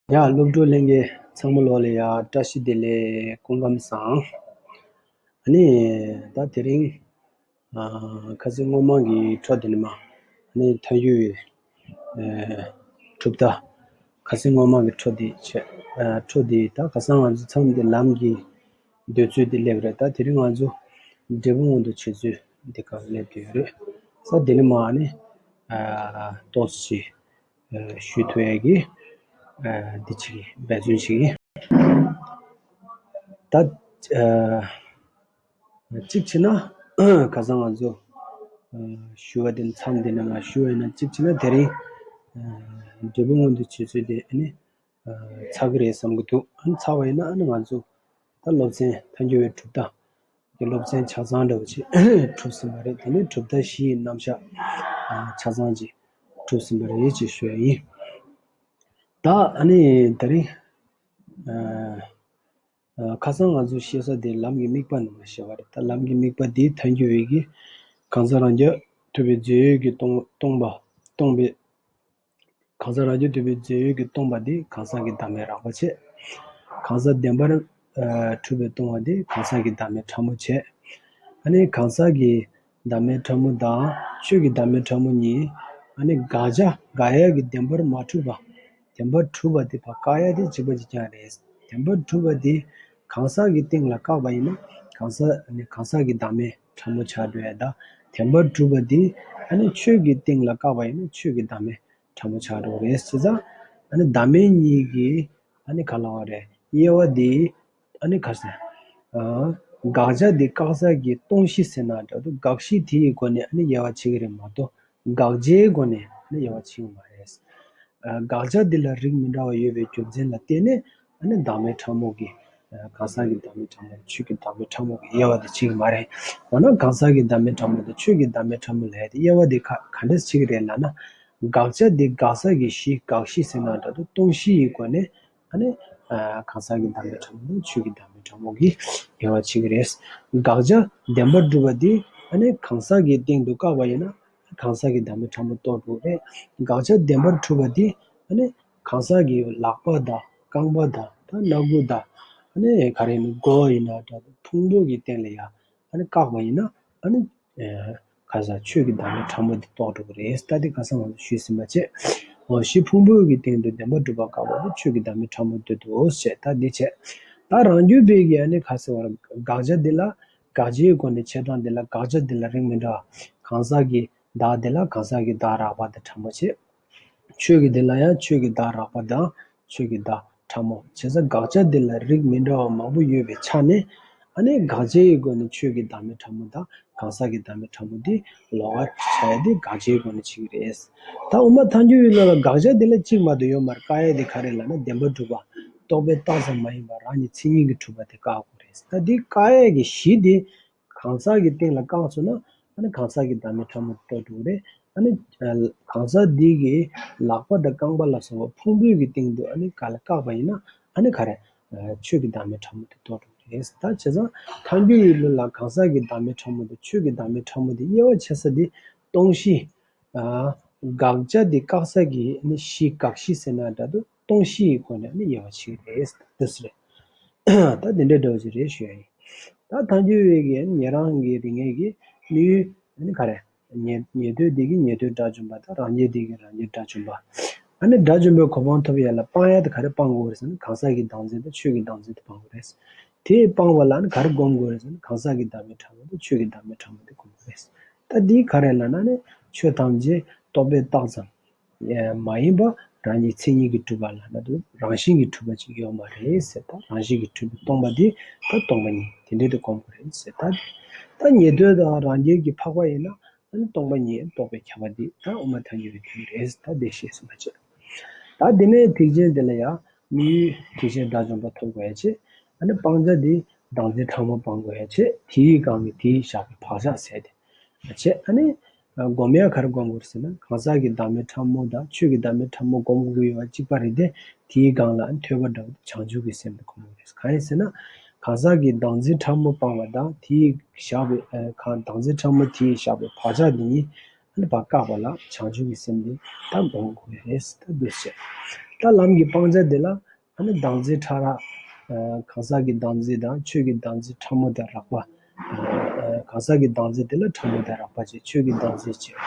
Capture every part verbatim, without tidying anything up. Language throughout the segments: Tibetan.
ཡ། སློབ་ཕྲུག་ལྷན་རྒྱས་ཚང་མ་ལོག་ལ་ཡ་བཀྲ་ཤིས་བདེ་ལེགས། སྐུ་ཁམས་བཟང་། ཨ་ནི་ད་དེ་རིང་ཨ་ཁ་སང་སྔོན་མ་གི་འཕྲོ་དེ་ནི་མ་ཨ་ནི་ཐལ་འགྱུར་བའི་ཨ་གྲུབ་མཐའ། ཁ་སང་སྔོན་མ་གི་འཕྲོ་དེ་བྱས། ཨ་འཕྲོ་དེ་ད་ཁ་སང་ང་ཚོ་མཚམས་དེ་ལམ་གྱི་འདོད་ཚུལ་དེ་སླེབས་རེད། ད་དེ་རིང་ང་ཚོ་འབྲས་བུ་སྔོན་དུ་བྱེད་ཚུལ་དེ་ག་སླེབས་ཀྱི་ཡོད་རེད། ས་དེ་ནི་མ་ཨ་ནི་ཨ་ཏོག་ཙམ་ཞུ་ཐུབ་ཡ་གི་ཨ་འདི་བྱེད་ཀྱི་འབད་བརྩོན་བྱེད་ཀྱི། ད་ཨ་གཅིག་བྱས་ན་ཁ་སང་ང་ཚོ་ཨ་ཞུ་བ་དེ་མཚམས་དེ་ནང་ལ་ཞུ་བ་ཡིན་ན། གཅིག་བྱས་ན་དེ་རིང་ཨ་འབྲས་བུ་སྔོན་དུ་བྱེད་ཚུལ་དེ་ཨ་ནི་ཨ་ཚར་གི་རེད་བསམ་གི་འདུག་ཨ་ནི་ཚར་བ་ཡིན་ན་ཨ་ནི་ང་ཚོ་ད་སློབ་ཚན་ཐལ་འགྱུར་བའི་གྲུབ་མཐའ། དེ་སློབ་ཚན་ཆ་ཚང་འདྲ་བོ་ཅིག་གྲུབ་ཟིན་པ་རེད། དེ་ནས་གྲུབ་མཐའ་བཞི་ཡི་རྣམ་གཞག་ཨ་ཆ་ཚང་ཅིག་གྲུབ་ཟིན་པ་རེད་ཅེས་ཞུ་ཡ་ཡིན། ད་ཨ་ནི་དེ་རིང་ཨ་ཨ་ཁ་སང་ང་ཚོ་བཤད་ས་དེ་ལམ་གྱི་དམིགས་པ་ནང་ལ་བཤད་པ་རེད། ད་ལམ་གྱི་དམིགས་པ་འདི་ཐལ་འགྱུར་བའི་གི་གང་ཟག་རང་རྐྱ་ཐུབ་པའི་རྫས་ཡོད་ཀྱིས་སྟོང་སྟོང་པ་སྟོང་པའི་གང་ཟག་རང་རྐྱ་ཐུབ་པའི་རྫས་ཡོད་ཀྱིས་སྟོང་པ་དེ་གང་ཟག་གི་བདག་མེད་རགས་པ་བྱས། གང་ཟག་བདེན་པར་ཨ་གྲུབ་པས་སྟོང་བ་དེ་གང་ཟག་གི་བདག་མེད་ཕྲ་མོ་བྱས། ཨ་ནི་གང་ཟག་གི་བདག་མེད་ཕྲ་མོ་དང་ཆོས་ཀྱི་བདག་མེད་ཕྲ་མོ་གཉིས་ཨ་ནི་དགག་བྱ་དགག་ཡ་གི་བདེན་པར་མ་གྲུབ་པ། བདེན་པར་གྲུབ་པ་དེ་ཕར་བཀག་ཡ་དེ་གཅིག་པ་གཅིག་རྐྱང་རེད། བདེན་པར་གྲུབ་པ་དེ་གང་ཟག་གི་སྟེང་ལ་བཀག་པ་ཡིན་ན་གང་ཟག་ཨ་ནི་གང་ཟག་གི་བདག་མེད་ཕྲ་མོ་ཆགས་འགྲོ་ཡ་དང་། བདེན་པར་གྲུབ་པ་དེ་ཨ་ནི་ཆོས་ཀྱི་སྟེང་ལ་བཀག་པ་ཡིན་ན་ཆོས་ཀྱི་བདག་མེད་ཕྲ་མོ་ཆགས་འགྲོ་གི་རེད། བྱས་ཙང་ཨ་ནི་བདག་མེད་གཉིས་ཀྱི་ཨ་ནི་ག་ལ་བ་རེད། དབྱེ་བ་འདི་ཨ་ནི་ག་ཟེར། ཨ་དགག་བྱ་འདི་བཀག་ས་གི་སྟོང་གཞི་ཟེར་ན་འདྲ་འདུག་དགག་གཞི་དེའི་སྒོ་ནས་ཨ་ནི་དབྱེ་བ་ཕྱེ་གི་རེད་མ་གཏོགས་དགག་བྱའི་སྒོ་ནས་ཨ་ནི་དབྱེ་བ་ཕྱེ་གི་མ་རེད། ཨ་དགག་བྱ་འདི་ལ་རིགས་མི་འདྲ་བ་ཡོད་པའི་རྒྱུ་མཚན་ལ་བརྟེན་ནས་ཨ་ནི་བདག་མེད་ཕྲ་མོ་གི་ཨ་གང་ཟག་གི་བདག་མེད་ཕྲ་མོ་ཆོས་ཀྱི་བདག་མེད་ཕྲ་མོ་གི་དབྱེ་བ་དེ་ཕྱེ་གི་མ་རེད། འོ་ན་གང་ཟག་གི་བདག་མེད་ཕྲ་མོ་དང་ཆོས་ཀྱི་བདག་མེད་ཕྲ་མོ་ལབ་ཡ་དེ་དབྱེ་བ་དེ་ག་ག་འདྲས་ཕྱེ་གི་རེད་ལབ་ན། དགག་བྱ་དེ་དགག་ས་གི་གཞི་དགག་གཞི་ཟེར་ན་འདྲ་འདུག་སྟོང་གཞི་ཡི་སྒོ་ནས་ཨ་ནི་ཨ་གང་ཟག་གི་བདག་མེད་ཕྲ་མོ་དང་ཆོས་ཀྱི་བདག་མེད་ཕྲ་མོ་གི་དབྱེ་བ་ཕྱེ་གི་རེད། དགག་བྱ་བདེན་པར་གྲུབ་པ་དེ་ཨ་ནི་གང་ཟག་གི་སྟེང་དུ་བཀག་པ་ཡིན་ན་གང་ཟག་གི་བདག་མེད་ཕྲ་མོ་རྟོགས་འགྲོ་གི་རེད། དགག་བྱ་བདེན་པར་གྲུབ་པ་དེ་ཨ་ནི་གང་ཟག་གི་ལག་པ་དང་རྐང་པ་དང་ད་སྣ་ཁུག་དང་ཨ་ནི་ག་རེ་ནི་མགོ་ཡིན་ན་འདྲ་འདུག་ཕུང་པོ་གི་སྟེང་ལ་ཡ་ཨ་ནི་བཀག་པ་ཡིན་ན་ཨ་ནི་ཨ་ག་ཟེར་ཆོས་ཀྱི་བདག་མེད་ཕྲ་མོ་དེ་རྟོགས་འགྲོ་གི་རེད། ད་དེ་ཁ་སང་ང་ཚོ་ཞུས་ཟིན་པ་བྱས། འོ་གཞི་ཕུང་པོ་གི་སྟེང་དུ་བདེན་པར་གྲུབ་པ་བཀག་པ་དེ་ཆོས་ཀྱི་བདག་མེད་ཕྲ་མོ་དེ་འདུག་ཟེར། ད་འདི་བྱས། ད་རང་རྒྱུད་པའི་གི་ཨ་ནི་ག་ཟེར་བ་དགག་བྱ་འདི་ལ་དགག་བྱའི་སྒོ་ནས་བྱེ་བྲག་འདི་ལ་དགག་བྱ་འདི་ལ་རིགས་མི་འདྲ་བ། གང་ཟག་གི་བདག་འདི་ལ་གང་ཟག་གི་བདག་རགས་པ་དང་ཕྲ་མོ་བྱས། ཆོས་ཀྱི་དེ་ལ་ཡང་ཆོས་ཀྱི་བདག་རགས་པ་དང་ཆོས་ཀྱི་བདག་ཕྲ་མོ། བྱས་ཙང་དགག་བྱ་འདི་ལ་རིགས་མི་འདྲ་བ་མང་པོ་ཡོད་པའི་ཆ་ནས་ཨ་ནི་དགག་བྱའི་སྒོ་ནས་ཆོས་ཀྱི་བདག་མེད་ཕྲ་མོ་དང་གང་ཟག་གི་བདག་མེད་ཕྲ་མོ་འདི་ལོགས་ཀ་ཆགས་ཡ་དེ་དགག་བྱའི་སྒོ་ནས་བྱེད་ཀྱི་རེད། ད་དབུ་མ་ཐལ་འགྱུར་བའི་ལུགས་ལ་དགག་བྱ་འདི་ལ་གཅིག་མ་གཏོགས་ཡོད་མ་རེད། བཀག་ཡ་དེ་ག་རེ་ལབ་ན་བདེན་པར་གྲུབ་པ་རྟོག་པས་བཏགས་ཙམ་མ་ཡིན་པ་རང་ཉིད་མཚན་ཉིད་ཀྱིས་གྲུབ་པ་དེ་བཀག་དགོས་རེད། ད་འདི་བཀག་ཡ་གི་གཞི་དེ་གང་ཟག་གི་སྟེང་ལ་བཀག་སོང་ན་ཨ་ནི་གང་ཟག་གི་བདག་མེད་ཕྲ་མོ་རྟོགས་འགྲོ་གི་རེད། ཨ་ནི་གང་ཟག་འདི་གི་ལག་པ་དང་རྐང་པ་ལ་སོགས་པ་ཕུང་པོའི་གི་སྟེང་དུ་ཨ་ནི་ག་ལ་བཀག་པ་ཡིན་ན་ཨ་ནི་ག་རེ་ཆོས་ཀྱི་བདག་མེད་ཕྲ་མོ་དེ་རྟོགས་འགྲོ་གི་རེད། ད་བྱས་ཙང་ཐལ་འགྱུར་བའི་ལུགས་ལ་གང་ཟག་གི་བདག་མེད་ཕྲ་མོ་དང་ཆོས་ཀྱི་བདག་མེད་ཕྲ་མོ་དེ་དབྱེ་བ་ཕྱེ་ས་དེ་སྟོང་གཞི་དགག་བྱ་དེ་བཀག་ས་གི་ཨ་ནི་གཞི་དགག་གཞི་ཟེར་ན་འདྲ་འདུག་སྟོང་གཞི་ཡི་སྒོ་ནས་ཨ་ནི་དབྱེ་བ་ཕྱེ་གི་རེད། འདི་སུ་རེད། ད་དེ་འདྲའི་འདྲ་བོ་ཅིག་རེད་ཞུ་ཡ་ཡིན། ད་ཐལ་འགྱུར་བའི་གི་ཉན་རང་གི་རིགས་ངེས་ཀྱི་དམིགས་ཡུལ་ཨ་ནི་ག་རེ། ཉན་ཉན་ཐོས་འདི་གི་ཉན་ཐོས་དགྲ་བཅོམ་པ་དང་རང་རྒྱལ་འདི་གི་རང་རྒྱལ་དགྲ་བཅོམ་པ། ཨ་ནི་དགྲ་བཅོམ་པའི་གོ་འཕང་ཐོབ་ཡ་ལ་སྤང་ཡ་དེ་ག་རེ་སྤང་དགོས་རེད་ཟེར་ན་གང་ཟག་གི་བདག་འཛིན་དང་ཆོས་ཀྱི་བདག་འཛིན་དེ་སྤང་དགོས་རེད། དེ་སྤང་བ་ལ་ཨ་ནི་ག་རེ་སྒོམ་དགོས་རེད་ཟེར་ན་གང་ཟག་གི་བདག་མེད་ཕྲ་མོ་དང་ཆོས་ཀྱི་བདག་མེད་ཕྲ་མོ་དེ་སྒོམ་དགོས་རེད། ད་འདི་ག་རེ་ལབ་ན་ནི་ཆོས་ཐམས་ཅད་རྟོག་པས་བཏགས་ཙམ། མ་ཡིན་པ་རང་གི་མཚན་ཉིད་ཀྱིས་གྲུབ་པ་ལ་ན་དུ་རང་བཞིན་གྱིས་གྲུབ་པ་ཅིག་ཡོད་མ་རེད་ཟེར། ད་རང་བཞིན་གྱིས་གྲུབ་པའི་སྟོང་པ་འདི་ད་སྟོང་པ་ཉིད་དེ་འདྲའི་དུ་སྒོམ་དགོས་རེད་ཟེར། ད་ད་ཉན་ཐོས་དང་རང་རྒྱལ་གྱི་འཕགས་པ་ཡིན་ན་ཨ་ནི་སྟོང་པ་ཉིད་རྟོགས་པའི་ཁྱབ་པ་འདི་ད་དབུ་མ་ཐལ་འགྱུར་བའི་ཐིག་རེད་ཟེར། ད་དེ་ཤེས་སུ་མ་བྱེད། ད་དེ་ནས་ཐེག་ཆེན་དེ་ལ་ཡང་དམིགས་ཡུལ་ཐེག་ཆེན་དགྲ་བཅོམ་པ་ཐོབ་དགོས་ཡ་ཆེ། ཨ་ནི་སྤང་བྱ་འདི་བདག་འཛིན་ཕྲ་མོ་སྤང་དགོས་ཡ་ཆེ། དེའི་སྒང་གི་དེའི་བཞག་པའི་བག་ཆགས་ཟད་དེ། བྱས། ཨ་ནི། སྒོམ་ཡ་ག་རེ་སྒོམ་དགོས་ཟེར་ན་གང་ཟག་གི་བདག་མེད་ཕྲ་མོ་དང་ཆོས་ཀྱི་བདག་མེད་ཕྲ་མོ་སྒོམ་དགོས་ཀྱི་ཡོད་པ་གཅིག་པ་རེད་དེ། དེའི་སྒང་ལ་ཨ་ནི་ཐོས་པ་འདྲ་བོ་བྱང་ཆུབ་ཀྱི་སེམས་དེ་སྒོམ་དགོས་རེད། གང་ཡིན་ཟེར་ན། གང་ཟག་གི་བདག་འཛིན་ཕྲ་མོ་སྤངས་པ་དང་དེའི་བཞག་པའི་ཨ་གང་བདག་འཛིན་ཕྲ་མོ་དེའི་བཞག་པའི་བག་ཆགས་དེ་ཉིད་ཨ་ནི་ཕར་བཀག་པ་ལ་བྱང་ཆུབ་ཀྱི་སེམས་དེ་ད་སྒོམ་དགོས་རེད་ཟེར། ད་འདུག་ཟེར། ད་ལམ་གྱི་སྤང་བྱ་དེ་ལ་ཨ་ནི་བདག་འཛིན་ཕྲ་རགས། གང་ཟག་གི་བདག་འཛིན་དང་ཆོས་ཀྱི་བདག་འཛིན་ཕྲ་མོ་དང་རགས་པ། གང་ཟག་གི་བདག་འཛིན་དེ་ལ་ཕྲ་མོ་དང་རགས་པ་བྱས། ཆོས་ཀྱི་བདག་འཛིན་བྱས།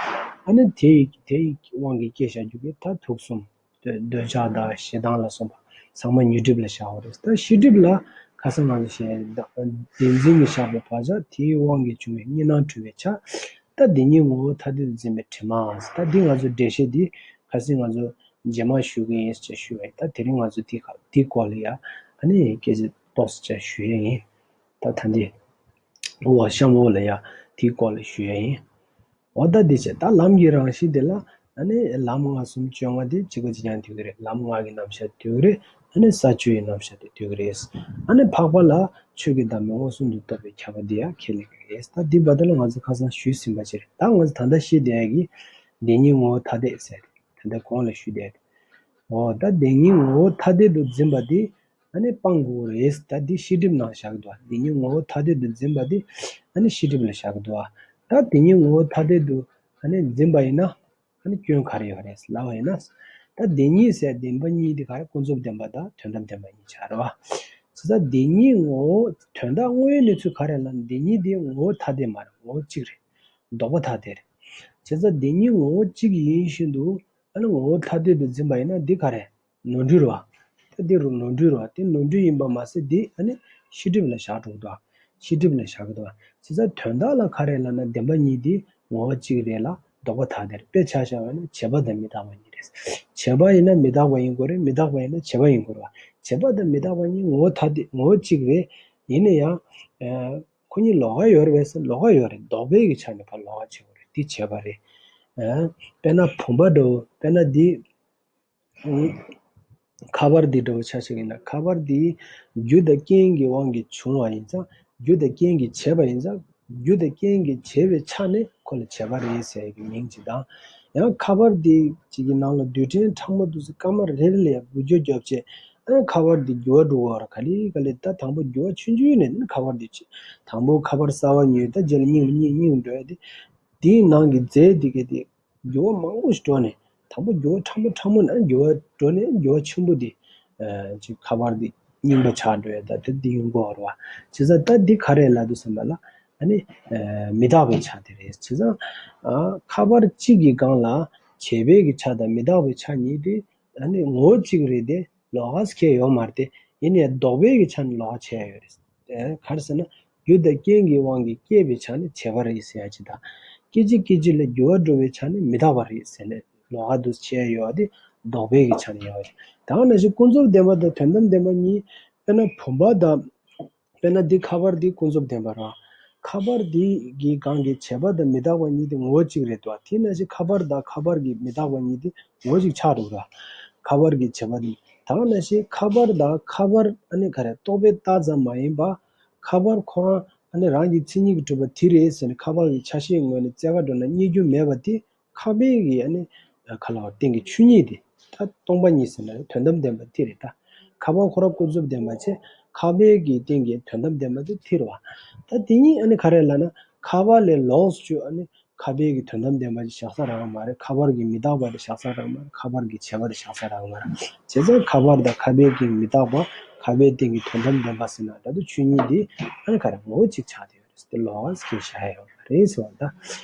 ཨ་ནི་དེ་ཡི་དེ་ཡི་དབང་གིས་སྐྱེ་བཞག་རྒྱུ་གི་ད་དུག་གསུམ། འདོད་འདོད་ཆགས་དང་ཞེ་སྡང་ལ་སོགས་པ་ཚང་མ་ཉོན་སྒྲིབ་ལ་བཞག་པ་རེད། ད་ཤེས་སྒྲིབ་ལ་ཁ་སང་ང་ཚོ་བཤད་བདེན་འཛིན་གྱི་བཞག་པའི་བག་ཆགས། དེའི་དབང་གིས་བྱུང་བའི་གཉིས་སྣང་འཁྲུལ་པའི་ཆ། ད་དེ་ཉིད་ངོ་བོ་ཐ་དད་དུ་འཛིན་པའི་དྲི་མ། ད་འདི་ང་ཚོ་འགྲེལ་བཤད་འདི་ཁ་སང་ང་ཚོ་རྗེས་མ་ཞུ་གི་ཡིན་ཟེར་ཞུ་བས། ད་དེ་རིང་ང་ཚོ་འདི་ཁ་འདི་སྐོར་ལ་ཡ་ཨ་ནི་སྐད་ཆ་ཏོག་ཙམ་ཞུ་ཡ་ཡིན། ད་ད་འདི་འོ་གཤམ་འོག་ལ་ཡ་འདི་སྐོར་ལ་ཞུ་ཡ་ཡིན། འོ་ད་འདི་བྱས། ད་ལམ་གྱི་རང་བཞིན་དེ་ལ་ཨ་ནི་ལམ་ལྔ་གསུམ་བཅོ་ལྔ་དེ་གཅིག་པ་གཅིག་རྐྱང་འདོད་ཀྱི་རེད། ལམ་ལྔ་གི་རྣམ་གཞག་འདོད་ཀྱི་རེད། ཨ་ནི་ས་བཅུ་ཡི་རྣམ་གཞག་དེ་འདོད་ཀྱི་རེད། ཨ་ནི་འཕགས་པ་ལ་ཆོས་ཀྱི་བདག་མེད་མངོན་སུམ་དུ་རྟོགས་པའི་ཁྱབ་པ་འདི་ཡང་ཁས་ལེན་གྱི་རེད། ད་འདི་བར་དུ་ལ་ང་ཚོ་ཁ་སང་ཞུས་ཟིན་པ་ཅིག་རེད། ད་ང་ཚོ་ད་ལྟ་བཤད་བསྡད་ཡ་གི་བདེན་གཉིས་ངོ་བོ་ཐ་དད་ཟེར་ད་ལྟ་གོང་ལ་ཞུས་བསྡད་རེད། འོ་ད་བདེན་གཉིས་ངོ་བོ་ཐ་དད་དུ་འཛིན་པ་འདི་ཨ་ནི་སྤང་དགོས་རེད། ད་འདི་ཤེས་སྒྲིབ་ནང་བཞག་གི་འདུག་བ། བདེན་གཉིས་ངོ་བོ་ཐ་དད་དུ་འཛིན་པ་འདི་ཨ་ནི་ཤེས་སྒྲིབ་ལ་བཞག་གི་འདུག་བ། ད་བདེན་གཉིས་ངོ་བོ་ཐ་དད་དུ་ཨ་ནི་འཛིན་པ་ཡིན་ན་ཨ་ནི་སྐྱོན་ག་རེ་ཡོད་རེད་ལབ་པ་ཡིན་ན། ད་བདེན་གཉིས་ཟེར་བདེན་པ་གཉིས་འདི་ག་རེ། ཀུན་རྫོབ་བདེན་པ་དང་དོན་དམ་བདེན་པ་གཉིས་ཆགས་རེད་བ། བྱས་ཙང་བདེན་གཉིས་ངོ་བོ་དོན་དག་དངོས་ཡོད་གནས་ཚུལ་ག་རེ་ལབ་ན། བདེན་གཉིས་འདི་ངོ་བོ་ཐ་དད་མ་རེད། ངོ་བོ་གཅིག་རེད། ལྡོག་པ་ཐ་དད་རེད། བྱས་ཙང་བདེན་གཉིས་ངོ་བོ་གཅིག་ཡིན་བཞིན་དུ་ཨ་ནི་ངོ་བོ་ཐ་དད་དུ་འཛིན་པ་ཡིན་ན་འདི་ག་རེ། ནོར་འཁྲུལ་རེད་བ། ད་འདི་རུ་ནོར་འཁྲུལ་རེད་བ། དེ་ནོར་འཁྲུལ་ཡིན་པ་མ་ཟད་འདི་ཨ་ནི་ཤེས་སྒྲིབ་ལ་བཞག་འགྲོ་གི་འདུག་བ། ཤེས་སྒྲིབ་ལ་བཞག་གི་འདུག་བ། བྱས་ཙང་དོན་དག་ལ་ག་རེ་ལབ་ན་བདེན་པ་གཉིས་འདི་ངོ་བོ་གཅིག་རེད་ལ་ལྡོག་པ་ཐ་དད་རེད། དཔེ་ཆ་བཞག་པ་ན་བྱས་པ་དང་མི་རྟག་པ་གཉིས་རེད། བྱས་པ་ཡིན་ན་མི་རྟག་པ་ཡིན་དགོས་རེད། མི་རྟག་པ་ཡིན་ན་བྱས་པ་ཡིན་དགོས་རེད་བ། བྱས་པ་དང་མི་རྟག་པ་གཉིས་ངོ་བོ་ཐ་དད་ངོ་བོ་གཅིག་རེད། ཡིན་ན་ཡང་ཁོ་གཉིས་ལོགས་ཀ་ཡོད་རེད་པས་ཟེར་ན་ལོགས་ཀ་ཡོད་རེད། ལྡོག་པའི་གི་ཆ་ནས་ཕར་ལོགས་ཀ་བྱེད་དགོས་རེད། འདི་བྱས་པ་རེད། དཔེར་ན་བུམ་པ་འདྲ་བོ། དཔེར་ན་འདི། ཁ་པར་འདི་འདྲ་བོ་ཆ་བཞག་ཡིན་ན། ཁ་པར་འདི་རྒྱུ་དང་རྐྱེན་གྱི་དབང་གིས་བྱུང་བ་ཡིན་ཙང་། རྒྱུ་དང་རྐྱེན་གྱིས་བྱས་པ་ཡིན་ཙང་། རྒྱུ་དང་རྐྱེན་གྱིས་བྱས་པའི་ཆ་ནས་ཁོ་ལ་བྱས་པ་རེད་ཟེར་གྱི་མིང་ཅིག་དང་། ཡང་ཁ་པར་འདི་གཅིག་གི་ནང་ལ་རྡུལ་ཕྲན་ཕྲ་མོ་འདུག་སེ་སྐར་མ་རེ་རེ་ལ་ཡང་འགུལ་སྐྱོད་རྒྱབ་བྱས། ཨ་ཁ་པར་འདི་འགྱུར་བ་འགྲོ་གི་ཡོད་རེད། ག་ལེ་ག་ལེ། ད་དང་པོ་འགྱུར་བ་ཆུང་ཆུང་ནས་ཁ་པར་འདི་བྱས། དང་པོ་ཁ་པར་གསར་པ་ཉོས། ད་རྗེས་ལ་རྙིང་རྙིང་རྙིང་འགྲོ་ཡ་དེ། དེའི་ནང་གི་རྫས་དེ་ག་དེ་འགྱུར་བ་མང་པོ་ཞིག་འགྲོ་ནས། དང་པོ་འགྱུར་བ་ཕྲ་མོ་ཕྲ་མོ་ནས་འགྱུར་བ་འགྲོ་ནས་འགྱུར་བ་ཆེན་པོ་དེ་ཨ་ཅིག་ཁ་པར་དེ་རྙིང་པ་ཆགས་འགྲོ་ཡ། ད་དེ་དེ་ཡོང་གི་ཡོད་རེད་བ། བྱས་ཙང་ད་འདི་ག་རེ་ལབ་འདུག་བསམ་པ་ལ། ཨ་ནི་ཨ་མི་རྟག་པའི་ཆ་དེ་རེད། བྱས་ཙང་ཨ་ཁ་པར་གཅིག་གི་སྒང་ལ་བྱས་པའི་གི་ཆ་དང་མི་རྟག་པའི་ཆ་གཉིས་དེ་ཨ་ནི་ངོ་བོ་གཅིག་རེད་དེ། ལོགས་ཀ་ཁྱེར་ཡོད་མ་རེད་དེ། ཡིན་ནའི་ལྡོག་པའི་གི་ཆ་ནས་ལོགས་ཀ་ཁྱེར་ཡོད་རེད། ག་རེ་ཟེར་ན། རྒྱུ་དང་རྐྱེན་གྱི་དབང་གིས་སྐྱེས་པའི་ཆ་ནས་བྱས་པ་རེད་ཟེར་ཡ་ཅིག་དང་། སྐད་ཅིག་སྐད་ཅིག་ལ་འགྱུར་བ་འགྲོ་བའི་ཆ་ནས་མི་རྟག་པ་རེད་ཟེར་ནས་ལོགས་ཀ་འདུག་བྱས་ཡོད་པ་དེ་ལྡོག་པའི་གི་ཆ་ནས་ཡོད་པ་རེད། ད་ག་ནང་བཞིན་ཀུན་རྫོབ་བདེན་པ་དང་དོན་དམ་བདེན་པ་གཉིས། དཔེར་ན་བུམ་པ་དང་། དཔེར་ན་འདི་ཁ་པར་འདི་ཀུན་རྫོབ་བདེན་པ་རེད། ཁ་པར་འདི་གི་སྒང་གི་བྱས་པ་དང་མི་རྟག་པ་གཉིས་དེ་ངོ་བོ་གཅིག་རེད་འདུག་བ། དེ་ནང་བཞིན་ཁ་པར་དང་ཁ་པར་གྱི་མི་རྟག་པ་གཉིས་དེ་ངོ་བོ་གཅིག་ཆགས་འགྲོ་གི་རེད། ཁ་པར་གྱི་བྱས་པ་དེ། ད་ག་ནང་བཞིན་ཁ་པར་དང་ཁ་པར་ཨ་ནི་ག་རེ་རྟོག་པས་བཏགས་ཙམ་མ་ཡིན་པ། ཁ་པར་ཁོ་རང་ཨ་ནི་རང་གི་མཚན་ཉིད་ཀྱིས་གྲུབ་པ་དེ་རེད་ཟེར་ནས་ཁ་པར་གྱི་ཆ་ཤས་ངོས་ནས་རྩལ་ག་འགྲོ་ན་རྙེད་རྒྱུ་མེད་པ་དེ། ཁ་པར་གྱི་ཨ་ནི་ག་ལ་བ་སྟེང་གི་ཆོས་ཉིད་དེ། ད་སྟོང་པ་ཉིད་ཟེར་ན་དོན་དམ་བདེན་པ་དེ་རེད་ད། ཁ་པར་ཁོ་རང་ཀུན་རྫོབ་བདེན་པ་བྱས། ཁ་པར་གྱི་སྟེང་གི་དོན་དམ་བདེན་པ་དེ་དེ་རེད་བ། ད་དེ་གཉིས་ཨ་ནི་ག་རེ་ལབ་ན། ཁ་པར་ལས་ལོངས་སུ་སྤྱོད་ཨ་ནི་ཁ་པར་གྱི་དོན་དམ་བདེན་པ་ཅིག་བཞག་ས་རག་གི་མ་རེད། ཁ་པར་གྱི་མི་རྟག་པ་དེ་བཞག་ས་རག་གི་མ་རེད། ཁ་པར་གྱི་བྱས་པ་དེ་བཞག་ས་རག་གི་མ་རེད། བྱས་ཙང་ཁ་པར་དང་ཁ་པར་གྱི་མི་རྟག་པ། ཁ་པར་སྟེང་གི་དོན་དམ་བདེན་པ་ཟེར་ན་ད་དུང་ཆོས་ཉིད་དེ་ཨ་ནི་ག་རེ་ངོ་བོ་གཅིག་ཆགས་བསྡད་ཡོད་རེད། དེ་ལོགས་ཀ་ཁྱེར་བཞག་ཡོད་མ་རེད་ཟེར་བ་ད།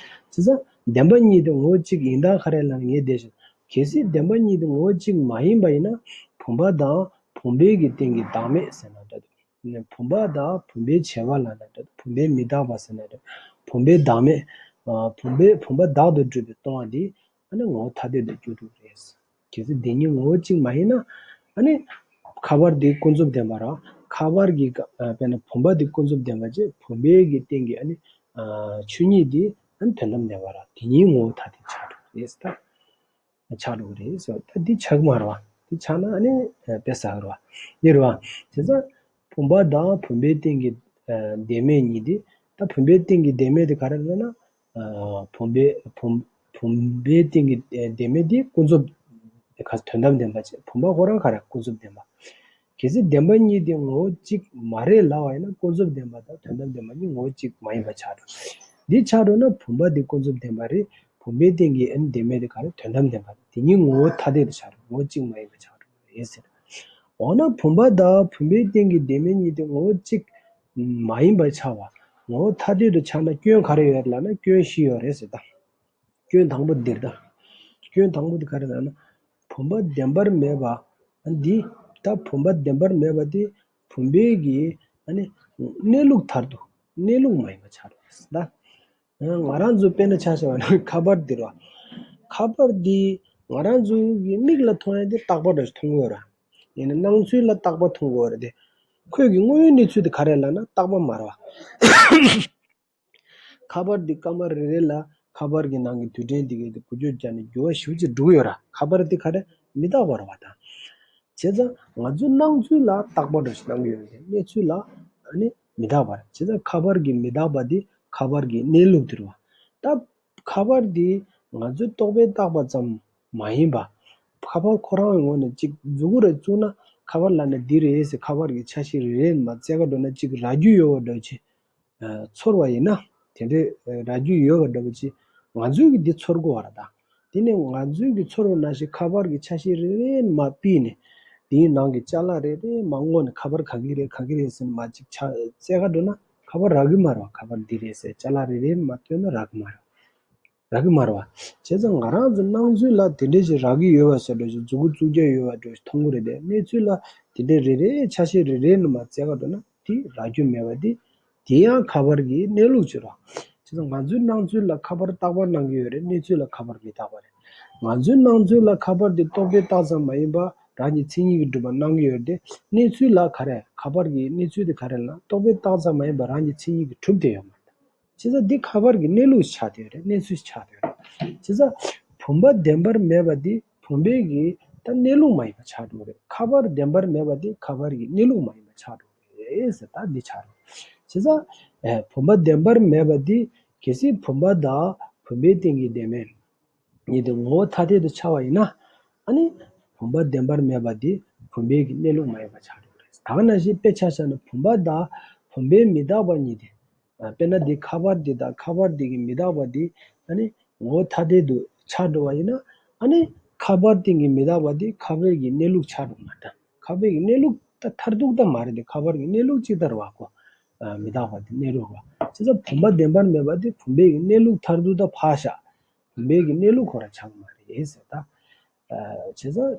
བྱས་ཙང་བདེན་པ་གཉིས་དེ་ངོ་བོ་གཅིག་ཡིན་སྟངས་ག་རེ་ལབ་ན་ངས་བསྡད་ཤག་གལ་སྲིད་བདེན་པ་གཉིས་དེ་ངོ་བོ་གཅིག་མ་ཡིན་པ་ཡིན་ན། བུམ་པ་དང་བུམ་པའི་གི་སྟེང་གི་བདག་མེད་ཟེར་ན་འདྲ་འདུག་བུམ་པ་དང་བུམ་པའི་བྱས་པ་ལབ་ན་འདྲ་འདུག་བུམ་པའི་མི་རྟག་པ་ཟེར་ན་འདྲ། བུམ་པའི་བདག་མེད། ཨ་བུམ་པའི་བུམ་པ་བདག་ཏུ་གྲུབ་པའི་སྟོང་པ་འདི་ཨ་ནི་ངོ་བོ་ཐ་དད་དུ་འགྱུར་འགྲོ་གི་རེད། གལ་སྲིད་བདེན་གཉིས་ངོ་བོ་གཅིག་མ་ཡིན་ན། ཨ་ནི་ཁ་པར་འདི་ཀུན་རྫོབ་བདེན་པ་རེད། ཁ་པར་གྱི་ཨ་དཔེར་ན་བུམ་པ་འདི་ཀུན་རྫོབ་བདེན་པ་བྱས། བུམ་པའི་གི་སྟེང་གི་ཨ་ནི་ཨ་ཆོས་ཉིད་འདི་ཨ་ནི་དོན་དམ་བདེན་པ་རེད། དེ་གཉིས་ངོ་བོ་ཐ་དད་ཆགས་འགྲོ་གི་རེད་ད། ཆགས་འགྲོ་གི་རེད་ཟེར་བ་ད་འདི་ཆགས་ཀྱི་མ་རེད་བ། འདི་ཆགས་ན་ཨ་ནི་དཔེ་བསགས་རེད་བ། འདི་རེད་བ། བྱས་ཙང་བུམ་པ་དང་བུམ་པའི་སྟེང་གི་ཨ་བདེན་མེད་གཉིས་འདི། ད་བུམ་པའི་སྟེང་གི་བདེན་མེད་དེ་ག་རེ་ལབ་ན། ཨ་བུམ་པའི་བུམ་བུམ་པའི་སྟེང་གི་ཨ་བདེན་མེད་དེ་ཀུན་རྫོབ་དེ་ག་དོན་དམ་བདེན་པ་བྱས། བུམ་པ་ཁོ་རང་ག་རེ་ཀུན་རྫོབ་བདེན་པ། གལ་སྲིད་བདེན་པ་གཉིས་དེ་ངོ་བོ་གཅིག་མ་རེད་ལབ་པ་ཡིན་ན། ཀུན་རྫོབ་བདེན་པ་དང་དོན་དམ་བདེན་པ་གཉིས་ངོ་བོ་གཅིག་མ་ཡིན་པ་ཆགས་འགྲོ། འདི་ཆགས་འགྲོ་ན་བུམ་པ་དེ་ཀུན་རྫོབ་བདེན་པ་རེད། བུམ་པའི་སྟེང་གི་ཨ་ནི་བདེན་མེད་དེ་ག་རེ་དོན་དམ་བདེན་པ་རེད། དེ་གཉིས་ངོ་བོ་ཐ་དད་དུ་ཆགས་འགྲོ། ངོ་བོ་གཅིག་མ་ཡིན་པ་ཆགས་འགྲོ། རེད་ཟེར། འོ་ན་བུམ་པ་དང་བུམ་པའི་སྟེང་གི་བདེན་མེད་གཉིས་དེ་ངོ་བོ་གཅིག་མ་ཡིན་པར་ཆགས་པ། ངོ་བོ་ཐ་དད་དུ་ཆགས་ན་སྐྱོན་ག་རེ་ཡོད་ལབ་ན་སྐྱོན་བཞི་ཡོད་རེད་ཟེར་ད། སྐྱོན་དང་པོ་འདིར་ད། སྐྱོན་དང་པོ་འདི་ག་རེ་ལབ་ན། བུམ་པ་བདེན་པར་མེད་པ། འདི་ད་བུམ་པ་བདེན་པར་མེད་པ་འདི་བུམ་པའི་གི་ཨ་ནི་གནས་ལུགས་མཐར་ཐུག་གནས་ལུགས་མ་ཡིན་པ་ཆགས་འགྲོ་ཟེར་ད། ང་རང་ཚོ་དཔེར་ན་ཆ་བཞག་པ་ན་ཁ་པར་འདི་རེད་བ། ཁ་པར་འདི་ང་རང་ཚོ་གི་མིག་ལ་མཐོང་ཡ་འདི་རྟག་པ་འདྲ་ཞིག་མཐོང་གི་ཡོད་ར། ཡིན་ན་སྣང་ཚུལ་ལ་རྟག་པ་མཐོང་གི་ཡོད་རེད་དེ། ཁོས་ཀྱི་དངོས་ཡོད་གནས་ཚུལ་དེ་ག་རེ་ལབ་ན་རྟག་པ་མ་རེད་བ། ཁ་པར་འདི་སྐར་མ་རེ་རེ་ལ་ཁ་པར་གྱི་ནང་གི་དུས་དྲན་འདི་གའི་འགུལ་སྐྱོད་བརྒྱབ་ནས་འགྱུར་བ་ཞེ་པོ་ཅིག་འགྲོ་གི་ཡོད་ར། ཁ་པར་འདི་ག་རེ་མི་རྟག་པ་རེད་བ་ད། བྱས་ཙང་ང་ཚོའི་སྣང་ཚུལ་ལ་རྟག་པ་འདྲ་ཞིག་སྣང་གི་ཡོད་རེད། གནས་ཚུལ་ལ་ཨ་ནི་མི་རྟག་པ་རེད། བྱས་ཙང་ཁ་པར་གྱི་མི་རྟག་པ་འདི་ཁ་པར་གྱི་གནས་ལུགས་འདི་རེད་བ། ད་ཁ་པར་འདི་ང་ཚོའི་རྟོག་པས་བཏགས་པ་ཙམ་མ་ཡིན་པ། ཁ་པར་ཁོ་རང་གི་ངོས་ནས་ཅིག་མཛུབ་གུ་རེ་བཙུགས་ན་ཁ་པར་ལབ་ན་འདི་རེད་ཟེར། ཁ་པར་གྱི་ཆ་ཤས་རེ་རེ་མར་བཙལ་ག་འགྲོ་ན་ཅིག་རག་རྒྱུ་ཡོད་པ་འདྲ་ཅིག་ཚོར་བ་ཡིན་ན། དེ་འདྲའི་རག་རྒྱུ་ཡོད་པ་འདྲ་པོ་ཅིག་ང་ཚོས་ཀྱི་འདི་ཚོར་གོ་བ་ར་ད། དེ་ནས་ང་ཚོས་ཀྱི་ཚོར་བ་ནང་བཞིན་ཁ་པར་གྱི་ཆ་ཤས་རེ་རེ་མར་ཕུད་ནས། དེའི་ནང་གི་ཅ་ལག་རེ་རེ་མར་བརྔོས་ནས་ཁ་པར་ག་གི་རེད་ག་གི་རེད་ཟེར་ནས་མར་ཅིག་ཆ་བཙལ་ག་འགྲོ་ན་ཁ་པར་རག་གི་མ་རེད་བ། ཁ་པར་འདི་རེད་ཟེར་ཅ་ལག་རེ་རེ་མར་བཏོན་ན་རག་གི་མ་རེད། རག་གི་མ་རེད་བ། བྱས་ཙང་ང་རང་ཚོ་སྣང་ཚུལ་ལ་དེ་འདྲས་ཅིག་རག་གི་ཡོད་པ་བཟོ་འདྲ་ཞིག་མཛུབ་གུ་བཙུགས་རྒྱུ་ཡོད་པ་འདྲ་ཞིག་མཐོང་གི་རེད་དེ། གནས་ཚུལ་ལ་དེ་འདྲས་རེ་རེ་ཆ་ཤས་རེ་རེ་ནས་མར་བཙལ་ག་འགྲོ་ན་དེ་རག་རྒྱུ་མེད་པ་དེ། དེ་ཡང་ཁ་པར་གྱི་གནས་ལུགས་ཅིག་རེད། བྱས་ཙང་ང་ཚོའི་སྣང་ཚུལ་ལ་ཁ་པར་རྟག་པར་སྣང་གི་ཡོད་རེད། གནས་ཚུལ་ལ་ཁ་པར་མི་རྟག་པ་རེད། ང་ཚོའི་སྣང་ཚུལ་ལ་ཁ་པར་དེ་རྟོག་པས་བཏགས་ཙམ་མ་ཡིན་པ་རང་གི་མཚན་ཉིད་ཀྱིས་གྲུབ་པ་སྣང་གི་ཡོད་རེད་དེ། གནས་ཚུལ་ལ་ག་རེ་ཁ་པར་གྱི་གནས་ཚུལ་དེ་ག་རེ་ལབ་ན་རྟོག་པས་བཏགས་ཙམ་མ་ཡིན་པ་རང་གི་མཚན་ཉིད་ཀྱིས་གྲུབ་བསྡད་ཡོད་མ་རེད། བྱས་ཙང་འདི་ཁ་པར་གྱི་གནས་ལུགས་ཆགས་བསྡད་ཡོད་རེད། གནས་ཚུལ་ཆགས་བསྡད་ཡོད་རེད། བྱས་ཙང་བུམ་པ་བདེན་པར་མེད་པ་འདི་བུམ་པའི་གི་ད་གནས་ལུགས་མ་ཡིན་པ་ཆགས་འགྲོ་གི་རེད། ཁ་པར་བདེན་པར་མེད་པ་འདི་ཁ་པར་གྱི་གནས་ལུགས་མ་ཡིན་པ་ཆགས་འགྲོ་གི་རེད་ཟེར། ད་འདི་ཆགས་འགྲོ། བྱས་ཙང་ཨེ་བུམ་པ་བདེན་པར་མེད་པ་འདི་གལ་སྲིད་བུམ་པ་དང་བུམ་པའི་སྟེང་གི་བདེན་མེད་གཉིས་དེ་ངོ་བོ་ཐ་དད་དུ་ཆགས་པ་ཡིན་ན། ཨ་ནི་བུམ་པ་བདེན་པར་མེད་པ་འདི་བུམ་པའི་གི་གནས་ལུགས་མ་ཡིན་པ་ཆགས་འགྲོ་གི་རེད། ད་ག་ནང་བཞིན་དཔེ་ཆ་བཞག་ན་བུམ་པ་དང་བུམ་པའི་མི་རྟག་པ་གཉིས་དེ། དཔེར་ན་འདི་ཁ་པར་འདི་དང་ཁ་པར་འདི་གི་མི་རྟག་པ་འདི་ཨ་ནི་ངོ་བོ་ཐ་དད་དུ་ཆགས་འགྲོ་བ་ཡིན་ན། ཨ་ནི་ཁ་པར་སྟེང་གི་མི་རྟག་པ་འདི་ཁ་པར་གྱི་གནས་ལུགས་ཆགས་འགྲོ་མ་ད། ཁ་པར་གྱི་གནས་ལུགས་ད་མཐར་ཐུག་ད་མ་རེད་དེ། ཁ་པར་གྱི་གནས་ལུགས་ཅིག་ད་རེད་བ་ཁོ། མི་རྟག་པ་འདི་གནས་ལུགས་རེད་བ། བྱས་ཙང་བུམ་པ་བདེན་པར་མེད་པ་འདི་བུམ་པའི་གི་གནས་ལུགས་མཐར་ཐུག་ད་ཕར་བཞག་བུམ་པའི་གི་གནས་ལུགས་ཁོ་རང་ཆགས་མ་རེད་ཟེར་ད། བྱས་ཙང་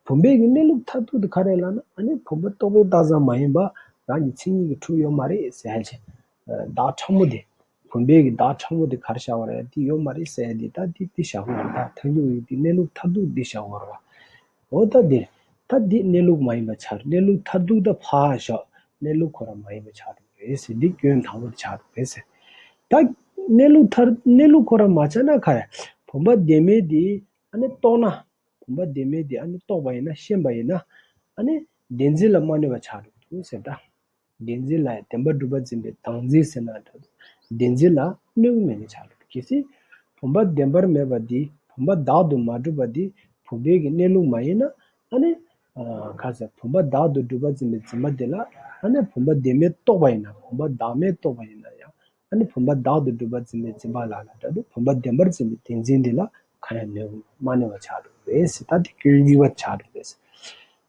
བུམ་པའི་གི་གནས་ལུགས་མཐར་ཐུག་དེ་ག་རེ་ལབ་ན། ཨ་ནི་བུམ་པ་རྟོག་པས་བཏགས་ཙམ་མ་ཡིན་པ་རང་གི་མཚན་ཉིད་ཀྱིས་གྲུབ་ཡོད་མ་རེད་ཟེར་ཡ་ཅིག་བདག་ཕྲ་མོ་དེ། བུམ་པའི་གི་བདག་ཕྲ་མོ་དེ་ག་རེ་བཞག་པ་རེད། དེ་ཡོད་མ་རེད་ཟེར་ཡ་དེ་ད་དེ་དེ་བཞག་པ་རེད། ད་ཐལ་འགྱུར་བའི་དེ་གནས་ལུགས་མཐར་ཐུག་དེ་བཞག་པ་རེད་བ། འོ་ད་དེ་ད་དེ་གནས་ལུགས་མ་ཡིན་པ་ཆགས། གནས་ལུགས་མཐར་ཐུག་ད་ཕར་བཞག་གནས་ལུགས་ཁོ་རང་མ་ཡིན་པ་ཆགས་འགྲོ་གི་རེད་ཟེར། འདི་སྐྱོན་དང་པོ་དེ་ཆགས་འགྲོ་གི་རེད་ཟེར། ད་གནས་ལུགས་མཐར་གནས་ལུགས་ཁོ་རང་མ་ཆགས་ན་ག་རེ། བུམ་པ་བདེན་མེད་དེ་ཨ་ནི་རྟོགས་ན། བུམ་པ་བདེན་མེད་དེ་ཨ་ནི་རྟོགས་པ་ཡིན་ན་ཤེས་པ་ཡིན་ན། ཨ་ནི་བདེན་འཛིན་ལ་མ་གནོད་པ་ཆགས་འགྲོ་གི་འདུག་ཟེར་ད། བདེན་འཛིན་ལ་ཡང་བདེན་པར་གྲུབ་པ་འཛིན་པའི་བདག་འཛིན་ཟེར་ན་འདྲ་འདུག་བདེན་འཛིན་ལ་གནོད་ཀྱི་མེད་ནི་ཆགས་འགྲོ་གི། གལ་སྲིད་བུམ་པ་བདེན་པར་མེད་པ་འདི་བུམ་པ་བདག་ཏུ་མ་གྲུབ་པ་འདི་བུམ་པའི་གི་གནས་ལུགས་མ་ཡིན་ན། ཨ་ནི་ཁ་ཟེར་བུམ་པ་བདག་ཏུ་གྲུབ་པ་འཛིན་པའི་འཛིན་པ་དེ་ལ། ཨ་ནི་བུམ་པ་བདེན་མེད་རྟོགས་པ་ཡིན་ན། བུམ་པ་བདག་མེད་རྟོགས་པ་ཡིན་ན་ཡང་། ཨ་ནི་བུམ་པ་བདག་ཏུ་གྲུབ་པ་འཛིན་པའི་འཛིན་པ་ལ་ལ་འདྲ་འདུག་བུམ་པ་བདེན་པར་འཛིན་པའི་བདེན་འཛིན་འདི་ལ་གང་ཡང་གནོད་མ་གནོད་པ་ཆགས་འགྲོ་གི་རེད་ཟེར། ད་དེ་སྐྱོན་གཉིས་པ་ཆགས་འགྲོ་གི་རེད་ཟེར།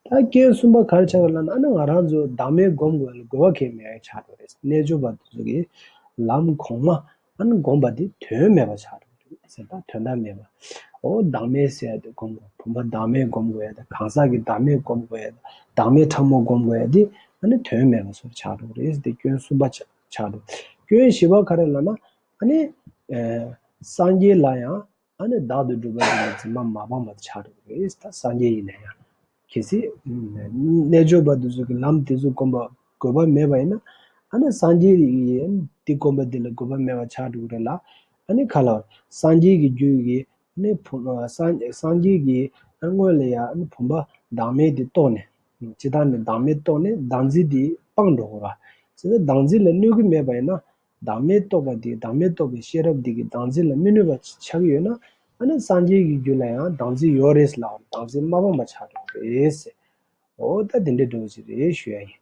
ད་སྐྱོན་གསུམ་པ་ག་རེ་ཆགས་ཀྱི་ལབ་ན། ཨ་ནི་ང་རང་ཚོ་བདག་མེད་སྒོམ་དགོས་ལ་དགོས་པ་གང་ཡང་མེད་པ་ཆགས་འགྲོ་གི་རེད་ཟེར། རྣལ་འབྱོར་པ་དེ་ཚོ་གིས་ལམ་གོང་མ་ཨ་ནི་སྒོམ་པ་དེ་དོན་མེད་པ་ཆགས་འགྲོ་གི་རེད་ཟེར། ད་དོན་དག་མེད་པ། འོ་བདག་མེད་ཟེར་ཡ་དེ་སྒོམ་དགོས། བུམ་པ་བདག་མེད་སྒོམ་དགོས་ཡ་དང་། གང་ཟག་གི་བདག་མེད་སྒོམ་དགོས་ཡ་དང་། བདག་མེད་ཕྲ་མོ་སྒོམ་དགོས་ཡ་དེ་ཨ་ནི་དོན་མེད་པ་ཚོར་ཆགས་འགྲོ་གི་རེད་ཟེར། དེ་སྐྱོན་གསུམ་པ་ཆགས་ཆགས་འགྲོ། སྐྱོན་བཞི་པ་ག་རེ་ལབ་ན། ཨ་ནི། ཨེ། སངས་རྒྱས་ལ་ཡང་ཨ་ནི་བདག་ཏུ་གྲུབ་པ་འཛིན་པའི་འཛིན་པ་མ་སྤངས་པ་ཆགས་འགྲོ་གི་རེད། ད་སངས་རྒྱས་ཡིན་ན་ཡང་། གལ་སྲིད་རྣལ་འབྱོར་པ་དེ་ཚོ་གི་ལམ་དེ་ཚོ་སྒོམ་པ་དགོས་པ་མེད་པ་ཡིན་ན། ཨ་ནི་སངས་རྒྱས་ཡིན་དེ་སྒོམ་པ་དེ་ལ་དགོས་པ་མེད་པ་ཆགས་འགྲོ་གི་རེད་ལ། ཨ་ནི་ག་ལ་སངས་རྒྱས་ཀྱི་རྒྱུད་ཀྱི་ནི་བུ་སངས་སངས་རྒྱས་ཀྱིས་སྔོན་ལ་ཡང་བུམ་པ་བདག་མེད་དེ་རྟོགས་ནས། ཇི་ལྟར་ནི་བདག་མེད་རྟོགས་ནས་བདག་འཛིན་དེ་སྤངས་འགྲོ་དགོས་པ། ཇི་ལྟར་བདག་འཛིན་ལ་གནོད་ཀྱི་མེད་པ་ཡིན་ན། བདག་མེད་རྟོགས་པ་དེ་བདག་མེད་རྟོགས་པའི་ཤེས་རབ་དེ་གིས་བདག་འཛིན་ལ་མི་གནོད་པ་ཆགས་ཀྱི་ཡོད་ན། ཨ་ནི་སངས་རྒྱས་ཀྱི་རྒྱུད་ལ་ཡང་བདག་འཛིན་ཡོད་རེད་ལ། བདག་འཛིན་མ་སྤངས་པ་ཆགས་འགྲོ་གི་རེད་ཟེར། འོ་ད་དེ་འདྲའི་འགྲོ་གི་རེད་ཞུ་ཡ་ཡིན།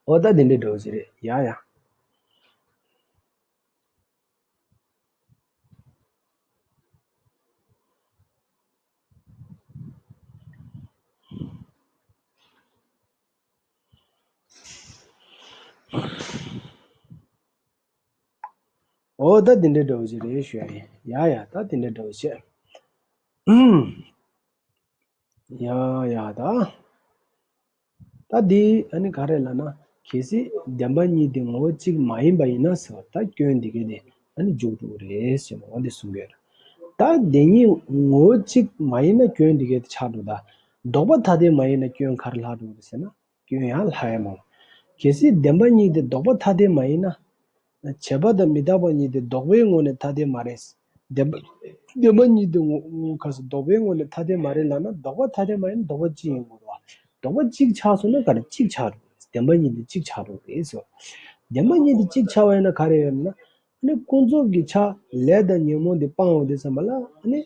འོ་ད་དེ་འདྲའི་འགྲོ་གི་རེད་ཡ་ཡ། འོ་ད་འདི་འདྲའི་འདྲ་བོ་ཞིག་རེད་ཞུ་ཡ་ཡིན། ཡ་ཡ་ད་འདི་འདྲའི་འདྲ་བོ་བྱས། ཡ་ཡ་ད། ད་འདི་ཨ་ནི་ག་རེ་ལབ་ན། གལ་སྲིད་བདེན་པ་གཉིས་དེ་ངོ་བོ་གཅིག་མ་ཡིན་པ་ཡིན་ན་ཟེར་བ་ད་སྐྱོན་འདི་གས་དེ་ཨ་ནི་འཇུག་འགྲོ་གི་རེད་ཟེར་ནས་འོ་འདི་གསུང་གི་ཡོད་རེད། ད་དེ་གཉིས་ངོ་བོ་གཅིག་མ་ཡིན་ན་སྐྱོན་འདི་གས་དེ་ཆགས་འགྲོ། ད་ལྡོག་པ་ཐ་དད་མ་ཡིན་ན་སྐྱོན་ག་རེ་ལྷག་འགྲོ་གི་རེད་ཟེར་ན། སྐྱོན་ཡང་ལྷག་ཡ་མང་། གལ་སྲིད་བདེན་པ་གཉིས་དེ་ལྡོག་པ་ཐ་དད་མ་ཡིན་ན། བྱས་པ་དང་མི་རྟག་པ་གཉིས་དེ་ལྡོག་པའི་ངོས་ནས་ཐ་དད་མ་རེད། བདེན་པ་བདེན་པ་གཉིས་དེ་ངོ་ངོ་ག་ས་ལྡོག་པའི་ངོས་ནས་ཐ་དད་མ་རེད་ལབ་ན། ལྡོག་པ་ཐ་དད་མ་ཡིན་ན་ལྡོག་པ་གཅིག་ཡིན་དགོས་རེད་བ། ལྡོག་པ་གཅིག་ཆགས་སོང་ན་ག་རེ་གཅིག་ཆགས་འགྲོ་གི་རེད། བདེན་པ་གཉིས་དེ་གཅིག་ཆགས་འགྲོ་གི་རེད་ཟེར་བ། བདེན་པ་གཉིས་དེ་གཅིག་ཆགས་པ་ཡིན་ན་ག་རེ་ཡོད་ན། ཨ་ནི་ཀུན་རྫོབ་ཀྱི་ཆ་ལས་དང་ཉོན་མོངས་དེ་སྤངས་འོང་དུས་ཙམ་པ་ལ་ཨ་ནི།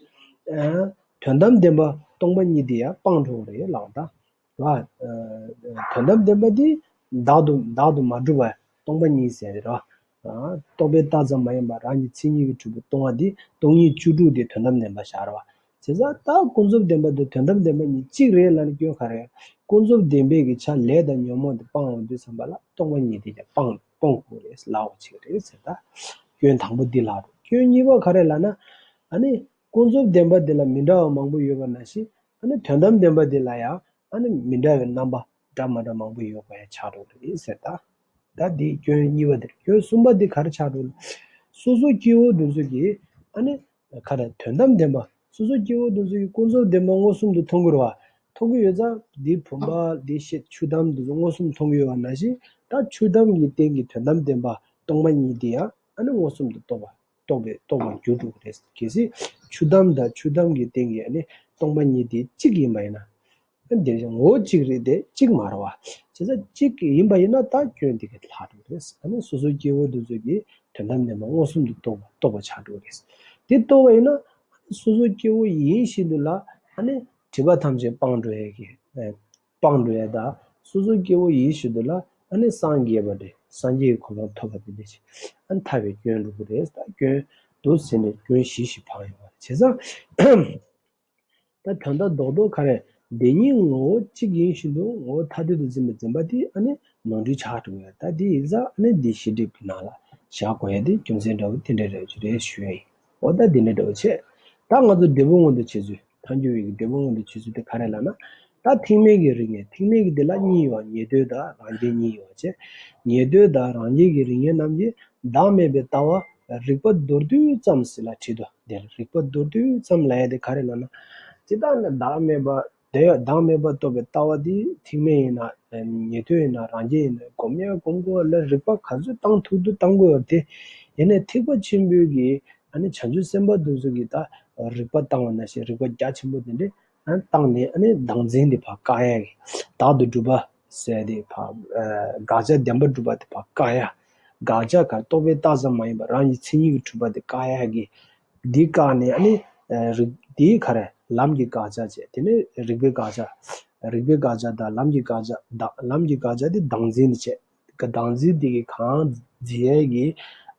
ཨ། དོན་དམ་བདེན་པ་སྟོང་པ་ཉིད་དེ་ཡང་སྤངས་འགྲོ་གི་རེད་ལབ་པ་དང་། བ། དོན་དམ་བདེན་པ་འདི་བདག་ཏུ་བདག་ཏུ་མ་གྲུབ་པ་སྟོང་པ་ཉིད་ཟེར་རོ། རྟོག་པས་བཏགས་ཙམ་མ་ཡིན་པ་རང་གི་མཚན་ཉིད་ཀྱིས་གྲུབ་པའི་སྟོང་པ་འདི་སྟོང་ཉིད་བཅུ་དྲུག་དེ་དོན་དམ་བདེན་པ་ཤར་བ། བྱས་ཙང་ད་ཀུན་རྫོབ་བདེན་པ་དང་དོན་དམ་བདེན་པ་གཉིས་གཅིག་རེད་ལབ་ན་སྐྱོན་ག་རེ། ཀུན་རྫོབ་བདེན་པའི་གི་ཆ་ལས་དང་ཉོན་མོངས་དེ་སྤངས་འོང་དུས་ཙམ་པ་ལ་སྟོང་པ་ཉིད་དེ་ཀྱང་སྤངས་སྤོང་དགོས་རེད་ལབ་པ་ཅིག་རེད་ཟེར། ད་སྐྱོན་དང་པོ་འདི་ལབ་རེད། སྐྱོན་གཉིས་པ་ག་རེ་ལབ་ན། ཨ་ནི་ཀུན་རྫོབ་བདེན་པ་འདི་ལ་མི་འདྲ་བ་མང་པོ་ཡོད་པ་ནང་བཞིན། ཨ་ནི་དོན་དམ་བདེན་པ་འདི་ལ་ཡང་ཨ་ནི་མི་འདྲ་བའི་རྣམ་པ་འདྲ་མ་འདྲ་མང་པོ་ཡོད་པ་ཡང་ཆགས་འགྲོ་གི་རེད་ཟེར། ད་ད་འདི་སྐྱོན་གཉིས་པ་འདི་རེད། སྐྱོན་གསུམ་པ་འདི་ག་རེ་ཆགས་འགྲོ་ལ། སོ་སོ་སྐྱེ་བོ་འདི་ཚོ་གིས་ཨ་ནི་ག་རེ་དོན་དམ་བདེན་པ། སོ་སོ་སྐྱེ་བོ་འདི་ཚོ་གིས་ཀུན་རྫོབ་བདེན་པ་མངོན་སུམ་དུ་མཐོང་གི་རེད་བ། མཐོང་གི་ཡོད་ཙང་འདི་བུམ་པ་འདི་ཤེལ་ཆུ་འདམ་འདི་ཚོ་མངོན་སུམ་མཐོང་གི་ཡོད་པ་ནང་བཞིན། ད་ཆུ་འདམ་གྱི་སྟེང་གི་དོན་དམ་བདེན་པ་སྟོང་པ་ཉིད་འདི་ཡང་ཨ་ནི་མངོན་སུམ་དུ་རྟོགས་པ། རྟོགས་པའི་རྟོགས་པར་འགྱུར་འགྲོ་གི་རེད། གལ་སྲིད་ཆུ་འདམ་དང་ཆུ་འདམ་གྱི་སྟེང་གི་ཨ་ནི་སྟོང་པ་ཉིད་དེ་གཅིག་ཡིན་པ་ཡིན་ན། ཨ་འདིར་ངོ་བོ་གཅིག་རེད་དེ་གཅིག་མ་རེད་བ། བྱས་ཙང་གཅིག་ཡིན་པ་ཡིན་ན་ད་སྐྱོན་འདི་ག་ལྷག་འགྲོ་གི་རེད། ཨ་ནི་སོ་སོ་སྐྱེ་བོ་འདི་ཚོ་གིས་དོན་དམ་བདེན་པ་མངོན་སུམ་དུ་རྟོགས་པ་རྟོགས་པ་ཆགས་འགྲོ་གི་རེད། དེ་རྟོགས་པ་ཡིན་ན་སོ་སོ་སྐྱེ་བོ་ཡིན་བཞིན་དུ་ལ་ཨ་ནི་སྒྲིབ་པ་ཐམས་ཅད་སྤངས་འགྲོ་ཡས་ཀྱི། སྤངས་འགྲོ་ཡས་དང་སོ་སོ་སྐྱེ་བོ་ཡིན་བཞིན་དུ་ལ་ཨ་ནི་སངས་རྒྱས་པ་རེད། སངས་རྒྱས་ཀྱི་གོ་འཕང་ཐོབ་པ་དེ་འདྲ་ཞིག་ཨ་ནི་ཐར་པའི་སྐྱོན་འགྲོ་གི་རེད། ད་སྐྱོན་འདུག་ཟེར་ནས་སྐྱོན་བཞི་ཞིག་འཕངས་ཡོང་བ་རེད། བྱས་ཙང་ད་དོན་དག་རྡོག་རྡོག་ག་རེ། བདེན་གཉིས་ངོ་བོ་གཅིག་ཡིན་བཞིན་དུ་ངོ་བོ་ཐ་དད་དུ་འཛིན་པའི་འཛིན་པ་དེ་ཨ་ནི་ནོར་འཁྲུལ་ཆགས་འགྲོ་གི་ཡོད། ད་དེ་ཡིན་ཙང་ཨ་ནི་འདི་ཤེས་སྒྲིབ་ཀྱི་ནང་ལ་བཞག་དགོས་ཡ་དེ་རྒྱུ་མཚན་འདྲ་བོ་དེ་འདྲ་རེད་ཅེས་རེད་ཞུ་ཡ་ཡིན། འོ་ད་འདི་འདྲ་འདྲ་བོ་བྱས། ད་ང་ཚོ་འབྲས་བུ་མངོན་དུ་བྱེད་ཚུལ། ཐལ་འགྱུར་བའི་གི་འབྲས་བུ་མངོན་དུ་བྱེད་ཚུལ་དེ་ག་རེ་ལབ་ན། ད་ཐེག་དམན་གྱི་རིགས་ངེས། ཐེག་དམན་གྱི་དེ་ལ་གཉིས་ཡོད། ཉེ་ལྟོས་དང་རང་རྒྱལ་གཉིས་ཡོད་བྱས། ཉེ་ལྟོས་དང་རང་རྒྱལ་གྱི་རིགས་ངེས་རྣམས་ཀྱིས་བདག་མེད་པའི་ལྟ་བ་རིགས་པ་མདོར་བསྡུས་ཙམ་ཞིག་ལ་བྲིས་འདུག་དེ་ལ་རིགས་པ་མདོར་བསྡུས་ཙམ་ལབ་ཡ་དེ་ག་རེ་ལབ་ན། སྤྱིར་བཏང་ནས་བདག་མེད་པ་དེ་བདག་མེད་པ་རྟོགས་པའི་ལྟ་བ་དེ་ཐེག་དམན་ཡིན་ན་ཉེ་ལྟོས་ཡིན་ན་རང་རྒྱལ་ཡིན་ན་སྒོམ་ཡ་སྒོམ་དགོས་པ་ལ་རིགས་པ་ག་ཚོད་བཏང་ཐུབ་ཐུབ་བཏང་དགོས་པ་དེ། ཡིན་ནའི་ཐེག་པ་ཆེན་པོའི་གི་ཨ་ནི་བྱང་ཆུབ་སེམས་དཔའ་དེ་ཚོ་གིས་ད་རིགས་པ་བཏང་བ་ནང་བཞིན་རིགས་པ་རྒྱ་ཆེན་པོ་དེ་འདྲས་ཨ་ནི་བཏང་ནས་ཨ་ནི་བདག་འཛིན་དེ་ཕར་བཀག་ཡ་གི། བདག་ཏུ་གྲུབ་པ་ཟེར་དེ་ཕར་ཨ་དགག་བྱ་བདེན་པར་གྲུབ་པ་དེ་ཕར་བཀག་ཡ། དགག་བྱ་ག་རྟོག་པས་བཏགས་ཙམ་མ་ཡིན་པར་རང་གི་མཚན་ཉིད་ཀྱིས་གྲུབ་པ་དེ་བཀག་ཡ་གི། འདི་བཀག་ནས་ཨ་ནི་ཨ་རིགས་འདིའི་ག་རེ་ལམ་གྱི་དགག་བྱ་བྱས། དེ་ནས་རིགས་པའི་དགག་བྱ། རིགས་པའི་དགག་བྱ་དང་ལམ་གྱི་དགག་བྱ་དང་ལམ་གྱི་དགག་བྱ་དེ་བདག་འཛིན་དེ་བྱས། བདག་འཛིན་དེ་གིས་གང་འཛིན་ཡས་ཀྱི་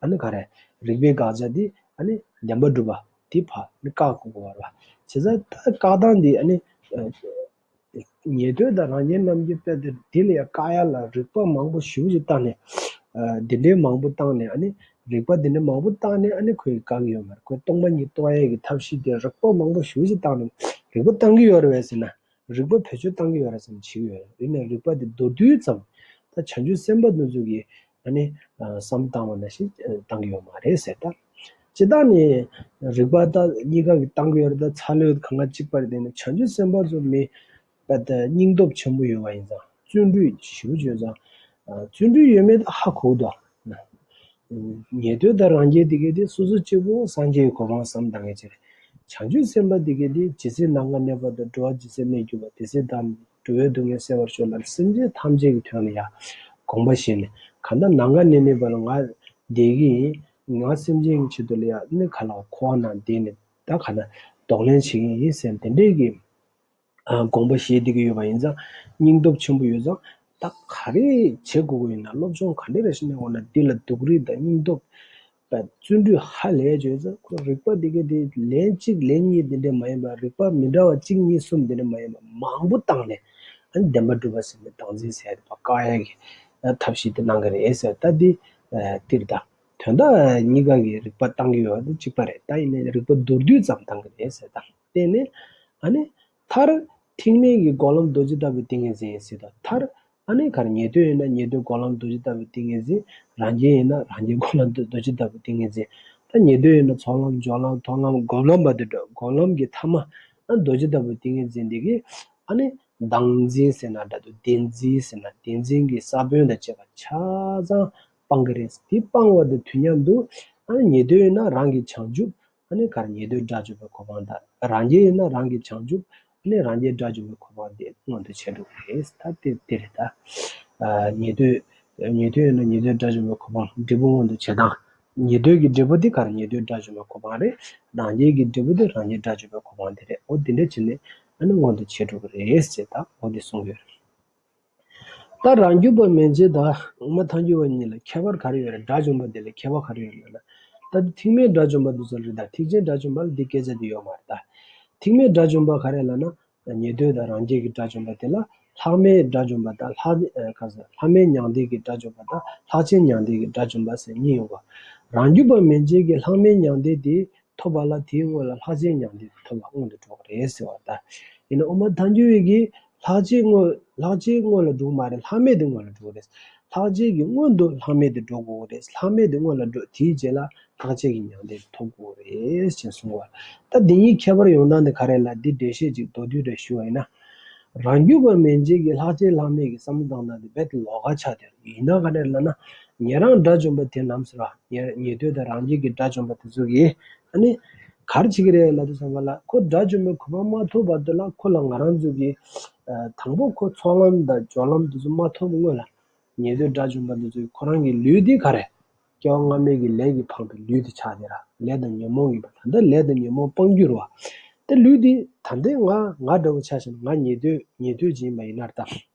ཨ་ནི་ག་རེ། རིགས་པའི་དགག་བྱ་དེ་ཨ་ནི་བདེན་པར་གྲུབ་པ་དེ་ཕར་ནི་བཀག་དགོས་པ་རེད་བ། བྱས་ཙང་ད་བཀག་སྟངས་དེ་ཨ་ནི་ཉེ་ལྟོས་དང་རང་རྒྱལ་རྣམས་ཀྱིས་དཔེ་དེ་འདི་ལ་ཡང་བཀག་ཡ་ལ་རིགས་པ་མང་པོ་ཞེ་པོ་ཅིག་བཏང་ནས། ཨ་འདི་འདྲའི་མང་པོ་བཏང་ནས་ཨ་ནི་རིགས་པ་འདི་འདྲའི་མང་པོ་བཏང་ནས་ཨ་ནི་ཁོས་བཀག་གི་ཡོད་མ་རེད། ཁོས་སྟོང་པ་ཉིད་རྟོགས་ཡ་གི་ཐབས་ཤེས་དེ་རིགས་པ་མང་པོ་ཞེ་པོ་ཅིག་བཏང་ནས་རིགས་པ་བཏང་གི་ཡོད་རེད་བས་ཟེར་ན། རིགས་པ་བེད་སྤྱོད་བཏང་གི་ཡོད་རེད་བསམ་བྱེད་ཀྱི་ཡོད་རེད། ཡིན་ནའི་རིགས་པ་དེ་མདོར་བསྡུས་ཙམ། ད་བྱང་ཆུབ་སེམས་དཔའ་དེ་ཚོ་གིས་ཨ་ནི་བསམ་བཏང་བ་ནང་བཞིན་བཏང་གི་ཡོད་མ་རེད་ཟེར། ད་སྤྱིར་བཏང་ནས་རིགས་པ་ད་གཉིས་ཀ་གིས་བཏང་གི་ཡོད་རེད། ད་ཚ་ལོས་གང་ག་གཅིག་པ་རེད། དེ་ནི་བྱང་ཆུབ་སེམས་དཔའ་ཚོ་མི་ད་སྙིང་སྟོབས་ཆེན་པོ་ཡོད་པ་ཡིན་ཙང་བརྩོན་འགྲུས་ཞེ་པོ་ཅིག་ཡོད་ཙང་བརྩོན་འགྲུས་ཡོད་མེད་ད་ཧ་གོ་གི་འདུག་ཉེ་ལྟོས་དང་རང་རྒྱལ་དེ་གས་དེ་སོ་སོ་གཅིག་པོ་སངས་རྒྱས་ཀྱི་གོ་འཕང་བསམ་བཏང་མཁན་ཅིག་རེད། བྱང་ཆུབ་སེམས་དཔའ་དེ་གས་དེ་ཇི་སྲིད་ནམ་མཁའ་གནས་པ་དང་། འགྲོ་བ་ཇི་སྲིད་གནས་གྱུར་པ། དེ་སྲིད་བདག་འགྲོ་བའི་སྡུག་བསྔལ་སེལ་བར་ཤོག་ལབ་ནས་སེམས་ཅན་ཐམས་ཅད་ཀྱི་དོན་ལ་ཡང་དགོངས་པ་བཞེས་ནས་གང་ལྟར་ནམ་མཁའ་གནས་མེད་པ་ལ་ང་བསྡད་ཀྱི་ཡིན། ང་སེམས་ཅན་གྱི་ཆེད་དུ་ལ་ཡང་ནི་ག་ལ་འཁོར་བ་ནང་བསྡད་ནས་ད་ག་ན་གདོང་ལེན་བྱེད་ཀྱི་ཡིན་ཟེར་དེ་འདྲས་ཀྱི་ཨ་དགོངས་པ་བཞེས་བསྡད་ཀྱི་ཡོད་པ་ཡིན་ཙང་སྙིང་སྟོབས་ཆེན་པོ་ཡོད་ཙང་། ད་ག་རེ་བྱེད་དགོས་ཀྱི་ཡིན་ན། སློབ་སྦྱོང་ག་འདྲ་རེ་བྱས་ནས་འོང་ན་འདི་ལ་སྡུག་རུས་དང་སྙིང་སྟོབས་དང་བརྩོན་འགྲུས་ཧ་ལས་བྱས་ཙང་། ཁོ་རིགས་པ་འདི་ག་དེ་ལན་གཅིག་ལན་གཉིས་འདི་འདྲ་མ་ཡིན་པ། རིགས་པ་མི་འདྲ་བ་གཅིག་གཉིས་གསུམ་འདི་འདྲ་མ་ཡིན་པ། མང་པོ་བཏང་ནས་ཨ་ནི་བདེན་པར་གྲུབ་པ་ཟེར་ནས་བདག་འཛིན་ཟེར་ཡ་དེ་ཕར་བཀག་ཡ་གི་ ཐབས་ཤེས་དེ་གནང་གི་རེད་ཟེར། ད་འདི་ཨ་འདིར་ད་དོན་དག་གཉིས་ཀ་གི་རིགས་པ་བཏང་གི་ཡོད་པ་དེ་གཅིག་པ་རེད། ད་ཡིན་ནའི་རིགས་པ་མདོར་བསྡུས་ཙམ་བཏང་གི་རེད་ཟེར། ད་བརྟེན་ནས་ཨ་ནི་མཐར་ཐེག་དམན་གྱི་འགོག་ལམ་རྡོ་རྗེ་ལྟ་བུའི་ཏིང་ངེ་འཛིན་ཟེར། ད་མཐར་ཨ་ནི་ག་རེ་ཉན་ཐོས་ཡིན་ན་ཉན་ཐོས་འགོག་ལམ་རྡོ་རྗེ་ལྟ་བུའི་ཏིང་ངེ་འཛིན། རང་རྒྱལ་ཡིན་ན་རང་རྒྱལ་འགོག་ལམ་རྡོ་རྗེ་ལྟ་བུའི་ཏིང་ངེ་འཛིན། ད་ཉན་ཐོས་ཡིན་ན་ཚོགས་ལམ་སྦྱོར་ལམ་མཐོང་ལམ་སྒོམ་ལམ་པ་དེ་འདྲ། སྒོམ་ལམ་གྱི་ཐ་མ་ཨ་རྡོ་རྗེ་ལྟ་བུའི་ཏིང་ངེ་འཛིན་འདི་གིས་ཨ་ནི་བདག་འཛིན་ཟེར་ན་འདྲ་འདུག་བདེན་འཛིན་ཟེར་ན་བདེན་འཛིན་གྱི་ས་བོན་དང་བཅས་པ་ཆ་ཚང་སྤང་གི་རེད། དེ་སྤང་བ་དང་དུས་མཉམ་དུ་ཨ་ནི་ཉན་ཐོས་ཡིན་ན་རང་གི་བྱང་ཆུབ། ཨ་ནི་ག་རེ་ཉན་ཐོས་དགྲ་བཅོམ་པའི་གོ་འཕང་དང་། རང་རྒྱལ་ཡིན་ན་རང་གི་བྱང་ཆུབ། ཨ་ནི་རང་རྒྱལ་དགྲ་བཅོམ་པའི་གོ་འཕང་དེ་མངོན་དུ་བྱས་འགྲོ་གི་རེད། ད་དེ་དེ་རེད་ད། ཨ་ཉན་ཐོས་ཉན་ཐོས་ཡིན་ན་ཉན་ཐོས་དགྲ་བཅོམ་པའི་གོ་འཕང་འབྲས་བུ་མངོན་དུ་བྱེད་སྟངས། ཉན་ཐོས་ཀྱི་འབྲས་བུ་དེ་ག་རེ་ཉན་ཐོས་དགྲ་བཅོམ་པའི་གོ་འཕང་རེད། རང་རྒྱལ་གྱི་འབྲས་བུ་དེ་རང་རྒྱལ་དགྲ་བཅོམ་པའི་གོ་འཕང་དེ་རེད། འོ་དེ་འདྲ་བྱས་ནས་ཨ་ནི་མངོན་དུ་བྱས་འགྲོ་གི་རེད་ཟེར། ད་འོ་དེ་གསུང་གི་ཡོད་རེད། ད་རང་རྒྱུད་པ་མན་ཆད་དང་དབུ་མ་ཐལ་འགྱུར་བ་གཉིས་ལ་ཁྱད་པར་ག་རེ་ཡོད་རེད། དགྲ་བཅོམ་པ་དེ་ལ་ཁྱད་པར་ག་རེ་ཡོད་རེད་ལབ་ན། ད་ཐེག་དམན་དགྲ་བཅོམ་པ་དེ་ཚོ་རེད། ད་ཐེག་ཆེན་དགྲ་བཅོམ་པ་ལ་འདི་སྐད་ཆ་དེ་ཡོད་མ་རེད། ད་ཐེག་དམན་དགྲ་བཅོམ་པ་ག་རེ་ལབ་ན། ཉན་ཐོས་དང་རང་རྒྱལ་གྱི་དགྲ་བཅོམ་པ་དེ་ལ་ལྷག་མའི་དགྲ་བཅོམ་པ་དང་ལྷག་ཨ་ག་ཟེར་ལྷག་མའི་མྱང་འདས་ཀྱི་དགྲ་བཅོམ་པ་དང་ལྷག་བཅས་མྱང་འདས་ཀྱི་དགྲ་བཅོམ་པ་ཟེར་གཉིས་ཡོད་པ། རང་རྒྱུད་པ་མན་ཆད་ཀྱི་ལྷག་མའི་མྱང་འདས་དེ་ཐོབ་པ་ལ་དེའི་སྔོན་ལ་ལྷག་བཅས་མྱང་འདས་ཐོབ་པ་སྔོན་དུ་འགྲོ་གི་རེད་ཟེར་བ་ད། ཡིན་ན་དབུ་མ་ཐལ་འགྱུར་བའི་གིས་ལྷག་བཅས་སྔོན་ལྷག་བཅས་སྔོན་ལ་འགྲོ་གི་མ་རེད། ལྷག་མེད་དེ་སྔོན་ལ་འགྲོ་གི་རེད། ལྷག་བཅས་ཀྱི་སྔོན་དུ་ལྷག་མེད་དེ་འགྲོ་དགོས་ཀྱི་རེད། ལྷག་མེད་དེ་སྔོན་ལ་འགྲོ་དེའི་རྗེས་ལ་ལྷག་བཅས་ཀྱི་མྱང་འདས་ཐོབ་དགོས་ཀྱི་རེད་ཅེས་གསུངས་པ། ད་འདི་གཉིས་ཁྱད་པར་ཡོང་སྟངས་དེ་ག་རེ་ལ་འདི་འགྲེལ་བཤད་ཅིག་མདོར་བསྡུས་རེ་ཞུ་བ་ཡིན་ན། རང་རྒྱུད་པ་མན་ཆད་ཀྱི་ལྷག་བཅས་ལྷག་མེད་ཀྱི་བསམ་བློ་བཏང་སྟངས་དེ་རྦད་དེ་ལོགས་ཀ་ཆགས་བསྡད་ཡོད། ཡིན་ན་ག་རེ་ལབ་ན། ཉན་རང་དགྲ་བཅོམ་པ་དེ་རྣམས་སུ་ར་ཉན་ཉན་ཐོས་དང་རང་རྒྱལ་གྱི་དགྲ་བཅོམ་པ་དེ་ཚོ་གིས་ཨ་ནི་ག་རེ་བྱེད་ཀྱི་རེད་ལབ་དུས་ཙམ་པ་ལ། ཁོ་དགྲ་བཅོམ་པའི་གོ་འཕང་མ་ཐོབ་བར་དུ་ལ་ཁོ་ལ་ང་རང་ཚོ་གིས་ཨ་དང་པོ་ཁོ་ཚོགས་ལམ་དང་སྦྱོར་ལམ་དེ་ཚོ་མ་ཐོབ་སྔོན་ལ་ཉན་ཐོས་དགྲ་བཅོམ་པ་དེ་ཚོ་གིས་ཁོ་རང་གི་ལུས་དེ་ག་རེ། སྐྱེ་བ་སྔ་མའི་གི་ལས་ཀྱིས་འཕངས་པའི་ལུས་དེ་ཆགས་ཏེ་ར། ལས་དང་ཉོན་མོངས་ཀྱིས་ད་ལྟ་ལས་དང་ཉོན་མོངས་སྤངས་རྒྱུ་རེད་བ། དེ་ལུས་དེ་ད་ལྟ་ང་ང་འདྲ་བོ་ཆ་བཞག་ན་ང་ཉན་ཐོས་ཉན་ཐོས་ཅིག་ཡིན་པ་ཡིན་ན་ད།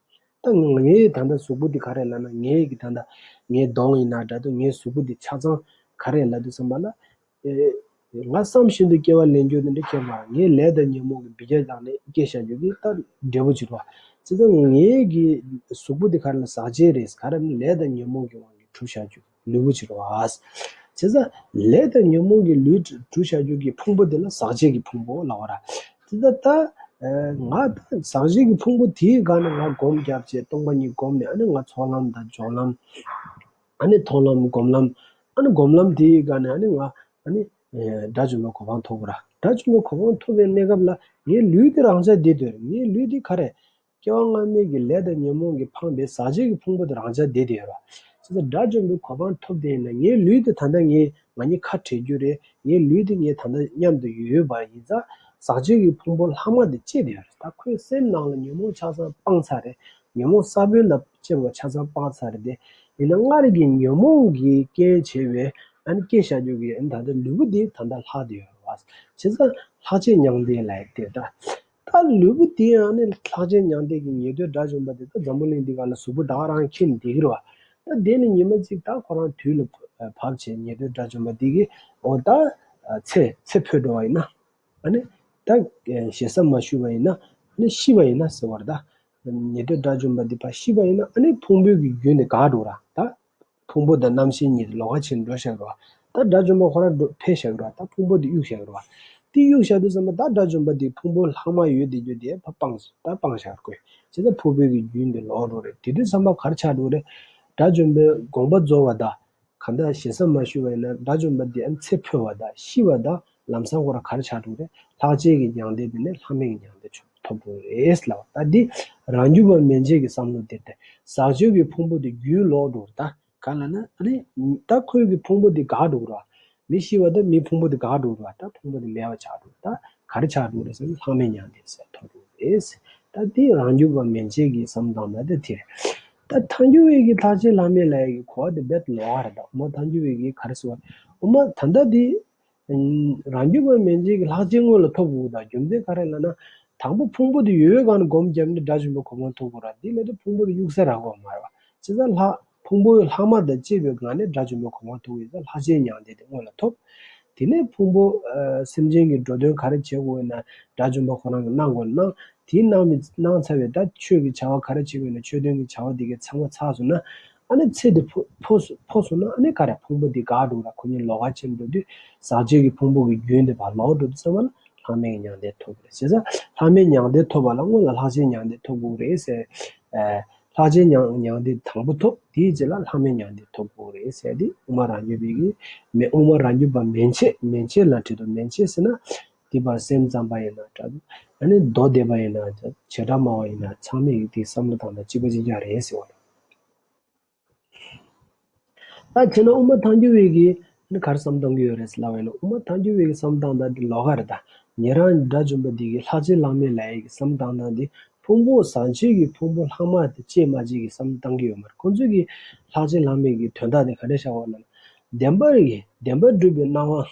ད་ངའི་ད་ལྟ་གཟུགས་པོ་འདི་ག་རེ་ལབ་ན། ངའི་གི་ད་ལྟ་ངའི་གདོང་ཡིན་ན་འདྲ་འདུག་ངའི་གཟུགས་པོ་འདི་ཆ་ཚང་ག་རེ་ལབ་དུས་ཙམ་པ་ལ། ཨེ་ང་བསམ་བཞིན་དུ་སྐྱེ་བ་ལེན་རྒྱུ་དེ་འདྲ་སྐྱེ་མ་རེད། ངའི་ལས་དང་ཉོན་མོངས་ཀྱི་འབུད་རྒྱག་བཏང་ནས་སྐྱེ་བཞག་རྒྱུ་གི་ད་འབྲས་བུ་ཅིག་རེད་བ། བྱས་ཙང་ངའི་གི་གཟུགས་པོ་འདི་ག་རེ་ལ་ཟག་བཅས་རེད། ག་རེ་ལབ་ན་ལས་དང་ཉོན་མོངས་ཀྱི་དབང་གིས་གྲུབ་བཞག་རྒྱུ་ལུས་པོ་ཅིག་རེད་བ། བྱས་ཙང་ལས་དང་ཉོན་མོངས་ཀྱི་ལུས་གྲུབ་བཞག་རྒྱུ་གི་ཕུང་པོ་དེ་ལ་ཟག་བཅས་ཀྱི་ཕུང་པོ་ལབ་པ་ར། དེ་ལྟར་ད་ཨ་ང་ད་ཟག་བཅས་ཀྱི་ཕུང་པོ་དེའི་སྒང་ནས་ང་སྒོམ་བརྒྱབ་བྱས་སྟོང་པ་ཉིད་བསྒོམས་ནས་ཨ་ནི་ང་ཚོགས་ལམ་དང་སྦྱོར་ལམ། ཨ་ནི་མཐོང་ལམ་སྒོམ་ལམ། ཨ་ནི་སྒོམ་ལམ་དེའི་སྒང་ནས་ཨ་ནི་ང་ཨ་ནི་ཨེ་དགྲ་བཅོམ་པའི་གོ་འཕང་ཐོབ་དགོས་ར། དགྲ་བཅོམ་པའི་གོ་འཕང་ཐོབ་པའི་གནས་སྐབས་ལ་ངའི་ལུས་དེ་རང་འཇགས་བསྡད་སྡོད་རེད། ངའི་ལུས་དེ་ག་རེ། སྐྱེ་བ་སྔ་མའི་གི་ལས་དང་ཉོན་མོངས་ཀྱིས་འཕངས་པའི་ཟག་བཅས་ཀྱི་ཕུང་པོ་དེ་རང་འཇགས་བསྡད་བསྡད་ཡོད་ར། བྱས་ཙང་དགྲ་བཅོམ་པའི་གོ་འཕང་ཐོབ་བསྡད་ཡིན་ན་ངའི་ལུས་དེ་ད་ལྟ་ངས་ང་གཉིས་ཁ་བྲལ་རྒྱུ་རེད། ངའི་ལུས་དེ་ངས་ད་ལྟ་མཉམ་དུ་ཡོད་པ་ཡིན་ཙང་ཟག་བཅས་ཀྱི་ཕུང་པོ་ལྷག་མ་དེ་བཅད་བསྡད་ཡོད་རེད། ད་ཁོའི་སེམས་ནང་ལ་ཉོན་མོངས་ཆ་ཚང་སྤངས་ཚར་རེད། ཉོན་མོངས་ས་བོན་དང་བཅས་པ་ཆ་ཚང་སྤངས་ཚར་རེད་དེ། ཡིན་ན་སྔར་གྱི་ཉོན་མོངས་ཀྱི་རྐྱེན་བྱས་པའི་ཨ་ནི་སྐྱེ་བཞག་རྒྱུ་གི་ཨ་ནི་ད་ལྟ་ལུས་པོ་འདི་ད་ལྟ་ལྷག་བསྡད་ཡོད་རེད་བ། བྱས་ཙང་ལྷག་བཅས་མྱང་འདས་ལབ་ཡག་དེ་ད། ད་ལུས་པོ་འདི་ཡང་ནི་ལྷག་བཅས་མྱང་འདས་ཀྱི་ཉན་ཐོས་དགྲ་བཅོམ་པ་དེ་ད་འཛམ་བུ་གླིང་འདི་སྒང་ལ་གཟུགས་པོ་ད་ག་རང་འཁྱེར་ནས་བསྡད་ཀྱི་རེད་བ། ད་དེ་ནི་ཉི་མ་གཅིག་ད་ཁོ་རང་དུས་ལ་བབ་བྱས་ཉན་ཐོས་དགྲ་བཅོམ་པ་འདི་གིས་འོ་ད་ཚེ་ཚེ་འཕོས་འགྲོ་བ་ཡིན་ན། ཨ་ནི་ད་ཞེ་ས་མ་ཞུས་པ་ཡིན་ན་ཨ་ནི་ཤི་བ་ཡིན་ན་ཟེར་བ་རེད་ད། ཉན་ཐོས་དགྲ་བཅོམ་པ་འདི་ཕར་ཤི་བ་ཡིན་ན་ཨ་ནི་ཕུང་པོའི་གི་རྒྱུན་དེ་འགག་འགྲོ་ར་ད། ཕུང་པོ་དང་རྣམ་ཤེས་གཉིས་ལོགས་ཀ་ཕྱིར་འགྲོ་བཞག་རོ། ད་དགྲ་བཅོམ་པ་ཁོ་རང་འགྲོ་འཕེལ་བཞག་རོ། ད་ཕུང་པོ་དེ་གཡུག་བཞག་རོ། དེ་གཡུག་བཞག་དུས་ཙམ་པ་ད་དགྲ་བཅོམ་པ་དེ་ཕུང་པོ་ལྷག་མ་ཡོད་དེ་རྒྱུ་དེ་ཕར་སྤངས་ད་སྤངས་བཞག་དགོས། བྱས་ཙང་ཕུང་པོའི་གི་རྒྱུན་དེ་ལོག་འགྲོ་རེད། དེ་དུས་ཙམ་པ་ག་རེ་ཆགས་འགྲོ་རེད། དགྲ་བཅོམ་པའི་དགོངས་པ་རྫོགས་པ་དང་། གང་ལྟར་ཞེ་ས་མ་ཞུས་པ་ཡིན་ན་དགྲ་བཅོམ་པ་དེ་ཨ་ནི་ཚེ་འཕོས་པ་དང་ཤི་བ་དང་ལམ་སང་ཁོ་རང་ག་རེ་ཆགས་འགྲོ་རེད། ལྷག་བཅས་ཀྱི་མྱང་འདས་དེ་ནས་ལྷག་མེད་ཀྱི་མྱང་འདས་ཆོག་ཐོབ་འགྲོ་རེད་ལབ་པ། ད་འདི་རང་རྒྱུད་པ་མན་ཆད་ཀྱི་བསམ་བློ་དེ་སྟེ། ཟག་བཅས་ཀྱི་ཕུང་པོ་དེ་རྒྱུན་ལོག་འགྲོ་རེད། ད་ག་ལ་ན་ཨ་ནི་ད་ཁོའི་གི་ཕུང་པོ་དེ་འགག་འགྲོ་ར། མི་ཤི་བ་དང་མི་ཕུང་པོ་དེ་འགག་འགྲོ་ར། ད་ཕུང་པོ་དེ་མེད་པ་ཆགས་འགྲོ་ར། ད་ག་རེ་ཆགས་འགྲོ་རེད་ཟེར་ན་ལྷག་མེད་མྱང་འདས་ཟེར་ཐོབ་འགྲོ་རེད། ད་འདི་རང་རྒྱུད་པ་མན་ཆད་ཀྱི་བསམ་སྟངས་ད་དེ་དེ་རེད། ད་ཐལ་འགྱུར་བའི་གི་ལྷག་བཅས་ལྷག་མེད་ལབ་ཡག་གི་གོ་བ་དེ་རྦད་ལོགས་ཀ་རེད། ད་དབུ་མ་ཐལ་འགྱུར་བའི་གི་ག་རེ་ཟེར་བ། དབུ་མ་ད་ལྟ་འདི་རང་རྒྱུད་པ་མན་ཆད་ཀྱི་ལྷག་བཅས་སྔོན་ལ་ཐོབ་དགོས། ད་རྒྱུ་མཚན་ག་རེ་ལབ་ན། དང་པོ་ཕུང་པོ་དེ་ཡོད་པའི་སྒང་ནས་སྒོམ་བརྒྱབ་ནས་དགྲ་བཅོམ་པའི་གོ་འཕང་ཐོབ་དགོས་ར། དེ་ལ་དེ་ཕུང་པོ་དེ་གཡུག་ས་རག་གི་མ་རེད་བ། བྱས་ཙང་ལྷག་ཕུང་པོ་ལྷག་མ་དང་བཅས་པའི་སྒང་ནས་དགྲ་བཅོམ་པའི་གོ་འཕང་ཐོབ་ཡོད་ཙང་ལྷག་བཅས་མྱང་འདས་དེ་སྔོན་ལ་ཐོབ། དེ་ནས་ཕུང་པོ་ཨ་སེམས་ཅན་གྱི་འགྲོ་དོན་ག་རེ་བྱེད་དགོས་ཡོད་ན་དགྲ་བཅོམ་པ་ཁོ་རང་གིས་གནང་དགོས་ན་གནང་། དེའི་གནང་མི་གནང་ཚར་བའི་ད་ཆོས་ཀྱི་བྱ་བ་ག་རེ་བྱེད་དགོས་ན་ཆོས་དོན་གྱི་བྱ་བ་དེ་གའི་ཚང་མ་ཚར་སོང་ན་ ཨ་ནི་ཚེ་འདི་འཕོ་འཕོ་སོང་ན་ཨ་ནི་ག་རེ་ཕུང་པོ་འདི་འགག་འགྲོ་ར། ཁོ་གཉིས་ལོགས་ཀ་ཕྱེ་འགྲོ་དུས་ཟག་བཅས་ཀྱི་ཕུང་པོ་གི་རྒྱུན་འདི་ཕར་ལོག་འགྲོ་དུས་ཙམ་པ་ལ་ལྷག་མེད་ཀྱི་མྱང་འདས་ཐོབ་དགོས་རེད། བྱས་ཙང་ལྷག་མེད་མྱང་འདས་ཐོབ་པ་ལ་སྔོན་ལ་ལྷག་བཅས་མྱང་འདས་ཐོབ་དགོས་རེད་ཟེར། ལྷག་བཅས་མྱང་མྱང་འདས་དང་པོ་ཐོབ། དེའི་རྗེས་ལ་ལྷག་མེད་མྱང་འདས་ཐོབ་དགོས་རེད་ཟེར་ཏེ། དབུ་མ་རང་རྒྱུད་པའི་གི་མེ་དབུ་མ་རང་རྒྱུད་པ་མན་ཆད། མན་ཆད་ལ་འཁྲིལ་དུ། མན་ཆད་ཟེར་ན་དེ་བར་སེམས་ཙམ་པ་ཡིན་ན་འདྲ། ཨ་ནི་མདོ་སྡེ་པ་ཡིན་ན་འདྲ། བྱེ་བྲག་སྨྲ་བ་ཡིན་ན་ཚང་མས་དེ་བསམ་བློ་བཏང་ན་གཅིག་པ་གཅིག་རྐྱང་རེད་ཟེར་བ་རེད། ད་བྱས་ན་དབུ་མ་ཐལ་འགྱུར་བའི་གི་ནི་ག་རེ་བསམ་བཏང་གི་ཡོད་རེད་ལབ་པ་ཡིན་ན། དབུ་མ་ཐལ་འགྱུར་བའི་གི་བསམ་སྟངས་དང་འདི་ལོགས་ཀ་རེད། ད་ཉན་རང་དགྲ་བཅོམ་པ་འདི་གི་ལྷག་བཅས་ལྷག་མེད་ལབ་ཡས་གི་བསམ་སྟངས་དང་འདི་ཕུང་པོ་ཟག་བཅས་ཀྱི་ཕུང་པོ་ལྷག་མ་དེ་བཅས་མ་བཅས་ཀྱི་བསམ་བཏང་གི་ཡོད་མ་རེད། ཁོང་ཚོས་གི་ལྷག་བཅས་ལྷག་མེད་ཀྱི་དོན་དག་དེ་ག་འདྲ་བཞག་པ་ལབ་ན། བདེན་པ་རེད། བདེན་པར་གྲུབ་པའི་སྣང་བ།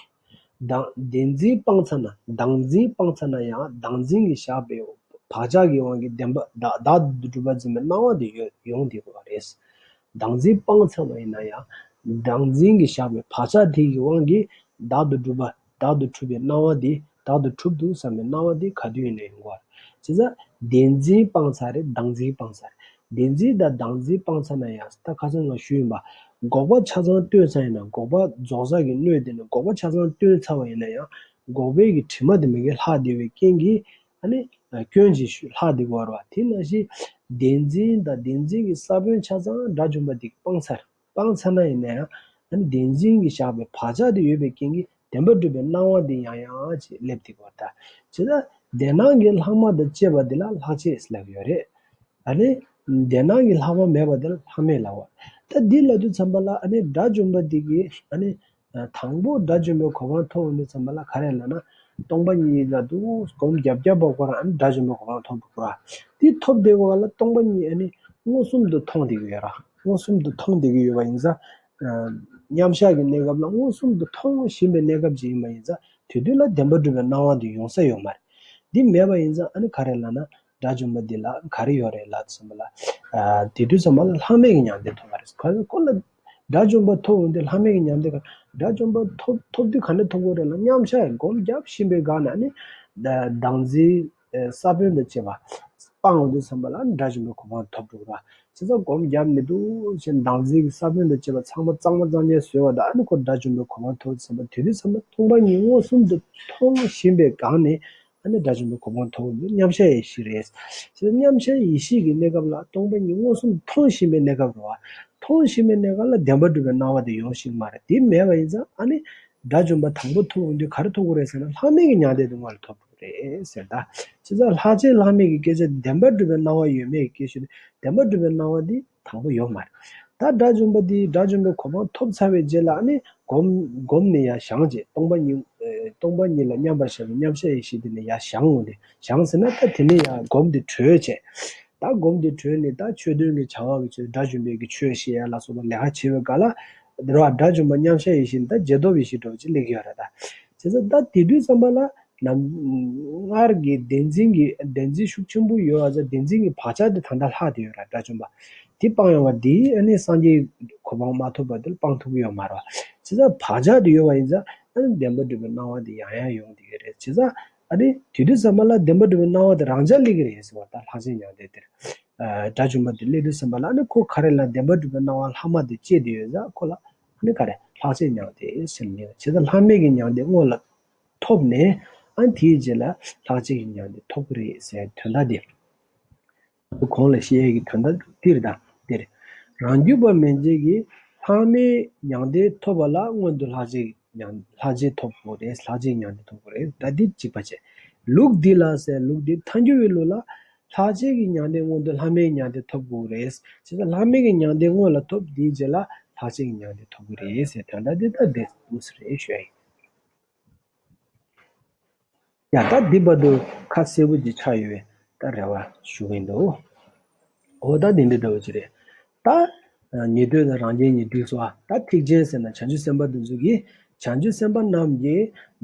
བདག་བདེན་འཛིན་སྤངས་ཚར་ན། བདག་འཛིན་སྤངས་ཚར་ན་ཡང་བདག་འཛིན་གྱིས་བཞག་པའི་བག་ཆགས་ཀྱི་དབང་གིས་བདེན་པ་བདག་བདག་ཏུ་གྲུབ་པར་འཛིན་པའི་སྣང་བ་དེ་ཡོད་ཡོང་བསྡད་ཀྱི་ཡོད་རེད། བདག་འཛིན་སྤངས་ཚར་བ་ཡིན་ན་ཡང་བདག་འཛིན་གྱིས་བཞག་པའི་བག་ཆགས་དེ་ཡི་དབང་གིས་བདག་ཏུ་གྲུབ་པ། བདག་ཏུ་གྲུབ་པའི་སྣང་བ་དེ། བདག་ཏུ་གྲུབ་འདུག་བསམ་པའི་སྣང་བ་དེ་ག་དུས་ཡིན་ན་ཡོང་གི་ཡོད་རེད། བྱས་ཙང་བདེན་འཛིན་སྤངས་ཚར་རེད། བདག་འཛིན་སྤངས་ཚར་རེད། བདེན་འཛིན་དང་བདག་འཛིན་སྤངས་ཚར་ན་ཡང་། ད་ཁ་སང་ང་ཞུས་ཡིན་པ། འགོག་པ་ཆ་ཚང་བཏོན་ཚར་ཡིན་ན། འགོག་པ་རྫོགས་བྱ་གི་སྣོད་དེ་ནི་འགོག་པ་ཆ་ཚང་བཏོན་ཚར་བ་ཡིན་ན་ཡང་འགོག་པའི་གི་དྲི་མ་དེ་མ་གིར་ལྷག་བསྡད་པའི་རྐྱེན་གྱིས་ཨ་ནི་སྐྱོན་ཅིག་ལྷག་བསྡད་ཀྱི་ཡོད་རེད་བ། དེ་ནང་བཞིན་བདེན་འཛིན་དང་བདེན་འཛིན་གྱི་ས་བོན་ཆ་ཚང་དགྲ་བཅོམ་པ་འདི་སྤངས་ཚར། སྤངས་ཚར་ན་ཡིན་ན་ཡང་ཨ་ནི་བདེན་འཛིན་གྱིས་བཞག་པའི་བག་ཆགས་དེ་ཡོད་པའི་རྐྱེན་གྱིས་བདེན་པར་གྲུབ་པའི་སྣང་བ་དེ་ཡང་ཡང་ཅིག་སླེབས་བསྡད་ཀྱི་ཡོད་རེད། བྱས་ཙང་བདེན་སྣང་གི་ལྷག་མ་དང་བཅས་པ་དེ་ལ་ལྷག་བཅས་ལབ་ཀྱི་ཡོད་རེད། ཨ་ནི་བདེན་སྣང་གི་ལྷག་མ་མེད་པ་དེ་ལ་ལྷག་མེད་ལབ་པ། ད་འདི་ལབ་དུས་ཙམ་པ་ལ་ཨ་ནི་དགྲ་བཅོམ་པ་འདི་གིས་ཨ་ནི་དང་པོ་དགྲ་བཅོམ་པའི་གོ་འཕང་ཐོབ་ཡོང་དུས་ཙམ་པ་ལ་ག་རེ་ལབ་ན། སྟོང་པ་ཉིད་ལ་འདུག་སྒོམ་རྒྱབ་རྒྱབ་པ་ཁོ་རང་ཨ་ནི་དགྲ་བཅོམ་པའི་གོ་འཕང་ཐོབ་འགྲོ་གི་རེད། དེ་ཐོབ་བསྡད་པ་ལ་སྟོང་པ་ཉིད་ཨ་ནི་མངོན་སུམ་དུ་མཐོང་བསྡད་ཀྱི་ཡོད་རེད། མངོན་སུམ་དུ་མཐོང་བསྡད་ཀྱི་ཡོད་པ་ཡིན་ཙང་། མཉམ་གཞག་གི་གནས་སྐབས་ལ་མངོན་སུམ་དུ་མཐོང་བཞིན་པའི་གནས་སྐབས་ཅིག་ཡིན་པ་ཡིན་ཙང་། དེ་དུས་ལ་བདེན་པར་གྲུབ་པའི་སྣང་བ་འདི་ཡོང་ས་ཡོད་མ་རེད། འདི་མེད་པ་ཡིན་ཙང་ཨ་ནི་ག་རེ་ལབ་ན། དགྲ་བཅོམ་པ་འདི་ལ་ག་རེ་ཡོད་རེད་ལབ་ཙམ་པ་ལ། ཨ་དེ་དུས་ཙམ་པ་ལ་ལྷག་མེད་ཀྱི་མྱང་འདས་ཐོབ་པ་རེད། ག་རེ་ཁོ་ལ་དགྲ་བཅོམ་པ་ཐོབ་འོང་དུས་ལྷག་མེད་ཀྱི་མྱང་འདས་ག་དགྲ་བཅོམ་པ་ཐོབ་ཐོབ་དུས་ག་འདྲ་ཐོབ་དགོས་རེད་ལབ། མཉམ་གཞག་སྒོམ་རྒྱབ་བཞིན་པའི་སྒང་ནས་ཨ་ནི་བདག་འཛིན་ས་བོན་དང་བཅས་པ་སྤངས་འོང་དུས་ཙམ་པ་ལ་ཨ་ནི་དགྲ་བཅོམ་པའི་གོ་འཕང་ཐོབ་འགྲོ་གི་རེད། བྱས་ཙང་སྒོམ་རྒྱབ་མི་འདུག་ཅེས་བདག་འཛིན་གྱི་ས་བོན་དང་བཅས་པ་ཚང་མ་གཙང་མ་གཙང་རྐྱང་བཟོས་པ་དང་ཨ་ནི་ཁོ་དགྲ་བཅོམ་པའི་གོ་འཕང་ཐོབ་ཙམ་པ་དེ་དུས་ཙམ་པ་སྟོང་པ་ཉིད་མངོན་སུམ་དུ་མཐོང་བཞིན་པའི་སྒང་ནས་ཨ་ནི་དགྲ་བཅོམ་པའི་གོ་འཕང་ཐོབ་འདུག་མཉམ་གཞག་ཡེ་ཤེས་རེད། དེ་མཉམ་གཞག་ཡེ་ཤེས་ཀྱི་གནས་སྐབས་ལ་སྟོང་པ་ཉིད་མངོན་སུམ་མཐོང་བཞིན་པའི་གནས་སྐབས་རེད་བ། མཐོང་བཞིན་པའི་གནས་སྐབས་ལ་བདེན་པར་གྲུབ་པའི་སྣང་བ་དེ་ཡོང་བཞིན་མ་རེད། དེ་མེད་པ་ཡིན་ཙང་ཨ་ནི་དགྲ་བཅོམ་པ་དང་པོ་ཐོབ་འོང་དུས་ག་རེ་ཐོབ་དགོས་རེད་ཟེར་ན་ལྷག་མེད་ཀྱི་མྱང་འདས་དེ་སྔོན་ལ་ཐོབ་རེད་ཟེར། ད་བྱས་ཙང་ལྷག་བཅས་ལྷག་མེད་ཀྱི་སྐད་ཆ་བདེན་པར་གྲུབ་པའི་སྣང་བ་ཡོད་མེད་ཀྱི་སྐད་ཆ་དེ་བདེན་པར་གྲུབ་པའི་སྣང་བ་འདི་དང་པོ་ཡོད་མ་རེད། ད་དགྲ་བཅོམ་པ་འདི་དགྲ་བཅོམ་པའི་གོ་འཕང་ཐོབ་ཚར་བའི་རྗེས་ལ་ཨ་ནི་སྒོམ་སྒོམ་ནས་ཡར་བཞེངས་བྱས་སྟོང་པ་ཉིད་ཨེ་སྟོང་པ་ཉིད་ལ་མཉམ་པར་བཞག་པའི་མཉམ་གཞག་ཡེ་ཤེས་དེ་ནས་ཡར་བཞེངས་འོང་དེ་བཞེངས་ཟེར་ན་ད་དེ་ནས་ཡར་སྒོམ་དེ་གྲོལ་བྱས། ད་སྒོམ་དེ་གྲོལ་ནས་ད་ཆོས་དོན་གྱི་བྱ་བ་གི་ཆོས་དགྲ་བཅོམ་པའི་གི་ཆོས་བཤད་ཡ་ལ་སོགས་པ་ལས་ཀ་བྱེད་པའི་སྐབས་ལ་རེད་བ། དགྲ་བཅོམ་པ་མཉམ་གཞག་ཡེ་ཤེས་ནི་ད་རྗེས་ཐོབ་ཡེ་ཤེས་འདྲ་བོ་ཅིག་སླེབས་ཀྱི་ཡོད་རེད་ད། བྱས་ཙང་ད་དེ་དུས་ཙམ་པ་ལ་ནམ་སྔར་གྱི་བདེན་འཛིན་གྱི་བདེན་འཛིན་ཤུགས་ཆེན་པོ་ཡོད་པ་ཙང་བདེན་འཛིན་གྱི་བག་ཆགས་དེ་ད་ལྟ་ལྷག་བསྡད་ཡོད་ར། དགྲ་བཅོམ་པ་དེ་སྤང་ཡོང་བ་དེ་ཨ་ནི་སངས་རྒྱས་གོ་འཕང་མ་ཐོབ་བར་དུ་སྤང་ཐུབ་ཀྱི་ཡོད་མ་རེད་བ། བྱས་ཙང་བག་ཆགས་དེ་ཡོད་པ་ཡིན་ཙང་ཨ་ནི་བདེན་པར་གྲུབ་པའི་སྣང་བ་དེ་ཡང་ཡང་ཡོང་བསྡད་ཀྱི་རེད། བྱས་ཙང་ཨ་ནི་དེ་དུས་ཙམ་པ་ལ་བདེན་པར་གྲུབ་པའི་སྣང་བ་དེ་རང་འཇགས་སླེབས་ཀྱི་རེད་ཟེར་བ། ད་ལྷག་བཅས་མྱང་འདས་དེར་དགྲ་བཅོམ་པ་དེ་སླེབས་དུས་ཙམ་པ་ལ་ཨ་ནི་ཁོ་ག་རེ་ལ་བདེན་པར་གྲུབ་པའི་སྣང་བ་ལྷག་མ་དེ་སྐྱེས་བསྡད་ཡོད་ཙང་ཁོ་ལ། ཨ་ནི་ག་རེ་ལྷག་བཅས་མྱང་འདས་ཟེར་ནས་བྱས་ཙང་ལྷག་མེད་ཀྱི་མྱང་འདས་སྔོན་ལ་ཐོབ་ནས་ཨ་ནི་དེའི་རྗེས་ལ་ལྷག་བཅས་ཀྱི་མྱང་འདས་ཐོབ་ཀྱི་རེད་ཟེར་དོན་དག་འདི། གོང་ལ་བཤད་ཡས་ཀྱི་དོན་དག་འདི་རེད་ད། འདི་རེད། རང་རྒྱུད་པ་མན་ཆད་ཀྱིས་ལྷག་མེད་མྱང་འདས་ཐོབ་པ་ལ་སྔོན་དུ་ལྷག་བཅས་ཀྱི་མྱང་ལྷག་བཅས་ཐོབ་དགོས་རེད། ལྷག་བཅས་མྱང་འདས་ཐོབ་དགོས་རེད། ད་འདི་གཅིག་པ་བྱས། ལུགས་འདི་ལ་ཟེར་ལུགས་འདི་ཐལ་འགྱུར་བའི་ལུགས་ལ། ལྷག་བཅས་ཀྱི་མྱང་འདས་སྔོན་དུ་ལྷག་མེད་མྱང་འདས་ཐོབ་དགོས་རེད། བྱས་ཙང་ལྷག་མེད་ཀྱི་མྱང་འདས་སྔོན་ལ་ཐོབ། དེའི་རྗེས་ལ་ལྷག་བཅས་ཀྱི་མྱང་འདས་ཐོབ་དགོས་རེད་ཟེར་དོན་དག་འདི་ལྟར་འདི་འདུག་ཟེར་ཞུ་ཡ་ཡིན། ཡ་ད་འདི་བར་དུ་ཁ་གསལ་པོ་ཅིག་ཆགས་ཡོད་པའི་ད་རེ་བ་ཞུ་གི་འདུག་འོ་ད་འདི་འདྲ་འདྲ་བོ་ཅིག་རེད། ད་ཉན་ཐོས་དང་རང་རྒྱལ་གཉིས་འདུས་སོ། ད་ཐེག་ཆེན་ཟེར་ན་བྱང་ཆུབ་སེམས་དཔའ་འདི་ཚོ་གིས་བྱང་ཆུབ་སེམས་དཔའ་རྣམས་ཀྱི་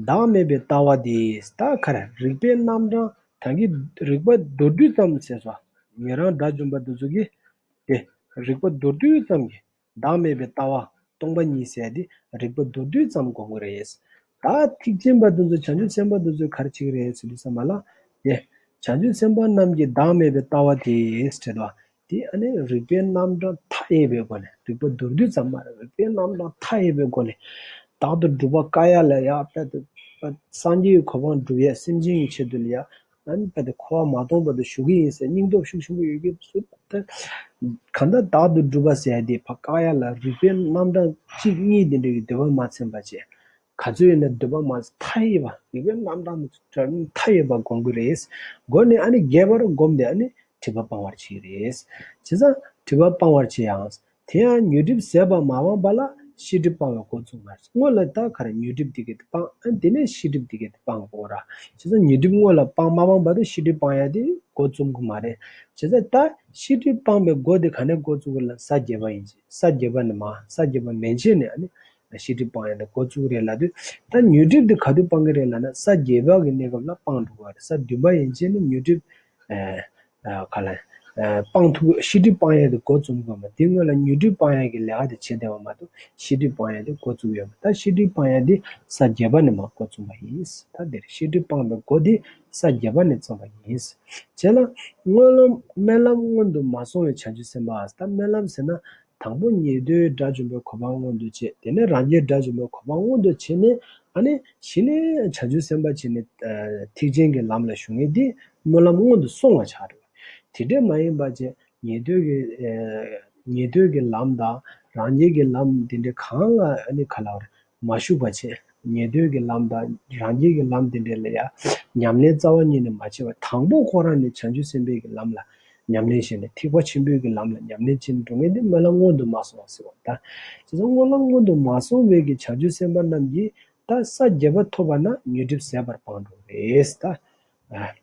བདག་མེད་པའི་ལྟ་བ་དེ། ད་ག་རེ་རིག་པའི་རྣམ་གྲངས་ད་གིན་རིག་པ་མདོར་བསྡུས་ཙམ་ཟེར་སོ། ཉན་རང་དགྲ་བཅོམ་པ་འདི་ཚོ་གིས་དེ་རིག་པ་མདོར་བསྡུས་ཙམ་གྱིས་བདག་མེད་པའི་ལྟ་བ་སྟོང་པ་ཉིད་ཟེར་དེ་རིག་པ་མདོར་བསྡུས་ཙམ་སྒོམ་གྱི་རེད། ད་ཐེག་ཆེན་པ་འདི་ཚོ་བྱང་ཆུབ་སེམས་དཔའ་འདི་ཚོས་ག་རེ་བྱེད་ཀྱི་རེད་ཟེར་དུས་ཙམ་པ་ལ། དེ་བྱང་ཆུབ་སེམས་དཔའ་རྣམས་ཀྱི་བདག་མེད་པའི་ལྟ་བ་དེ་ཟེར་དོ། དེ་ཨ་ནི་རིགས་པའི་རྣམ་གྲངས་མཐའ་ཡས་པའི་སྒོ་ནས། རིགས་པ་མདོར་བསྡུས་ཙམ་མ་རེད། རིགས་པའི་རྣམ་གྲངས་མཐའ་ཡས་པའི་སྒོ་ནས། བདག་ཏུ་གྲུབ་པ་བཀག་ཡ་ལ་ཡ་དཔེ་དེ་སངས་རྒྱས་ཀྱི་གོ་འཕང་སྒྲུབ་ཡས་སེམས་ཅན་གྱི་ཆེད་དུ་ལ་ཡ། ཨ་ནི་དཔེ་དེ་འཁོར་བ་མ་སྟོངས་བར་དུ་བཞུགས་ཀྱི་ཡིན་ཟེར་སྙིང་སྟོབས་ཤུགས་ཆེན་པོ་ཡོད་ཀྱི་ཚུལ་དེ། གང་ལྟར་བདག་ཏུ་གྲུབ་པ་ཟེར་ཡ་དེ་ཕར་བཀག་ཡ་ལ་རིགས་པའི་རྣམ་གྲངས་གཅིག་གཉིས་དེ་འདྲ་གི་འདོད་པ་མ་ཚིམ་པ་བྱས། ག་ཚོད་ཡིན་ན་འདོད་པ་མ་ཚིམ། མཐའ་ཡས་པ། རིགས་པའི་རྣམ་གྲངས་མཐའ་ཡས་པ་སྒོམ་གྱི་རེད། སྒོམ་ནས་ཨ་ནི་རྒྱས་པར་བསྒོམས་ཏེ་ཨ་ནི་སྒྲིབ་པ་སྤང་བར་བྱེད་ཀྱི་རེད། བྱས་ཙང་སྒྲིབ་པ་སྤང་བར་བྱེད་ཡང་། དེ་ཡང་ཉོན་སྒྲིབ་ཟད་པ་མ་སྤངས་པ་ལ་ཤེས་སྒྲིབ་སྤང་བའི་འགོ་བཙུགས་མ་རེད། སྔོན་ལ་ད་ག་རེ་ཉོན་སྒྲིབ་དེ་གས་དེ་སྤང་། ཨ་དེ་ནས་ཤེས་སྒྲིབ་དེ་གས་དེ་སྤང་དགོས་ར། བྱས་ཙང་ཉོན་སྒྲིབ་སྔོན་ལ་སྤང་མ་སྤངས་བར་དུ་ཤེས་སྒྲིབ་སྤང་ཡ་དེ་འགོ་རྩོམ་གི་མ་རེད། བྱས་ཙང་ད་ཤེས་སྒྲིབ་སྤངས་པའི་སྒོ་དེ་ག་ནས་འགོ་བཙུགས་དགོས་ལབ་ན་ས་བརྒྱད་པ་ཡིན་ཅི། ས་བརྒྱད་པ་ནས་མ། ས་བརྒྱད་པ་མན་ཆད་ནས་ཨ་ནི་ཤེས་སྒྲིབ་སྤང་ཡ་དེ་འགོ་བཙུགས་རེད་ལབ་དུས། ད་ཉོན་སྒྲིབ་དེ་ག་དུས་སྤང་གི་རེད་ལབ་ན་ས་བརྒྱད་པ་གི་གནས་སྐབས་ལ་སྤང་འགྲོ་གི་རེད། ས་བདུན་པ་ཡན་ཆད་ནས་ཉོན་སྒྲིབ་ཨ་ཨ་ག་ལ་ཨ་སྤང་ཐུབ། ཤེས་སྒྲིབ་སྤང་ཡ་དེ་འགོ་རྩོམ་དགོས་མ། དེ་སྔོན་ལ་ཉོན་སྒྲིབ་སྤང་ཡ་གི་ལས་ཀ་དེ་བྱེད་བསྡད་པ་མ་གཏོགས་ཤེས་སྒྲིབ་སྤང་ཡ་དེ་འགོ་བཙུགས་ཡོད་མ། ད་ཤེས་སྒྲིབ་སྤང་ཡ་དེ་ས་བརྒྱད་པ་ནས་མ་འགོ་རྩོམ་པ་ཡིན། ད་དེར་ཤེས་སྒྲིབ་སྤངས་པའི་སྒོ་དེ་ས་བརྒྱད་པ་ནས་རྩོམ་པ་ཡིན། བྱས་ན་སྨོན་ལམ། སྨོན་ལམ་སྔོན་དུ་མ་སོང་བའི་བྱང་ཆུབ་སེམས་དཔའ། ད་སྨོན་ལམ་ཟེར་ན། དང་པོ་ཉེ་དུའི་དགྲ་བཅོམ་པའི་གོ་འཕང་མངོན་དུ་བྱས། དེ་ནས་རང་རྒྱལ་དགྲ་བཅོམ་པའི་གོ་འཕང་མངོན་དུ་བྱས་ནས། ཨ་ནི་གཞི་ནས་བྱང་ཆུབ་སེམས་དཔའ་བྱས་ནས་ཨ་ཐེག་ཆེན་གྱི་ལམ་ལ་ཞུགས་མཁན་དེ་སྨོན་ལམ་སྔོན་དུ་སོང་བ་ཆགས་འགྲོ། དེ་འདྲས་མ་ཡིན་པ་བྱས་ཉེ་དུའི་གི་ཨ་ཉེ་དུའི་གི་ལམ་དང་རང་རྒྱལ་གྱི་ལམ་དེ་འདྲས་གང་ལ་ཨ་ནི་ག་ལབ་རེད། མ་ཞུགས་པ་བྱས། ཉེ་དུའི་གི་ལམ་དང་རང་རྒྱལ་གྱི་ལམ་དེ་འདྲས་ལ་ཡ་ཉམས་ལེན་རྩ་བ་ཉིད་ནས་མ་བྱས་པ། དང་པོ་ཁོ་རང་ནས་བྱང་ཆུབ་སེམས་དཔའི་གི་ལམ་ལ་ཉམས་ལེན་བྱས་ནས། ཐེག་པ་ཆེན་པོའི་གི་ལམ་ལ་ཉམས་ལེན་བྱས་ནས་འགྲོ་མཁན་དེ་སྨོན་ལམ་སྔོན་དུ་མ་སོང་བ་ཟེར་བ་ད། བྱས་ཙང་སྨོན་ལམ་སྔོན་དུ་མ་སོང་བའི་གི་བྱང་ཆུབ་སེམས་དཔའ་རྣམས་ཀྱིས་ད་ས་བརྒྱད་པ་ཐོབ་པ་ན་ཉོན་སྒྲིབ་ཟད་པར་སྤངས་འགྲོ་རེད་ད། ཨ།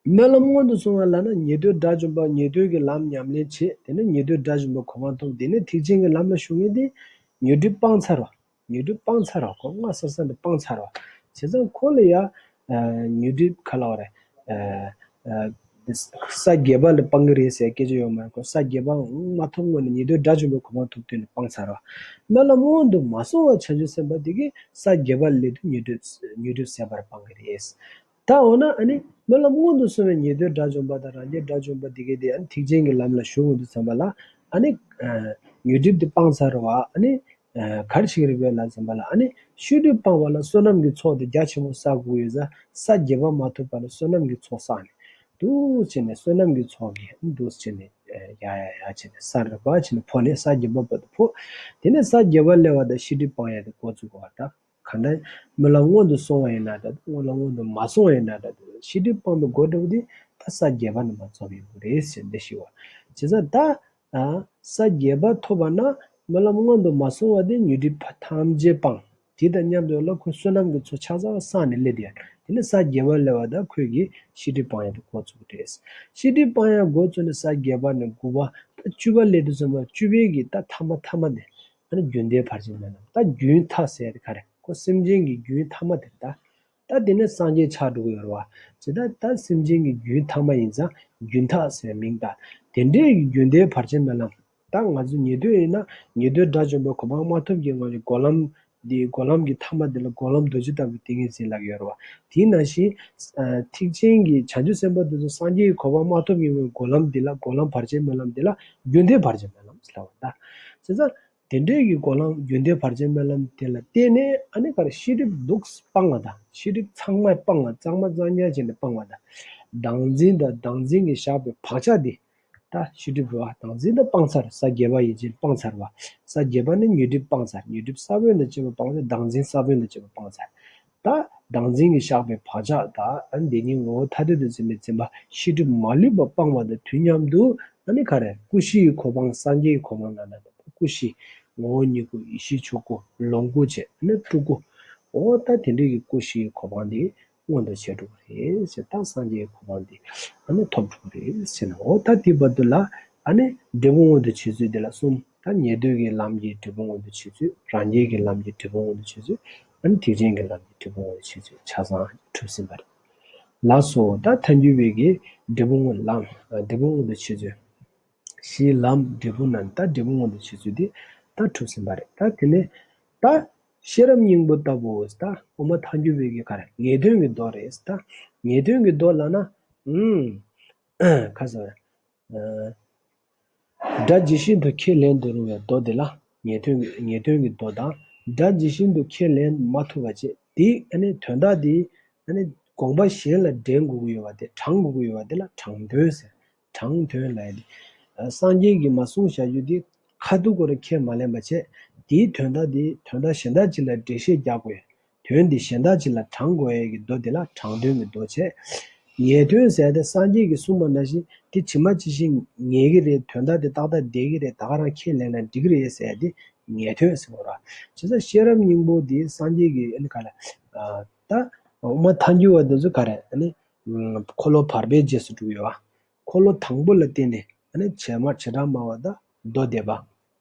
སྨོན་ལམ་སྔོན་དུ་སོང་བ་ལབ་ན་ཉེ་དུའི་དགྲ་བཅོམ་པ། ཉེ་དུའི་གི་ལམ་ཉམས་ལེན་བྱེད། དེ་ནས་ཉེ་དུའི་དགྲ་བཅོམ་པའི་གོ་འཕང་ཐོབ། དེ་ནས་ཐེག་ཆེན་གྱི་ལམ་ལ་ཞུགས་མཁན་དེ་ཉོན་སྒྲིབ་སྤངས་ཚར་བ། ཉོན་སྒྲིབ་སྤངས་ཚར་བ། ཁོ་སྔ་ས་ས་ནས་སྤངས་ཚར་བ། བྱས་ཙང་ཁོ་ལ་ཡ་ཨ་ཉོན་སྒྲིབ་ག་ལབ་རེད། ཨ་ཨ་ས་བརྒྱད་པ་ལ་སྤང་གི་རེད་ཟེར་སྐད་ཆ་ཡོད་མ་རེད། ཁོ་ས་བརྒྱད་པ་མ་ཐོབ་སྔོན་ནས་ཉེ་དུའི་དགྲ་བཅོམ་པའི་གོ་འཕང་ཐོབ་དུས་ནས་སྤངས་ཚར་བ། སྨོན་ལམ་སྔོན་དུ་མ་སོང་བ་བྱང་ཆུབ་སེམས་དཔའ་དེ་གིས་ས་བརྒྱད་པ་སླེབས་དུས་ཉོན་སྒྲིབ་ཉོན་སྒྲིབ་ཟད་པར་སྤང་གི་རེད། ད་འོ་ན་ཨ་ནི་སྨོན་ལམ་སྔོན་དུ་སོང་བའི་ཉེ་དུའི་དགྲ་བཅོམ་པ་དང་རང་རྒྱལ་དགྲ་བཅོམ་པ་དེ་གས་དེ་ཨ་ནི་ཐེག་ཆེན་གྱི་ལམ་ལ་ཞུགས་ཡོང་དུས་ཙམ་པ་ལ་ཨ་ནི་ཨ་ཉོན་སྒྲིབ་དེ་སྤངས་ཚར་བ། ཨ་ནི་ཨ་ག་རེ་བྱེད་ཀྱི་རེད་པས་ལབ་ཙམ་པ་ལ། ཨ་ནི་བཤད་སྒྲུབ་སྤངས་པ་ལ་བསོད་ནམས་ཀྱི་ཚོགས་དེ་རྒྱ་ཆེན་པོ་བསགས་དགོས་ཡོད་ཙང་ས་བརྒྱད་པ་མ་ཐོབ་པ་ལ་བསོད་ནམས་ཀྱི་ཚོགས་བསགས་ནས། འདུག་བྱས་ནས་བསོད་ནམས་ཀྱི་ཚོགས་ཀྱིས་འདུག་བྱས་ནས་ཡ་ཡ་ཡ་བྱས་ནས་ས་རེ་བ་བྱས་ནས་འཕོ་ནས་ས་བརྒྱད་པ་བར་དུ་འཕོ། དེ་ནས་ས་བརྒྱད་པ་སླེབས་པ་དང་བཤད་སྒྲུབ་སྤང་ཡ་དེ་འགོ་བཙུགས་པ་དང་། གང་ལྟར་སྨོན་ལམ་སྔོན་དུ་སོང་བ་ཡིན་ན་འདྲ་འདུག་སྨོན་ལམ་སྔོན་དུ་མ་སོང་བ་ཡིན་ན་འདྲ་འདུག་བཤད་སྒྲུབ་སྤངས་པའི་སྒོ་འགྲོ་བ་དེ་ད་ས་བརྒྱད་པ་ནས་མར་རྩོམ་ཡོང་གི་རེད་ཟེར་འདི་ཞུ་བ། བྱས་ཙང་ད་ཨ་ས་བརྒྱད་པ་ཐོབ་པ་ན་སྨོན་ལམ་སྔོན་དུ་མ་སོང་བ་དེ་ཉོན་སྒྲིབ་ཐམས་ཅད་སྤངས། དེ་དང་མཉམ་དུ་ལ་ཁོ་བསོད་ནམས་ཀྱི་ཚོགས་ཆ་ཚང་བསགས་ནས་སླེབས་དེ། དེ་ནས་ས་བརྒྱད་པ་སླེབས་པ་དང་ཁོས་ཀྱིས་བཤད་སྒྲུབ་སྤང་ཡ་དེ་འགོ་བཙུགས་རེད། བཤད་སྒྲུབ་སྤང་ཡ་འགོ་བཙུགས་ནས་ས་བརྒྱད་པ་ནས་དགུ་པ་ད་བཅུ་པ་སླེབས་དུས་ཙམ་པ་བཅུ་པའི་གི་ད་ཐ་མ་ཐ་མ་དེ་ཨ་ནི་རྒྱུན་མཐའི་བར་ཆད་སྨོན་ལམ། ད་རྒྱུན་མཐའ་ཟེར་ཡ་དེ་ག་རེ། ཁོ་སེམས་ཅན་གྱི་རྒྱུན་ཐ་མ་དེ་རེད་ད། ད་དེ་ནས་སངས་རྒྱས་ཆགས་འགྲོ་གི་ཡོད་རེད་བ། ཇི་ལྟར་ད་སེམས་ཅན་གྱི་རྒྱུན་ཐ་མ་ཡིན་ཙང་རྒྱུན་མཐའ་ཟེར་མིང་བཏགས། དེ་འདྲའི་རྒྱུན་མཐའི་བར་ཆད་སྨོན་ལམ། ད་ང་ཚོ་ཉེ་དུ་ཡིན་ན་ཉེ་དུ་དགྲ་བཅོམ་པའི་གོ་འཕང་མ་ཐོབ་ཀྱི་སྔོན་གྱི་སྒོམ་ལམ་འདི། སྒོམ་ལམ་གྱི་ཐ་མ་འདི་ལ་སྒོམ་ལམ་རྡོ་རྗེ་ལྟ་བུའི་ཏིང་ངེ་འཛིན་ལབ་ཡོད་རེད་བ། དེ་ནང་བཞིན་ཨ་ཐེག་ཆེན་གྱི་བྱང་ཆུབ་སེམས་དཔའ་འདི་ཚོ་སངས་རྒྱས་ཀྱི་གོ་འཕང་མ་ཐོབ་ཀྱི་སྔོན་གྱི་སྒོམ་ལམ་འདི་ལ་སྒོམ་ལམ་བར་ཆད་སྨོན་ལམ་འདི་ལ་རྒྱུན་མཐའི་བར་ཆད་སྨོན་ལམ་ལབ་པ་ད། བྱས་ཙང་དེ་འདྲའི་གི་སྒོམ་ལམ་རྒྱུན་མཐའི་བར་ཆད་སྨོན་ལམ་དེ་ལ་བརྟེན་ནས་ཨ་ནི་ག་རེ། ཤེས་སྒྲིབ་འདུག་སྤངས་པ་དང་། ཤེས་སྒྲིབ་ཚང་མ་སྤངས་པ། གཙང་མ་གཙང་རྐྱང་བྱས་ནས་སྤངས་པ་དང་། བདག་འཛིན་དང་བདག་འཛིན་གྱིས་བཞག་པའི་བག་ཆགས་དེ། ད་ཤེས་སྒྲིབ་རེད་བ། བདག་འཛིན་ད་སྤངས་ཚར། ས་བརྒྱད་པ་ཡིན་ཕྱིན་སྤངས་ཚར་བ། ས་བརྒྱད་པ་ནི་ཉོན་སྒྲིབ་སྤངས་ཚར། ཉོན་སྒྲིབ་ས་བོན་དང་བཅས་པ་སྤངས་ཚར། བདག་འཛིན་ས་བོན་དང་བཅས་པ་སྤངས་ཚར། ད་བདག་འཛིན་གྱིས་བཞག་པའི་བག་ཆགས་དང་ཨ་ནི་བདེན་གཉིས་ངོ་བོ་ཐ་དད་དུ་འཛིན་པའི་འཛིན་པ་ཤེས་སྒྲིབ་མ་ལུས་པ་སྤངས་པ་དང་དུས་མཉམ་དུ་ཨ་ནི་ག་རེ། ཀུན་གཞིའི་གོ་འཕང་སངས་རྒྱས་ཀྱི་གོ་འཕང་ལ་ན་ད་ཀུན་གཞི། ངོ་བོ་ཉིད་སྐུ། ཡེ་ཤེས་ཆོས་སྐུ། ལོངས་སྐུ་བཅས་ཨ་ནི་སྤྲུལ་སྐུ། འོ་ད་དེ་འདྲའི་གི་ཀུན་གཞིའི་གོ་འཕང་དེ་མངོན་དུ་བྱས་འགྲོ་གི་རེད་ཟེར། ད་སངས་རྒྱས་ཀྱི་གོ་འཕང་དེ་ཨ་ནི་ཐོབ་འགྲོ་གི་རེད་ཟེར་ན། འོ་ད་དེའི་བར་དུ་ལ་ཨ་ནི་འབྲས་བུ་མངོན་དུ་བྱེད་ཚུལ་དེ་ལ་གསུམ། ད་ཉེ་དུ་གི་ལམ་གྱི་འབྲས་བུ་མངོན་དུ་བྱེད་ཚུལ། རང་རྒྱལ་གྱི་ལམ་གྱི་འབྲས་བུ་མངོན་དུ་བྱེད་ཚུལ། ཨ་ནི་ཐེག་ཆེན་གྱི་ལམ་གྱི་འབྲས་བུ་མངོན་དུ་བྱེད་ཚུལ་ཆ་ཚང་གྲུབ་ཟིན་པ་རེད། ལགས་སོ། ད་ཐལ་འགྱུར་བའི་གི་འབྲས་བུ་མངོན་ལམ། འབྲས་བུ་མངོན་དུ་བྱེད་ཚུལ། གཞིའི་ལམ་འབྲས་བུ་རྣམས། ད་འབྲས་བུ་མངོན་དུ་བྱེད་ཚུལ་དེ་ད་གྲུབ་ཟིན་པ་རེད། ད་དེ་ནས་ད་ཤེས་རབ་སྙིང་པོ་ལྟ་བུ། ད་དབུ་མ་ཐལ་འགྱུར་བའི་གི་ག་རེ། ངེས་དོན་གྱི་མདོ་རེད། ད་ངེས་དོན་གྱི་མདོ་ལབ་ན་ཨུམ་ག་ཟེར། ཨ་ སྒྲ་ཇི་བཞིན་དུ་ཁས་ལེན་དུ་རུང་བའི་མདོ་དེ་ལ་ངེས་དོན་གྱི་ངེས་དོན་གྱི་མདོ་དང་། སྒྲ་ཇི་བཞིན་དུ་ཁས་ལེན་མ་ཐུབ་པ་བྱས་དེ་ཨ་ནི་དོན་དག་དེ་ཨ་ནི་དགོངས་པ་གཞན་ལ་འདྲེན་དགོས་ཀྱི་ཡོད་པ་དེ་དྲང་དགོས་ཀྱི་ཡོད་པ་དེ་ལ་དྲང་དོན་ཟེར། དྲང་དོན་ལབ་ཡ་དེ། སངས་རྒྱས་ཀྱིས་མ་གསུངས་བཞག་རྒྱུ་དེ་ཁ་ཐུག་སྐོར་ཁས་མ་ལེན་པ་བྱས་དེའི་དོན་དག་དེ་དོན་དག་གཞན་དག་ཅིག་ལ་འགྲེལ་བཤད་རྒྱག་དགོས། དོན་འདི་གཞན་དག་ཅིག་ལ་དྲང་དགོས་ཡས་ཀྱི་མདོ་དེ་ལ་དྲང་དོན་གྱི་མདོ་བྱས། ངེས་དོན་ཟེར་ཏེ་སངས་རྒྱས་ཀྱིས་གསུངས་པ་ནང་བཞིན་དེ་ཇི་མ་ཇི་བཞིན་ངེས་ཀྱི་རེད། དོན་དག་དེ་ཏག་ཏག་བསྡད་ཀྱི་རེད། ད་ག་རང་ཁས་ལེན་ན་འགྲིག་གི་རེད་ཟེར་ཏེ་ངེས་དོན་ཟེར་བ་རེད། བྱས་ཙང་ཤེས་རབ་སྙིང་པོ་དེ་སངས་རྒྱས་ཀྱིས་ཨ་ནི་ག་ལ་ད་དབུ་མ་ཐལ་འགྱུར་བ་དེ་ཚོ་ག་རེ་ཨ་ནི་འཁོར་ལོ་བར་པའི་རྗེས་སུ་འགྲོ་གི་ཡོད་པ། འཁོར་ལོ་དང་པོ་ལ་བརྟེན་ནས་ཨ་ནི་བྱེ་སྨྲ་བྱེ་བྲག་སྨྲ་བ་དང་མདོ་སྡེ་པ།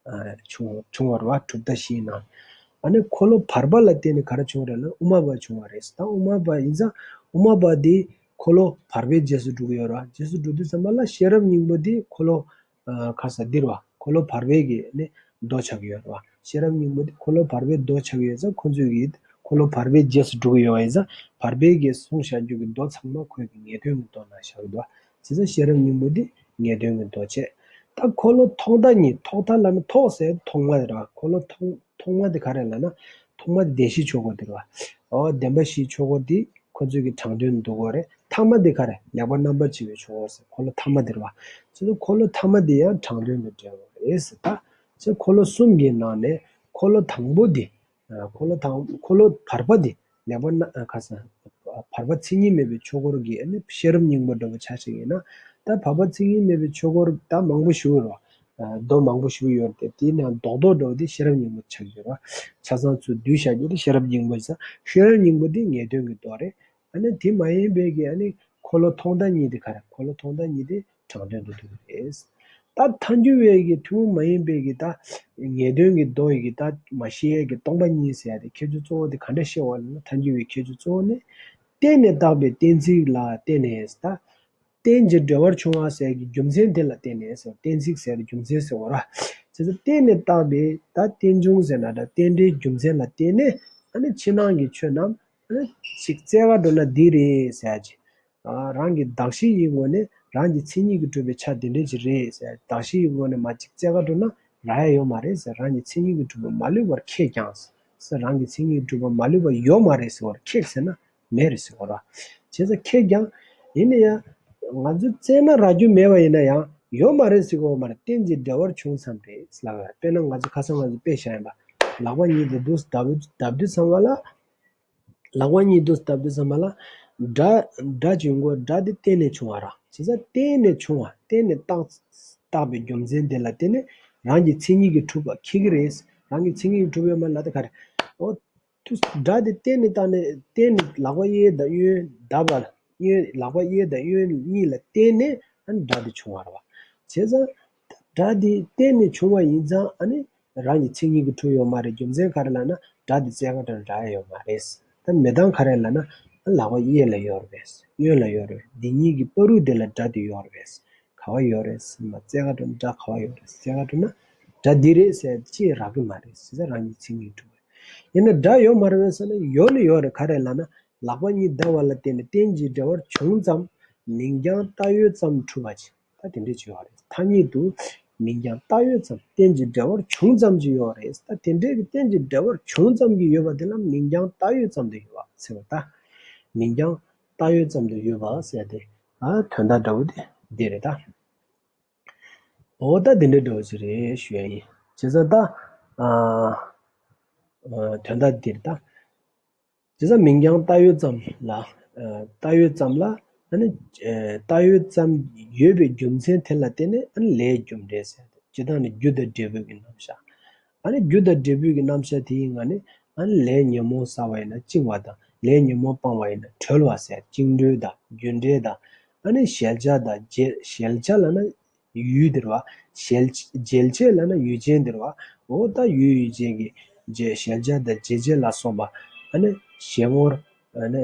བྱུང་བྱུང་བ་རེད་བ། གྲུབ་མཐའ་བཞིའི་ནང་། ཨ་ནི་འཁོར་ལོ་བར་པ་ལ་བརྟེན་ནས་ག་རེ་བྱུང་རེད་ལབ་ན་དབུ་མ་པ་བྱུང་བ་རེད། ད་དབུ་མ་པ་ཡིན་ཙང་དབུ་མ་པ་འདི་འཁོར་ལོ་བར་པའི་རྗེས་སུ་འགྲོ་གི་ཡོད་རེད་བ། རྗེས་སུ་འགྲོ་དུས་ཙམ་པ་ལ་ཤེས་རབ་སྙིང་པོ་འདི་འཁོར་ལོ་ག་ས་འདིར་བ། འཁོར་ལོ་བར་པའི་གི་ནི་མདོ་ཆགས་ཀྱི་ཡོད་རེད་བ། ཤེས་རབ་སྙིང་པོ་འདི་འཁོར་ལོ་བར་པའི་མདོ་ཆགས་ཀྱི་ཡོད་ཙང་ཁོ་ཚོས་ཀྱི་འཁོར་ལོ་བར་པའི་རྗེས་སུ་འགྲོ་གི་ཡོད་པ་ཡིན་ཙང་བར་པའི་གི་གསུངས་བཞག་རྒྱུ་གི་མདོ་ཚང་མ་ཁོས་ཀྱི་ངེས་དོན་གྱི་མདོ་ནང་བཞག་གི་འདུག་བ། བྱས་ཙང་ཤེས་རབ་སྙིང་པོ་འདི་ངེས་དོན་གྱི་མདོ་བྱས། ད་འཁོར་ལོ་ཐོག་མཐའ་གཉིས། ཐོག་མཐའ་ལབ་ན་ཐོག་ཟེར་ཐོག་མ་དེ་རེད་བ། འཁོར་ལོ་ཐོག་ཐོག་མ་དེ་ག་རེ་ལབ་ན་ཐོག་མ་དེ་བདེན་བཞིའི་ཆོས་འཁོར་དེ་རེད་བ། འོ་བདེན་པ་བཞིའི་ཆོས་འཁོར་དེ་ཁོ་ཚོས་ཀྱི་དྲང་དོན་འདུག་གོ་རེད། ཐ་མ་དེ་ག་རེ། ལེགས་པར་རྣམ་པར་ཕྱེ་བའི་ཆོས་འཁོར་ཟེར། འཁོར་ལོ་ཐ་མ་དེ་རེད་བ། བྱས་ཙང་འཁོར་ལོ་ཐ་མ་དེ་ཡང་དྲང་དོན་དུ་འགྲེལ་བ་རེད་ཟེར། ད་བྱས་འཁོར་ལོ་གསུམ་གྱི་ནང་ནས་འཁོར་ལོ་དང་པོ་དེ། འཁོར་ལོ་དང་འཁོར་ལོ་བར་པ་དེ་ལེགས་པར་རྣ་ཁ་སང་བར་པ་མཚན་ཉིད་མེད་པའི་ཆོས་འཁོར་གྱི་ཨ་ནི་ཤེས་རབ་སྙིང་པོ་འདྲ་བོ་ཆ་བཞག་ཡིན་ན། ད་བར་པ་མཚན་ཉིད་མེད་པའི་ཆོས་འཁོར་ད་མང་པོ་ཞིག་ཡོད་རེད་བ། མདོ་མང་པོ་ཞིག་ཡོད་རེད་དེ། དེའི་ནང་རྡོག་རྡོག་འདྲ་བོ་དེ་ཤེས་རབ་སྙིང་པོ་ཆགས་ཡོད་རེད་བ། ཆ་ཚང་ཚུར་བསྡུས་བཞག་རྒྱུ་དེ་ཤེས་རབ་སྙིང་པོ་ཡིན་ཙང་ཤེས་རབ་སྙིང་པོ་དེ་ངེས་དོན་གྱི་མདོ་རེད། ཨ་ནི་དེ་མ་ཡིན་པའི་གི་ཨ་ནི་འཁོར་ལོ་ཐོག་མཐའ་གཉིས་དེ་ག་རེ། འཁོར་ལོ་ཐོག་མཐའ་གཉིས་དེ་དྲང་དོན་དུ་འདུག་རེད། ད་ཐལ་འགྱུར་བའི་གི་ཐུན་མོང་མ་ཡིན་པའི་གི་ད་ངེས་དོན་གྱི་མདོ་ཡི་གི་ད་མ་ཤེས་ཡས་ཀྱི་སྟོང་པ་ཉིད་ཟེར་ཡ་དེ་ཁྱད་ཆོས་གཙོ་བོ་དེ་ག་འདྲ་ཤེས་པ་ལབ་ན། ཐལ་འགྱུར་བའི་ཁྱད་ཆོས་གཙོ་བོ་ནི་རྟེན་ནས་བཏགས་པའི་གཏན་ཚིགས་ལ་བརྟེན་ནས། ད་རྟེན་གྱི་འབྲེལ་བར་འབྱུང་བ་ཟེར་གྱི་རྒྱུ་མཚན་དེ་ལ་བརྟེན་ནས་ཟེར། གཏན་ཚིགས་ཟེར་རྒྱུ་མཚན་ཟེར་བ་ར། བྱས་ཙང་རྟེན་ནས་བཏགས་པའི་ད་རྟེན་འབྱུང་ཟེར་ན་འདྲ། རྟེན་འབྲེལ་རྒྱུ་མཚན་ལ་བརྟེན་ནས་ཨ་ནི་ཕྱི་ནང་གི་ཆོས་རྣམས་ཨ་ནི་ཅིག་བཙལ་ག་འགྲོ་ན་འདི་རེད་ཟེར་ཡ་ཅིག་ཨ། རང་གི་གདགས་གཞི་ཡི་ངོས་ནས་རང་གི་མཚན་ཉིད་ཀྱིས་གྲུབ་པའི་ཆ་དེ་འདྲ་ཅིག་རེད་ཟེར། གདགས་གཞི་ཡི་ངོས་ནས་མ་ཅིག་བཙལ་ག་འགྲོ་ན་རག་ཡ་ཡོད་མ་རེད་ཟེར། རང་གི་མཚན་ཉིད་ཀྱིས་གྲུབ་པ་མ་ལུས་པར་ཁེགས་ཀྱང་ཟེར། རང་གི་མཚན་ཉིད་ཀྱིས་གྲུབ་པ་མ་ལུས་པ་ཡོད་མ་རེད་ཟེར་བར་ཁེགས་ཟེར་ན་མེད་རེད་ཟེར་བ་ར། བྱས་ཙང་ཁེགས་ཀྱང་ཡིན་ན་ཡང་ང་ཚོས་བཙལ་ན་རག་རྒྱུ་མེད་པ་ཡིན་ན་ཡང་ཡོད་མ་རེད་ཟེར་གོ་མ་རེད། རྟེན་གྱི་འབྲེལ་བར་བྱུང་ཙམ་རེད་ལབ་པ་རེད། དཔེར་ན་ང་ཚོ་ཁ་སང་ང་ཚོ་དཔེ་བཞག་ཡིན་པ། ལག་པ་གཉིས་དེ་འདུག་བརྡབ་བརྡབ་དུས་ཙམ་པ་ལ། ལག་པ་གཉིས་འདུག་བརྡབ་དུས་ཙམ་པ་ལ། སྒྲ་སྒྲ་ཅིག་ཡོང་གོ། སྒྲ་དེ་རྟེན་ནས་བྱུང་བ་ར། བྱས་ཙང་རྟེན་ནས་བྱུང་བ། རྟེན་ནས་བཏགས་བཏགས་པའི་རྒྱུ་མཚན་དེ་ལ་བརྟེན་ནས་རང་གི་མཚན་ཉིད་ཀྱིས་གྲུབ་པ་ཁེགས་ཀྱི་རེད། རང་གི་མཚན་ཉིད་ཀྱིས་གྲུབ་ཡོད་མ་རེད་ལབ་དེ་ག་རེད། འོ། དུས་སྒྲ་དེ་རྟེན་ནས་བཏགས་ནས་རྟེན་ནས་ལག་པ་གཡས་དང་གཡོན་བརྡབ་པ་ལ། གཡོན་ལག་པ་གཡས་དང་གཡོན་གཉིས་ལ་བརྟེན་ནས་ཨ་ནི་སྒྲ་དེ་བྱུང་བ་རེད་བ། བྱས་ཙང་། སྒྲ་དེ་རྟེན་ནས་བྱུང་བ་ཡིན་ཙང་ཨ་ནི་རང་གི་མཚན་ཉིད་ཀྱིས་གྲུབ་ཡོད་མ་རེད། རྒྱུ་མཚན་ག་རེ་ལབ་ན་སྒྲ་དེ་བཙལ་ག་འགྲོ་ན་རག་ཡ་ཡོད་མ་རེད། ད་མེད་སྟངས་ག་རེ་ལབ་ན་ཨ་ལག་པ་གཡས་ལ་ཡོད་རེད་པས། གཡོན་ལ་ཡོད་རེད། འདི་གཉིས་ཀྱི་བར་དུ་དེ་ལ་སྒྲ་དེ་ཡོད་རེད་པས། ག་བ་ཡོད་རེད་ཟེར་ན་བཙལ་ག་འགྲོ་ན་སྒྲ་ག་བ་ཡོད་རེད། བཙལ་ག་འགྲོ་ན་སྒྲ་འདི་རེད་ཟེར་ཅིག་རག་གི་མ་རེད། བྱས་ཙང་རང་གི་མཚན་ཉིད་གྲུབ་པ་ཡིན་ན་སྒྲ་ཡོད་མ་རེད་པས་ཟེར་ན་ཡོད་ནི་ཡོད་རེད། ག་རེ་ལབ་ན་ལག་པ་གཉིས་བརྡབ་པ་ལ་བརྟེན་ནས་རྟེན་གྱི་འབྲེལ་བར་བྱུང་ཙམ་མིང་རྐྱང་བཏགས་ཡོད་ཙམ་གྲུབ་པ་ཅིག་ད་དེ་འདྲས་ཅིག་ཡོད་རེད། ཐ་སྙད་དུ་མིང་རྐྱང་བཏགས་ཡོད་ཙམ་རྟེན་གྱི་འབྲེལ་བར་བྱུང་ཙམ་ཅིག་ཡོད་རེད། ད་དེ་འདྲས་ཀྱི་རྟེན་གྱི་འབྲེལ་བར་བྱུང་ཙམ་གྱི་ཡོད་པ་དེ་ལ་མིང་རྐྱང་བཏགས་ཡོད་ཙམ་དུ་ཡོད་པ་ཟེར་བ། ད་མིང་རྐྱང་བཏགས་ཡོད་ཙམ་དུ་ཡོད་པ་ཟེར་ཏེ། ཨ། དོན་དག་འདྲ་བོ་དེ་འདི་རེད་ད། འོ་ད་དེ་འདྲ་འདྲ་བོ་ཅིག་རེད་ཞུ་ཡ་ཡིན། བྱས་ཙང་ད། ཨ། ཨ། དོན་དག་འདི་རེད་ད། བྱས་ཙང་མིང་རྐྱང་བཏགས་ཡོད་ཙམ་ལ། ཨ། བཏགས་ཡོད་ཙམ་ལ་ཨ་ནི། ཨ། བཏགས་ཡོད་ཙམ་ཡོད་པའི་རྒྱུ་མཚན་དེ་ལ་བརྟེན་ནས་ཨ་ནི་ལས་རྒྱུ་འབྲས་ཟེར་ཏེ། སྤྱིར་བཏང་ནི་རྒྱུ་དང་འབྲས་བུ་གི་རྣམ་གཞག་ཨ་ནི་རྒྱུ་དང་འབྲས་བུ་གི་རྣམ་གཞག་དེའི་ངང་ནས་ཨ་ནི་ལས་ཉོན་མོངས་བསགས་པ་ཡིན་ན་བཅིང་བ་དང་། ལས་ཉོན་མོངས་སྤངས་པ་ཡིན་ན་གྲོལ་བ་ཟེར། བཅིངས་གྲོལ་དང་རྒྱུ་འབྲས་དང་། ཨ་ནི་གཞལ་བྱ་དང་རྗེས། གཞལ་བྱ་ལབ་ན་ཡུལ་དེ་རེད་བ། གཞལ། འཇལ་བྱེད་ལབ་ན་ཡུལ་ཅན་དེ་རེད་བ། འོ་ད་ཡུལ་ཡུལ་ཅན་གྱི་རྗེས། གཞལ་བྱ་དང་འཇལ་བྱེད་ལ་སོགས་པ་ཨ་ནི་གཞན་ངོར་ཨ་ནི་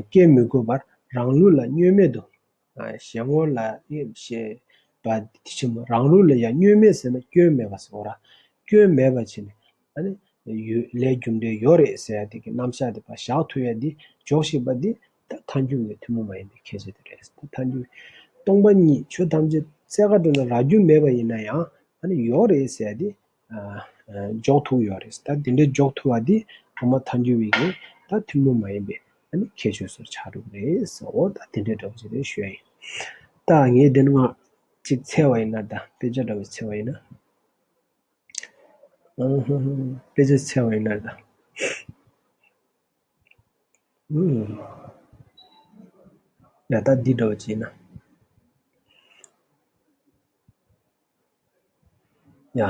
སྐྱེ་མི་དགོས་པར་རང་ལུགས་ལ་བསྙོན་མེད་དུ། ཨ། གཞན་ངོར་ལ་ཞེས་པ་དེ་ཆེན་པོ། རང་ལུགས་ལ་ཡང་བསྙོན་མེད་ཟེར་ན་སྐྱོན་མེད་པ་ཟེར་བ་ར། སྐྱོན་མེད་པ་བྱས་ནས་ཨ་ནི་ཡུལ། ལས་རྒྱུ་འབྲས་ཡོད་རེད་ཟེར་ཡ་དེ་གི་རྣམ་གཞག་དེ་ཕར་བཞག་ཐུབ་ཡ་འདི་འཇོག་ཤེས་པ་འདི་ད་ཐལ་འགྱུར་བའི་ཐུན་མོང་མ་ཡིན་པའི་ཁྱད་ཆོས་དེ་རེད། ད་ཐལ་འགྱུར་སྟོང་པ་ཉིད་ཆོས་ཐམས་ཅད་ རྩེད་གར་འགྲོ་ན་རག་རྒྱུ་མེད་པ་ཡིན་ན་ཡང་ཨ་ནི་ཡོད་རེད་ཟེར་ཏེ་ཨ་ཨ་འཇོག་ཐུབ་ཡོད་རེད། ད་དེ་འདྲའི་འཇོག་ཐུབ་པ་འདི་ཨ་མ་ཐལ་འགྱུར་བའི་གི་ད་ཐུན་མོང་མ་ཡིན་པའི་ཨ་ནི་ཁྱད་ཆོས་སུ་ཆགས་འགྲོ་གི་རེད་ཟེར། འོ་ད་དེ་འདྲའི་འདྲ་པོ་ཅིག་རེད་ཞུ་ཡ་ཡིན། ད་ངས་དེ་ནི་ང་ཅིག་འཚོལ་བ་ཡིན་ན། ད་དཔེ་ཆ་འདྲ་པོ་འཚོལ་བ་ཡིན་ན། ཨ་ཧ་ཧ། དཔེ་ཆ་འཚོལ་བ་ཡིན་ན་ད། ཨུམ། ཡ་ད་འདི་འདྲ་པོ་ཅིག་ཡིན་ན། ཡ།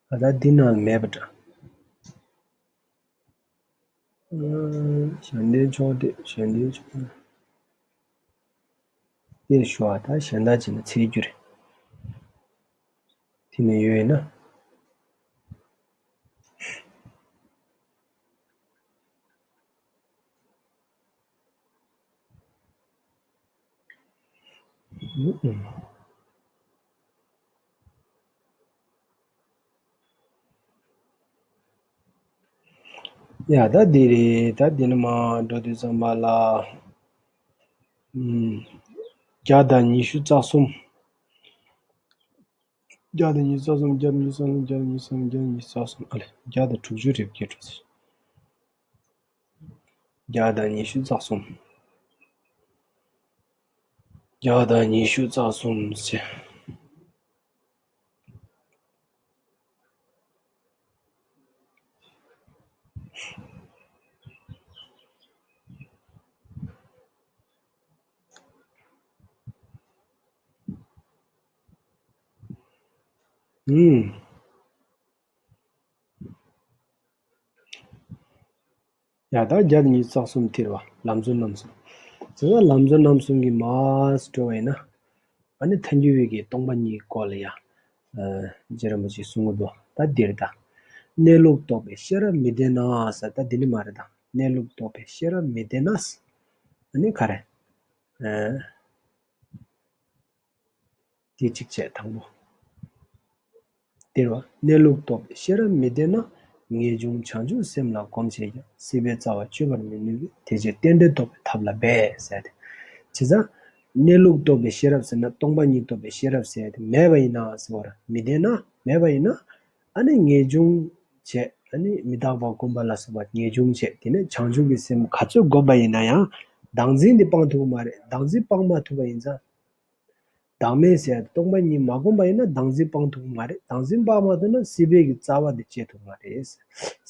ད་ལྟ་འདི་ནང་མེད་པ་འདྲ། ཨ། གཞན་དོན་ཕྱོགས་བསྡུས། གཞན་དོན་ཕྱོགས་བསྡུས་ཞུ་བ་དང་གཞན་དག་བྱས་ན་འཚོལ་རྒྱུ་རེད། དེ་ནས་ཡོད་ན། ཡ་ད་འདི་རེད། ད་འདི་ནས་མར་འགྲོ་དུས་ཙམ་པ་ལ། ཨུམ། བརྒྱ་དང་ཉི་ཤུ་རྩ་གསུམ། བརྒྱ་དང་ཉི་ཤུ་རྩ་གསུམ། བརྒྱ་དང་ཉི་ཤུ་རྩ་གསུམ། བརྒྱ་དང་ཉི་ཤུ་རྩ་གསུམ། བརྒྱ་དང་ཉི་ཤུ་རྩ་གསུམ། ཨ་ལེ། བརྒྱ་དང་དྲུག་ཅུ་རེ་བརྒྱད་འགྲོ་ཟེར། བརྒྱ་དང་ཉི་ཤུ་རྩ་གསུམ། བརྒྱ་དང་ཉི་ཤུ་རྩ་གསུམ་ཟེར། ཨུམ། ཡ་ད་བརྒྱ་དང་ཉི་ཤུ་རྩ་གསུམ་དེ་རེད་པ། ལམ་གཙོ་རྣམ་གསུམ། དེ་ནས་ལམ་གཙོ་རྣམ་གསུམ་གྱི་མར་འགྲོ་བ་ཡིན་ན། ཨ་ནི་ཐལ་འགྱུར་བའི་གི་སྟོང་པ་ཉིད་སྐོར་ལ་ཡ། ཨ། རྗེ་རིན་པོ་ཆེས་གསུང་གི་འདུག། ད་འདིར་ད། གནས་ལུགས་རྟོགས་པའི་ཤེས་རབ་མི་ལྡན་ན་ཟེར། ད་འདི་ནི་མ་རེད། ད་གནས་ལུགས་རྟོགས་པའི་ཤེས་རབ་མི་ལྡན་ན་ཟེར། ཨ་ནི་ག་རེ། ཨ། དེ་གཅིག་བྱས། དང་པོ། དེ་རེད་པ། གནས་ལུགས་རྟོགས་པའི་ཤེས་རབ་མི་ལྡན་ན། ངེས་འབྱུང་བྱང་ཆུབ་སེམས་ལ་གོམས་བྱས་ཀྱང་། སྲིད་པའི་རྩ་བ་གཅོད་པར་མི་ནུས་པས། དེ་ཕྱིར་རྟེན་འབྲེལ་རྟོགས་པའི་ཐབས་ལ་འབད་ཟེར་ཏེ། བྱས་ཙང་། གནས་ལུགས་རྟོགས་པའི་ཤེས་རབ་ཟེར་ན་སྟོང་པ་ཉིད་རྟོགས་པའི་ཤེས་རབ་ཟེར་ཏེ་མེད་པ་ཡིན་ན་ཟེར་བ་རེད། མི་ལྡན་ན། མེད་པ་ཡིན་ན། ཨ་ནི་ངེས་འབྱུང་བྱས། ཨ་ནི་མི་རྟག་པ་སྒོམ་པ་ལ་སོགས་པ་ངེས་འབྱུང་བྱས། དེ་ནས་བྱང་ཆུབ་ཀྱི་སེམས་ག་ཚོད་བསྒོམས་པ་ཡིན་ན་ཡང་། བདག་འཛིན་དེ་སྤང་ཐུབ་ཀྱི་མ་རེད། བདག་འཛིན་སྤང་མ་ཐུབ་པ་ཡིན་ཙང་། བདག་མེད་ཟེར་ཡ་དེ་སྟོང་པ་ཉིད་མ་བསྒོམས་པ་ཡིན་ན་བདག་འཛིན་སྤང་ཐུབ་ཀྱི་མ་རེད། བདག་འཛིན་སྤང་མ་ཐུབ་ན་སྲིད་པའི་གི་རྩ་བ་དེ་བཅད་ཐུབ་ཀྱི་མ་རེད།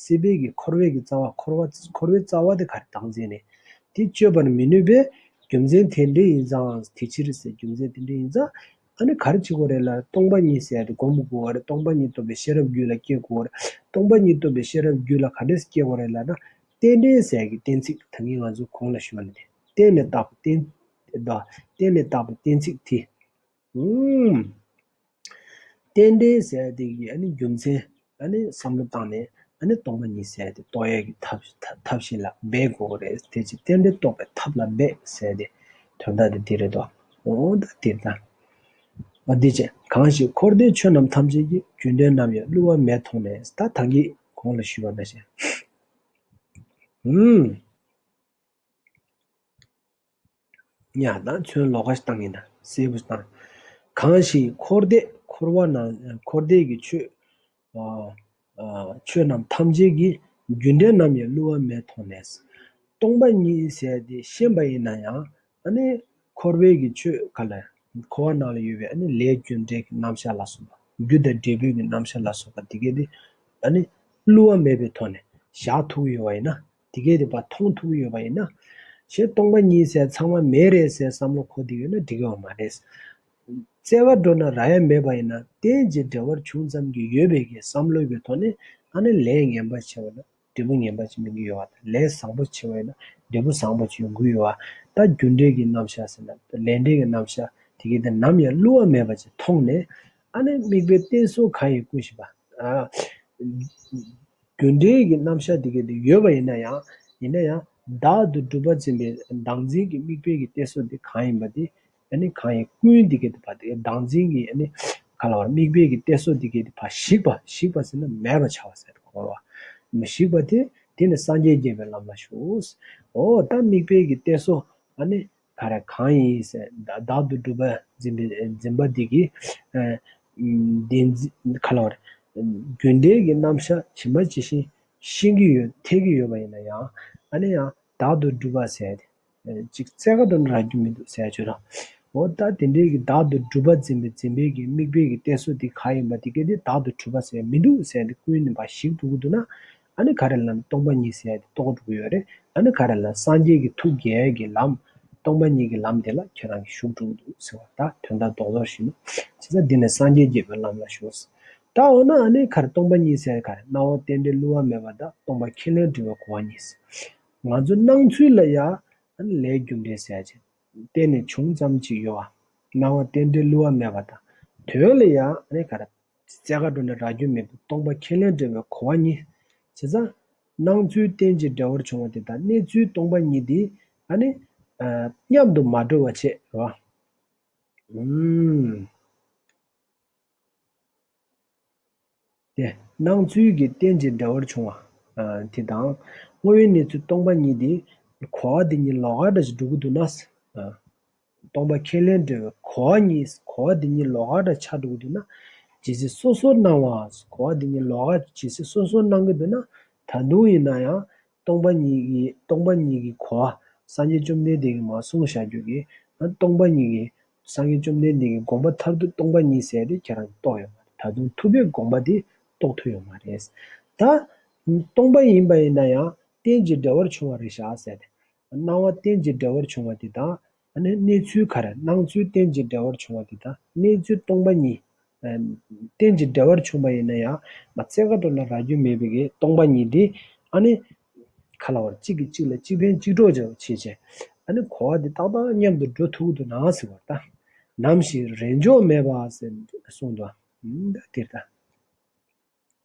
སྲིད་པའི་གི་འཁོར་བའི་གི་རྩ་བ། འཁོར་བ། འཁོར་བའི་རྩ་བ་དེ་ག་རེ། བདག་འཛིན་རེད། དེ་གཅོད་པར་མི་ནུས་པས། རྒྱུ་མཚན་དེ་འདྲ་ཡིན་ཙང་། དེ་ཕྱིར་ཟེར། རྒྱུ་མཚན་དེ་འདྲ་ཡིན་ཙང་། ཨ་ནི་ག་རེ་བྱེད་དགོས་རེད་ལབ། སྟོང་པ་ཉིད་ཟེར་ཡ་དེ་སྒོམ་དགོས་པ་རེད། སྟོང་པ་ཉིད་རྟོགས་པའི་ཤེས་རབ་རྒྱུད་ལ་སྐྱེ་དགོས་པ་རེད། སྟོང་པ་ཉིད་རྟོགས་པའི་ཤེས་རབ་རྒྱུད་ལ་ག་འདྲས་སྐྱེ་དགོས་རེད་ལབ་ན། རྟེན་འབྲེལ་ཟེར་ཡ་གི་གཏན་ཚིགས། ད་གིན་ང་ཚོ་གོང་ལ་ཞུས་པ་ནི་དེ། རྟེན་ལས་བཏགས་པའི་གཏན། ད་རྟེན་ལས་བཏགས་པའི་གཏན་ཚིགས་དེ། ཨུམ། རྟེན་འབྲེལ་ཟེར་ཡ་དེ་གི་ཨ་ནི་རྒྱུ་མཚན། ཨ་ནི་བསམ་བློ་བཏང་ནས། ཨ་ནི་སྟོང་པ་ཉིད་ཟེར་ཡ་དེ་རྟོགས་ཡ་གི་ཐབས། ཐབས་ཤེས་ལ་འབད་དགོས་རེད། དེ་ཕྱིར་རྟེན་འབྲེལ་རྟོགས་པའི་ཐབས་ལ་འབད་ཟེར་ཡ་དེ་དོན་དག་དེ་འདི་རེད་དོ། འོ་ད་དེ་ད། འོ་འདི་བྱས། གང་ཞིག་འཁོར་འདས་ཆོས་རྣམས་ཐམས་ཅད་ཀྱི། རྒྱུ་འབྲས་རྣམས་ཡང་བསླུ་བ་མེད་མཐོང་ནས། ད་ད་གིན་གོང་ལ་ཞུས་པ་ནང་བཞིན། ཨུམ། ཡ་ད་ཚུར་ལོགས་ཀ་ཞིག་བཏང་ཡིན་ན། གསལ་པོ་ཞིག་བཏང་། གང་ཞིག་འཁོར་འདས། འཁོར་བ་ན། འཁོར་འདས་ཀྱི་ཆོས། ཨ། ཨ། ཆོས་རྣམས་ཐམས་ཅད་ཀྱི། རྒྱུ་འབྲས་རྣམས་ཡང་བསླུ་བ་མེད་མཐོང་ནས། སྟོང་པ་ཉིད་ཟེར་ཏེ་ཤེས་པ་ཡིན་ན་ཡང་། ཨ་ནི་འཁོར་བའི་གི་ཆོས་ག་ལ། འཁོར་བ་ནང་ལ་ཡོད་པའི་ཨ་ནི་ལས་རྒྱུ་འབྲས་ཀྱི་རྣམ་གཞག་ལ་སོགས་པ། རྒྱུ་དང་འབྲས་བུའི་གི་རྣམ་གཞག་ལ་སོགས་པ་དེ་གས་དེ། ཨ་ནི་བསླུ་བ་མེད་པའི་ཐོག་ནས་བཞག་ཐུབ་ཀྱི་ཡོད་པ་ཡིན་ན། དེ་གས་དེ་ཕར་མཐོང་ཐུབ་ཀྱི་ཡོད་པ་ཡིན་ན། གཞན་སྟོང་པ་ཉིད་ཟེར་ཚང་མ་མེད་རེད་ཟེར་བསམ་བློ་འཁོར་བསྡད་ཡོད་ན་འགྲིག་གི་ཡོད་མ་རེད། རྩེ་བར་འགྲོ་ན་རག་ཡ་མེད་པ་ཡིན་ན། རྟེན་ཅིང་འབྲེལ་བར་བྱུང་ཙམ་གྱི་ཡོད་པའི་གི་བསམ་བློའི་གི་ཐོག་ནས། ཨ་ནི་ལས་ངན་པ་བྱས་པ་ན་འབྲས་བུ་ངན་པ་ཅིག་སྨིན་གྱི་ཡོད་པ་དང་། ལས་བཟང་པོ་བྱས་པ་ཡིན་ན་འབྲས་བུ་བཟང་པོ་ཅིག་ཡོང་གི་ཡོད་པ། ད་རྒྱུ་འབྲས་ཀྱི་རྣམ་གཞག་ཟེར་ན། ལས་འབྲས་ཀྱི་རྣམ་གཞག་དེ་གས་དེ་ནམ་ཡང་བསླུ་བ་མེད་པ་ཅིག་མཐོང་ནས། ཨ་ནི་དམིགས་པའི་རྟེན་གསུམ་གང་ཡིན་ཀུན་ཤེས་པ། ཨ། རྒྱུ་འབྲས་ཀྱི་རྣམ་གཞག་དེ་གས་དེ་ཡོད་པ་ཡིན་ན་ཡང་། ཡིན་ན་ཡང་བདག་ཏུ་གྲུབ་པ་འཛིན་པའི་བདག་འཛིན་གྱི་དམིགས་པའི་གི་རྟེན་གསུམ་དེ་གང་ཡིན་པ་དེ། ཨ་ནི་གང་ཡིན་ཀུན་འདི་གའི་དེ་ཕར་དེ་བདག་འཛིན་གྱི་ཨ་ནི་ག་ལ་བར་དམིགས་པའི་གི་གཏད་སོ་འདི་གའི་དེ་ཕར་ཞིག་པ། ཞིག་པ་ཟེར་ན་མེད་པ་བྱ་བ་ཟེར་གོ་ར། མི་ཞིག་པ་དེ་དེ་ནི་སངས་རྒྱས་རྒྱས་པའི་ལམ་ལ་ཞུགས། འོ་ད་དམིགས་པའི་གི་གཏད་སོ་ཨ་ནི་ག་རེ་གང་ཡིན་ཟེར། བདག་ཏུ་གྲུབ་པ་འཛིན་པའི་འཛིན་པ་འདི་གི་ཨ་བདེན་འཛིན་ག་ལ་བར་རྒྱུ་འབྲས་ཀྱི་རྣམ་གཞག་ཇི་མ་ཇི་བཞིན་ཤེས་ཀྱི་ཡོད་འཐད་ཀྱི་ཡོད་པ་ཡིན་ན་ཡང་ཨ་ནི་ཡང་བདག་ཏུ་གྲུབ་པ་ཟེར་ཏེ་ཅིག་རྩེ་ག་དུ་ནི་རག་རྒྱུ་མི་འདུག་ཟེར་ཆོས་ར། འོ་ད་དེ་འདྲའི་གི་བདག་ཏུ་གྲུབ་པ་འཛིན་པའི་འཛིན་པའི་གི་དམིགས་པའི་གི་གཏད་སོ་དེ་ག་ཡིན་པ་དེ་ག་དེ་བདག་ཏུ་གྲུབ་པ་ཟེར་མི་འདུག་ཟེར་ཏེ་ཀུན་ནས་ཕར་ཞིག་འགྲོ་གི་འདུག་ན། ཨ་ནི་ག་རེ་ལབ་ན་སྟོང་པ་ཉིད་ཟེར་ཏེ་རྟོགས་འགྲོ་གི་ཡོད་རེད། ཨ་ནི་ག་རེ་ལབ་ན་སངས་རྒྱས་ཀྱི་ཐུགས་དགྱེས་ཀྱི་ལམ། སྟོང་པ་ཉིད་ཀྱི་ལམ་དེ་ལ་ཁྱེད་རང་གིས་ཞུགས་འགྲོ་གི་འདུག་ཟེར་བ། ད་དོན་དག་རྡོག་རྡོག་ཞུས་ན། བྱས་ཙང་འདི་ནི་སངས་རྒྱས་རྒྱས་པའི་ལམ་ལ་ཞུགས། ད་འོ་ན་ཨ་ནི་ག་རེ་སྟོང་པ་ཉིད་ཟེར་ག་རེ། སྣང་བ་རྟེན་འབྲེལ་བསླུ་བ་མེད་པ་དང་སྟོང་པ་ཁས་ལེན་འབྲེལ་བའི་གོ་བ་གཉིས། ང་ཚོའི་སྣང་ཚུལ་ལ་ཡང་ཨ་ནི་ལས་རྒྱུ་འབྲས་ཟེར་ཅིག་གཏན་ནས་བྱུང་ཙམ་ཅིག་ཡོད་པ། སྣང་བ་རྟེན་འབྲེལ་བསླུ་བ་མེད་པ་དང་། དོན་ལ་ཡང་ཨ་ནི་ག་རེ། རྩེ་ག་འགྲོ་ནས་རག་རྒྱུ་མེད་པའི་སྟོང་པ་ཁས་ལེན་འབྲེལ་བའི་གོ་བ་གཉིས། བྱས་ཙང་། སྣང་ཚུལ་རྟེན་གྱི་འབྲེལ་བར་བྱུང་བ་དེ་དང་གནས་ཚུལ་སྟོང་པ་ཉིད་དེ་ཨ་ནི་ཨ་མཉམ་དུ་མ་འགྲོ་བ་བྱེད་རོ། ཨུམ། དེ་སྣང་ཚུལ་གྱི་རྟེན་གྱི་འབྲེལ་བར་བྱུང་བ་ཨ་དེ་དང་། དངོས་ཡོད་གནས་ཚུལ་སྟོང་པ་ཉིད་དེ་གོ་བ་དེ་གཉིས་ལོགས་ཀ་འདྲ་ཞིག་འགྲོ་གི་འདུག་ན། ཨ། སྟོང་པ་ཁས་ལེན་འབྲེལ་བའི་གོ་བ་གཉིས། གོ་བ་འདི་གཉིས་ལོགས་ཀ་འདྲ་ཆགས་འགྲོ་གི་འདུག་ན། ཇི་སྲིད་སོ་སོར་སྣང་བ། གོ་བ་འདི་གཉིས་ལོགས་ཀ་ཇི་སྲིད་སོ་སོར་སྣང་གི་འདུག་ན། ད་དུང་ཡིན་ན་ཡང་སྟོང་པ་ཉིད་ཀྱི་སྟོང་པ་ཉིད་ཀྱི་གོ་བ། སངས་རྒྱས་བཅོམ་ལྡན་འདས་ཀྱིས་མར་གསུངས་བཞག་རྒྱུ་གི་སྟོང་པ་ཉིད་ཀྱི། སངས་རྒྱས་བཅོམ་ལྡན་འདས་ཀྱི་དགོངས་པ་མཐར་ཐུག་སྟོང་པ་ཉིད་ཟེར་དེ་ཁྱེད་རང་རྟོགས་ཡོད་མ་རེད། ད་དུང་ཐུབ་པའི་དགོངས་པ་དེ་རྟོགས་ཐུབ་ཡོད་མ་རེད། ད་སྟོང་པ་ཡིན་པ་ཡིན་ན་ཡང་རྟེན་གྱི་འབྲེལ་བར་བྱུང་བ་རེད་ཤག་ཟེར་ཏེ། སྣང་བ་རྟེན་གྱི་འབྲེལ་བར་བྱུང་བ་དེ་དང་། ཨ་ནི་གནས་ཚུལ་ག་རེ། སྣང་ཚུལ་རྟེན་གྱི་འབྲེལ་བར་བྱུང་བ་དེ་དང་གནས་ཚུལ་སྟོང་པ་ཉིད། ཨ་རྟེན་གྱི་འབྲེལ་བར་བྱུང་བ་ཡིན་ན་ཡང་མ་རྩེ་ག་འགྲོ་ན་རག་རྒྱུ་མེད་པའི་གི་སྟོང་པ་ཉིད་དེ། ཨ་ནི་ག་ལ་བར་གཅིག་གིས་གཅིག་ལ་གཅིག་ཕན་གཅིག་གྲོགས་བྱེད་བྱེད་བྱས། ཨ་ནི་གོ་བ་དེ་ཏག་ཏག་མཉམ་དུ་འགྲོ་ཐུབ་ཀྱི་འདུག་ན་ཟེར་བ་ད། ནམ་ཞིག་རེས་འཇོག་མེད་པ་ཟེར་གསུངས་འདུག་ཨ་ད་དེར་ད།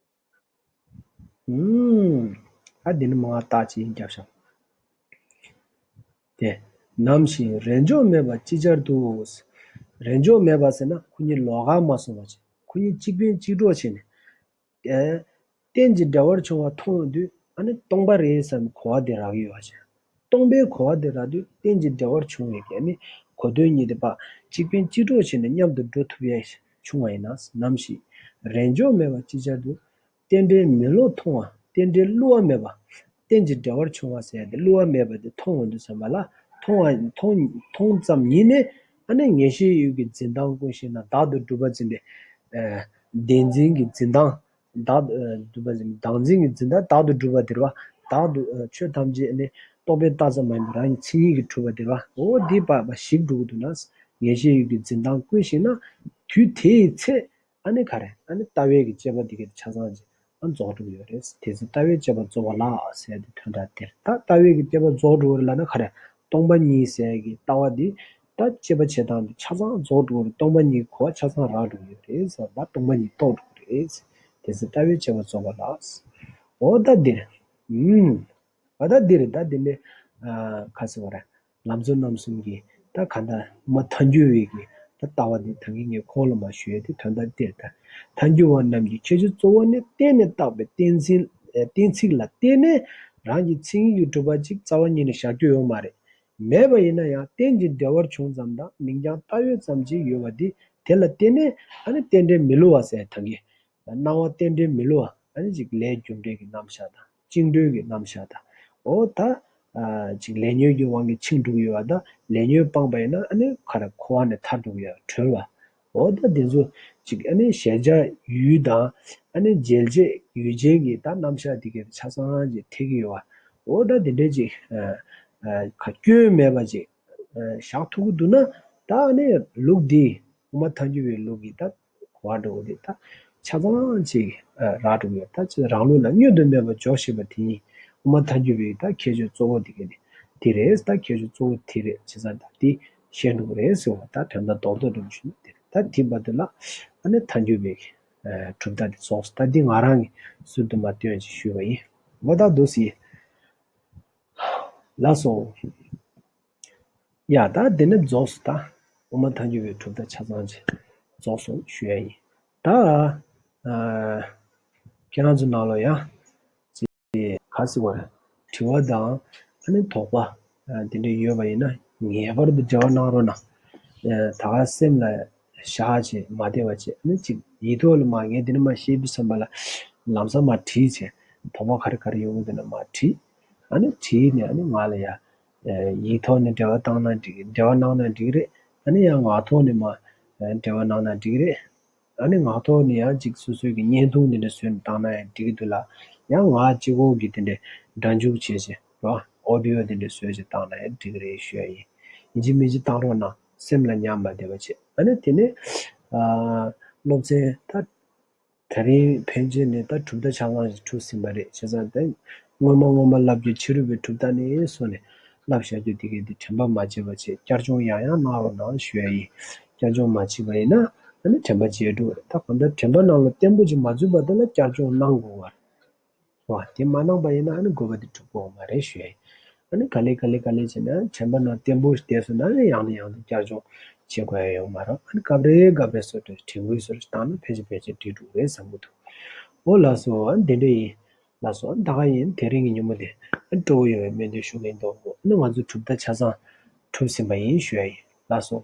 ཨུམ། ཨ་འདི་ནི་མ་བརྟག་ཅིང་རྒྱབ་ཤོག་དེ། ནམ་ཞིག་རེས་འཇོག་མེད་པར་ཅིག་ཅར་དུ། རེས་འཇོག་མེད་པ་ཟེར་ན་ཁོ་གཉིས་ལོགས་ཀ་མ་སོང་བ་བྱས། ཁོ་གཉིས་གཅིག་ཕན་གཅིག་གྲོགས་བྱས་ནས། ཨེ། རྟེན་གྱི་འབྲེལ་བར་བྱུང་བ་མཐོང་ཡོང་དུས་ཨ་ནི་སྟོང་པ་རེད་བསམ་གོ་བ་དེ་རག་གི་ཡོད་པ་བྱས། སྟོང་པའི་གོ་བ་དེ་རག་དུས་རྟེན་གྱི་འབྲེལ་བར་བྱུང་བའི་གི་ཨ་ནི་གོ་དོན་གཉིས་དེ་ཕར་གཅིག་ཕན་གཅིག་གྲོགས་བྱས་ནས་མཉམ་དུ་འགྲོ་ཐུབ་ཡས་བྱུང་བ་ཡིན་ན། ནམ་ཞིག་རེས་འཇོག་མེད་པར་ཅིག་ཅར་དུ། རྟེན་འབྲེལ་མི་བསླུ་མཐོང་བ། རྟེན་འབྲེལ་བསླུ་བ་མེད་པ། རྟེན་གྱི་འབྲེལ་བར་བྱུང་བ་ཟེར་ཡ་དེ་བསླུ་བ་མེད་པ་དེ་མཐོང་ཡོང་དུས་ཙམ་པ་ལ། མཐོང་བ་མཐོང་མཐོང་ཙམ་ཉིད་ནས་ཨ་ནི་ངེས་ཤེས་ཡུལ་གྱི་འཛིན་སྟངས་ཀུན་ཤེས་ན་བདག་ཏུ་གྲུབ་པ་འཛིན་པའི། ཨ་བདེན་འཛིན་གྱི་འཛིན་སྟངས། བདག་ཨ་གྲུབ་པ་འཛིན་བདག་འཛིན་གྱི་འཛིན་སྟངས་བདག་ཏུ་གྲུབ་པ་དེ་རེད་བ། བདག་ཏུ་ཨ་ཆོས་ཐམས་ཅད་ནི་རྟོག་པས་བཏགས་ཙམ་མ་ཡིན་པ་རང་གི་མཚན་ཉིད་ཀྱིས་གྲུབ་པ་དེ་རེད་བ། འོ་འདི་པ་པ་ཞིག་འགྲོ་གི་འདུག་ན། ངེས་ཤེས་ཡུལ་གྱི་འཛིན་སྟངས་ཀུན་ཤེས་ན། དུས་དེའི་ཚེ། ཨ་ནི་ག་རེ། ཨ་ནི་ལྟ་བའི་གི་དཔྱད་པ་འདི་གའི་ཆ་ཚང་ཅིག་ཨ་རྫོགས་འགྲོ་གི་ཡོད་རེད། དེ་ཚེ་ལྟ་བའི་དཔྱད་པ་རྫོགས་པ་ལགས་ཟེར་ཏེ་དོན་དག་དེར། ད་ལྟ་བའི་གི་དཔྱད་པ་རྫོགས་འགྲོ་བ་རེད་ལབ་ན་ག་རེ། སྟོང་པ་ཉིད་ཟེར་གི་ལྟ་བ་འདི། ད་དཔྱད་པ་བྱེད་སྟངས་འདི་ཆ་ཚང་རྫོགས་འགྲོ་གི་རེད། སྟོང་པ་ཉིད་གོ་བ་ཆ་ཚང་རག་འགྲོ་གི་ཡོད་རེད་ཟེར། ད་སྟོང་པ་ཉིད་རྟོགས་འགྲོ་གི་རེད། དེ་ཚེ་ལྟ་བའི་དཔྱད་པ་རྫོགས་པ་ལགས། འོ་ད་འདིར། ཨུམ། ཨ་ད་འདིར་ད་འདི་ནས་ཨ་ག་ཟེར་བ་རེད། ལམ་གཙོ་རྣམ་གསུམ་གྱི་ད་ག་འདྲ་མ་ཐལ་འགྱུར་བའི་གི་ད་ལྟ་བ་འདི་ད་གིན་ངས་ཁོང་ལ་མ་ཞུས་ཏེ་དོན་དག་དེར་ད། ཐལ་འགྱུར་བ་རྣམས་ཀྱི་ཁྱད་ཆོས་གཙོ་བོ་ནི་རྟེན་ནས་བཏགས་པའི་གཏན་ཚིགས་ཨ་གཏན་ཚིགས་ལ་བརྟེན་ནས་རང་གི་མཚན་ཉིད་ཀྱིས་གྲུབ་པ་ཅིག་རྩ་བ་ཉིད་ནས་བཞག་རྒྱུ་ཡོད་མ་རེད། མེད་པ་ཡིན་ན་ཡང་རྟེན་གྱི་འབྲེལ་བར་བྱུང་ཙམ་དང་མིང་རྐྱང་བཏགས་ཡོད་ཙམ་ཅིག་ཡོད་པ་འདི་དེ་ལ་བརྟེན་ནས་ཨ་ནི་རྟེན་འབྲེལ་མི་བསླུ་བ་ཟེར་ད་གིན། སྣང་བ་རྟེན་འབྲེལ་མི་བསླུ་བ། ཨ་ནི་ཅིག་ལས་རྒྱུ་འབྲས་ཀྱི་རྣམ་གཞག་དང་བཅིངས་འགྲོལ་གྱི་རྣམ་གཞག་དང་། འོ་ད་ཨ་ཅིག་ལས་ཉོན་གྱི་དབང་གིས་བཅིངས་འགྲོ་གི་ཡོད་པ་དང་ལས་ཉོན་སྤངས་པ་ཡིན་ན་ཨ་ནི་ག་རེ་འཁོར་བ་ནས་ཐར་འགྲོ་གི་ཡོད་གྲོལ་བ། འོ་ད་དེ་ཚོ་ཅིག་ཨ་ནི་གཞལ་བྱ་ཡུལ་དང་ཨ་ནི་འཇལ་བྱེད་ཡུལ་ཅན་གྱི་ད་རྣམ་གཞག་དེ་གའི་ཆ་ཚང་ཅིག་འཐད་ཀྱི་ཡོད་པ། འོ་ད་དེ་འདྲའི་ཅིག་ཨ་ཨ་ག་སྐྱོན་མེད་པ་ཅིག་ཨ་བཞག་ཐུབ་ཀྱི་འདུག་ན་ད་ཨ་ནི་ལུགས་འདི་དབུ་མ་ཐལ་འགྱུར་བའི་ལུགས་ཀྱི་ད་གོ་བ་འགྲོ་བ་དེ་ད་ཆ་ཚང་ཅིག་ཨ་རག་འགྲོ་གི་ཡོད། ད་ཅིག་རང་ལུགས་ལ་བསྙོན་དུ་མེད་པར་འཇོག་ཤེས་པ་དེ་ཡིན། དབུ་མ་ཐལ་འགྱུར་བའི་ད་ཁྱད་ཆོས་གཙོ་བོ་དེ་ག་ནི་དེ་རེད། ད་ཁྱད་ཆོས་གཙོ་བོ་དེ་རེད། བྱས་ཙང་ད་དེ་ཤེས་འགྲོ་གི་རེད་ཟེར་བ་ད་དོན་དག་རྡོག་རྡོག་འགྲོ་གི་ཞུ་ན་དེ་རེད། ད་དེ་བར་དུ་ལ་ཨ་ནི་ཐལ་འགྱུར་བའི་ཨ་གྲུབ་མཐའ་དེ་རྫོགས་སོ། ད་འདི་ང་རང་གིས་ཟུར་དུ་མ་བཏོན་ཅིག་ཞུས་པ་ཡིན། འོ་ད་འདུག་སེ་ལགས་སོ། ཡ་ད་འདི་ནི་རྫོགས་སོ་ད། དབུ་མ་ཐལ་འགྱུར་བའི་གྲུབ་མཐའ་ཆ་ཚང་ཅིག་རྫོགས་སོང་ཞུ་ཡ་ཡིན། ད་ཨ་ཁྱེད་རང་ཚོ་ནང་ལོགས་ཡང་ཅིག་ག་ཟེར་དགོས་རེད། དྲི་བ་དང་ཨ་ནི་དོགས་པ་ཨ་དེ་འདྲ་ཡོད་པ་ཡིན་ན་ངེས་པར་དུ་འབྲེལ་བ་གནང་རོགས་གནང་། ཨ་ད་ག་སེམས་ལ་བཞག་བྱས་མ་བསྡད་པ་བྱས། ཨ་ནི་ཅིག་ཡིག་ཐོག་ལ་མ་ངས་འདི་འདྲ་མ་ཤེས་པའི་བསམ་པ་ལ་ལམ་སང་མར་དྲིས་བྱས། དོགས་པ་ག་རེ་ག་རེ་ཡོད་དགོས་དེ་འདྲ་མར་དྲིས། ཨ་ནི་དྲིས་ནས་ཨ་ནི་ང་ལ་ཡ་ཡིག་ཐོག་ནས་འབྲེལ་བ་བཏང་ན་འགྲིག་འབྲེལ་བ་གནང་ན་འགྲིག་རེད། ཨ་ནི་ཡང་ངག་ཐོག་ནས་མར་འབྲེལ་བ་གནང་ན་འགྲིག་རེད། ཨ་ནི་ངག་ཐོག་ནས་ཡང་ཅིག་སོ་སོའི་གི་བརྙན་ཐུང་འདི་འདྲ་བཟོས་ནས་བཏང་ན་ཡང་འགྲིག་གི་འདུག་ལ། ཡང་ང་གཅིག་པོ་གི་དེ་འདྲ་སྒྲ་འཇུག་བྱས་བྱས་རོ། ཨོ་ཌི་ཡོ་འདི་འདྲ་བཟོས་བྱས་བཏང་ན་ཡང་འགྲིག་གི་རེད་ཞུ་ཡ་ཡིན། ཡིན་གཅིག་མིན་གཅིག་བཏང་རོགས་གནང་། སེམས་ལ་ཉར་མ་བསྡད་པ་བྱས། ཨ་ནི་དེ་ནས་ཨ་སློབ་ཚན་ད། དེ་རིང་ཕན་ཆད་ནས་ད་གྲུབ་མཐའ་ཆ་ཚང་ཞིག་གྲུབ་ཟིན་པ་རེད། བྱས་ཙང་དེ་སྔོན་མ་སྔོན་མ་བསླབ་རྒྱུ་ཕྱི་རོལ་པའི་གྲུབ་མཐའ་ནས་བཟུང་ནས་བསླབ་བཞག་རྒྱུ་དེ་གའི་དེ་དྲན་པ་མ་བརྗེད་པ་བྱས། བསྐྱར་སྦྱོང་ཡང་ཡང་གནང་རོགས་གནང་ཞུ་ཡ་ཡིན། བསྐྱར་སྦྱོང་མ་བྱས་པ་ཡིན་ན་ཨ་ནི་དྲན་པ་བརྗེད་འགྲོ་གི་རེད། ད་གང་ལྟར་དྲན་པ་ནང་ལ་བརྟན་པོ་ཅིག་མ་འཛུལ་བར་དུ་ལ་བསྐྱར་སྦྱོང་གནང་དགོས་པ་རེད། བ། དེ་མ་གནང་པ་ཡིན་ན་ཨ་ནི་དགོས་པ་དེ་གྲུབ་ཀྱི་ཡོད་མ་རེད་ཞུ་ཡ་ཡིན། ཨ་ནི་ག་ལེ་ག་ལེ་ག་ལེ་བྱས་ན་དྲན་པ་ནང་བརྟན་པོ་བསྡད་སོང་ན་ཨ་ནི་ཡང་ནས་ཡང་དུ་བསྐྱར་སྦྱོང་བྱེད་དགོས་ཡ་ཡོད་མ་རེད། ཨ་ནི་སྐབས་རེ་སྐབས་རེ་སོ་སོས་དྲན་སྐུལ་སོ་སོས་བཏང་ན་ཕལ་ཆེར་ཕལ་ཆེར་འགྲིག་འགྲོ་གི་རེད་བསམ་གྱི་འདུག་འོ་ལགས་སོ། ཨ་ནི་དེ་འདྲ་ཡིན། ལགས་སོ། ཨ་ནི་ད་ག་ཡིན། དེ་རིང་གི་ཉིན་མོ་དེ་ཨ་ནི་སྤྲོ་བོ་ཡོད་པའི་སྨོན་འདུན་ཞུ་གི་ཡིན། ཨ་ནི་ང་ཚོ་གྲུབ་མཐའ་ཆ་ཚང་གྲུབ་ཟིན་པ་ཡིན་ཞུ་ཡ་ཡིན། ལགས་སོ།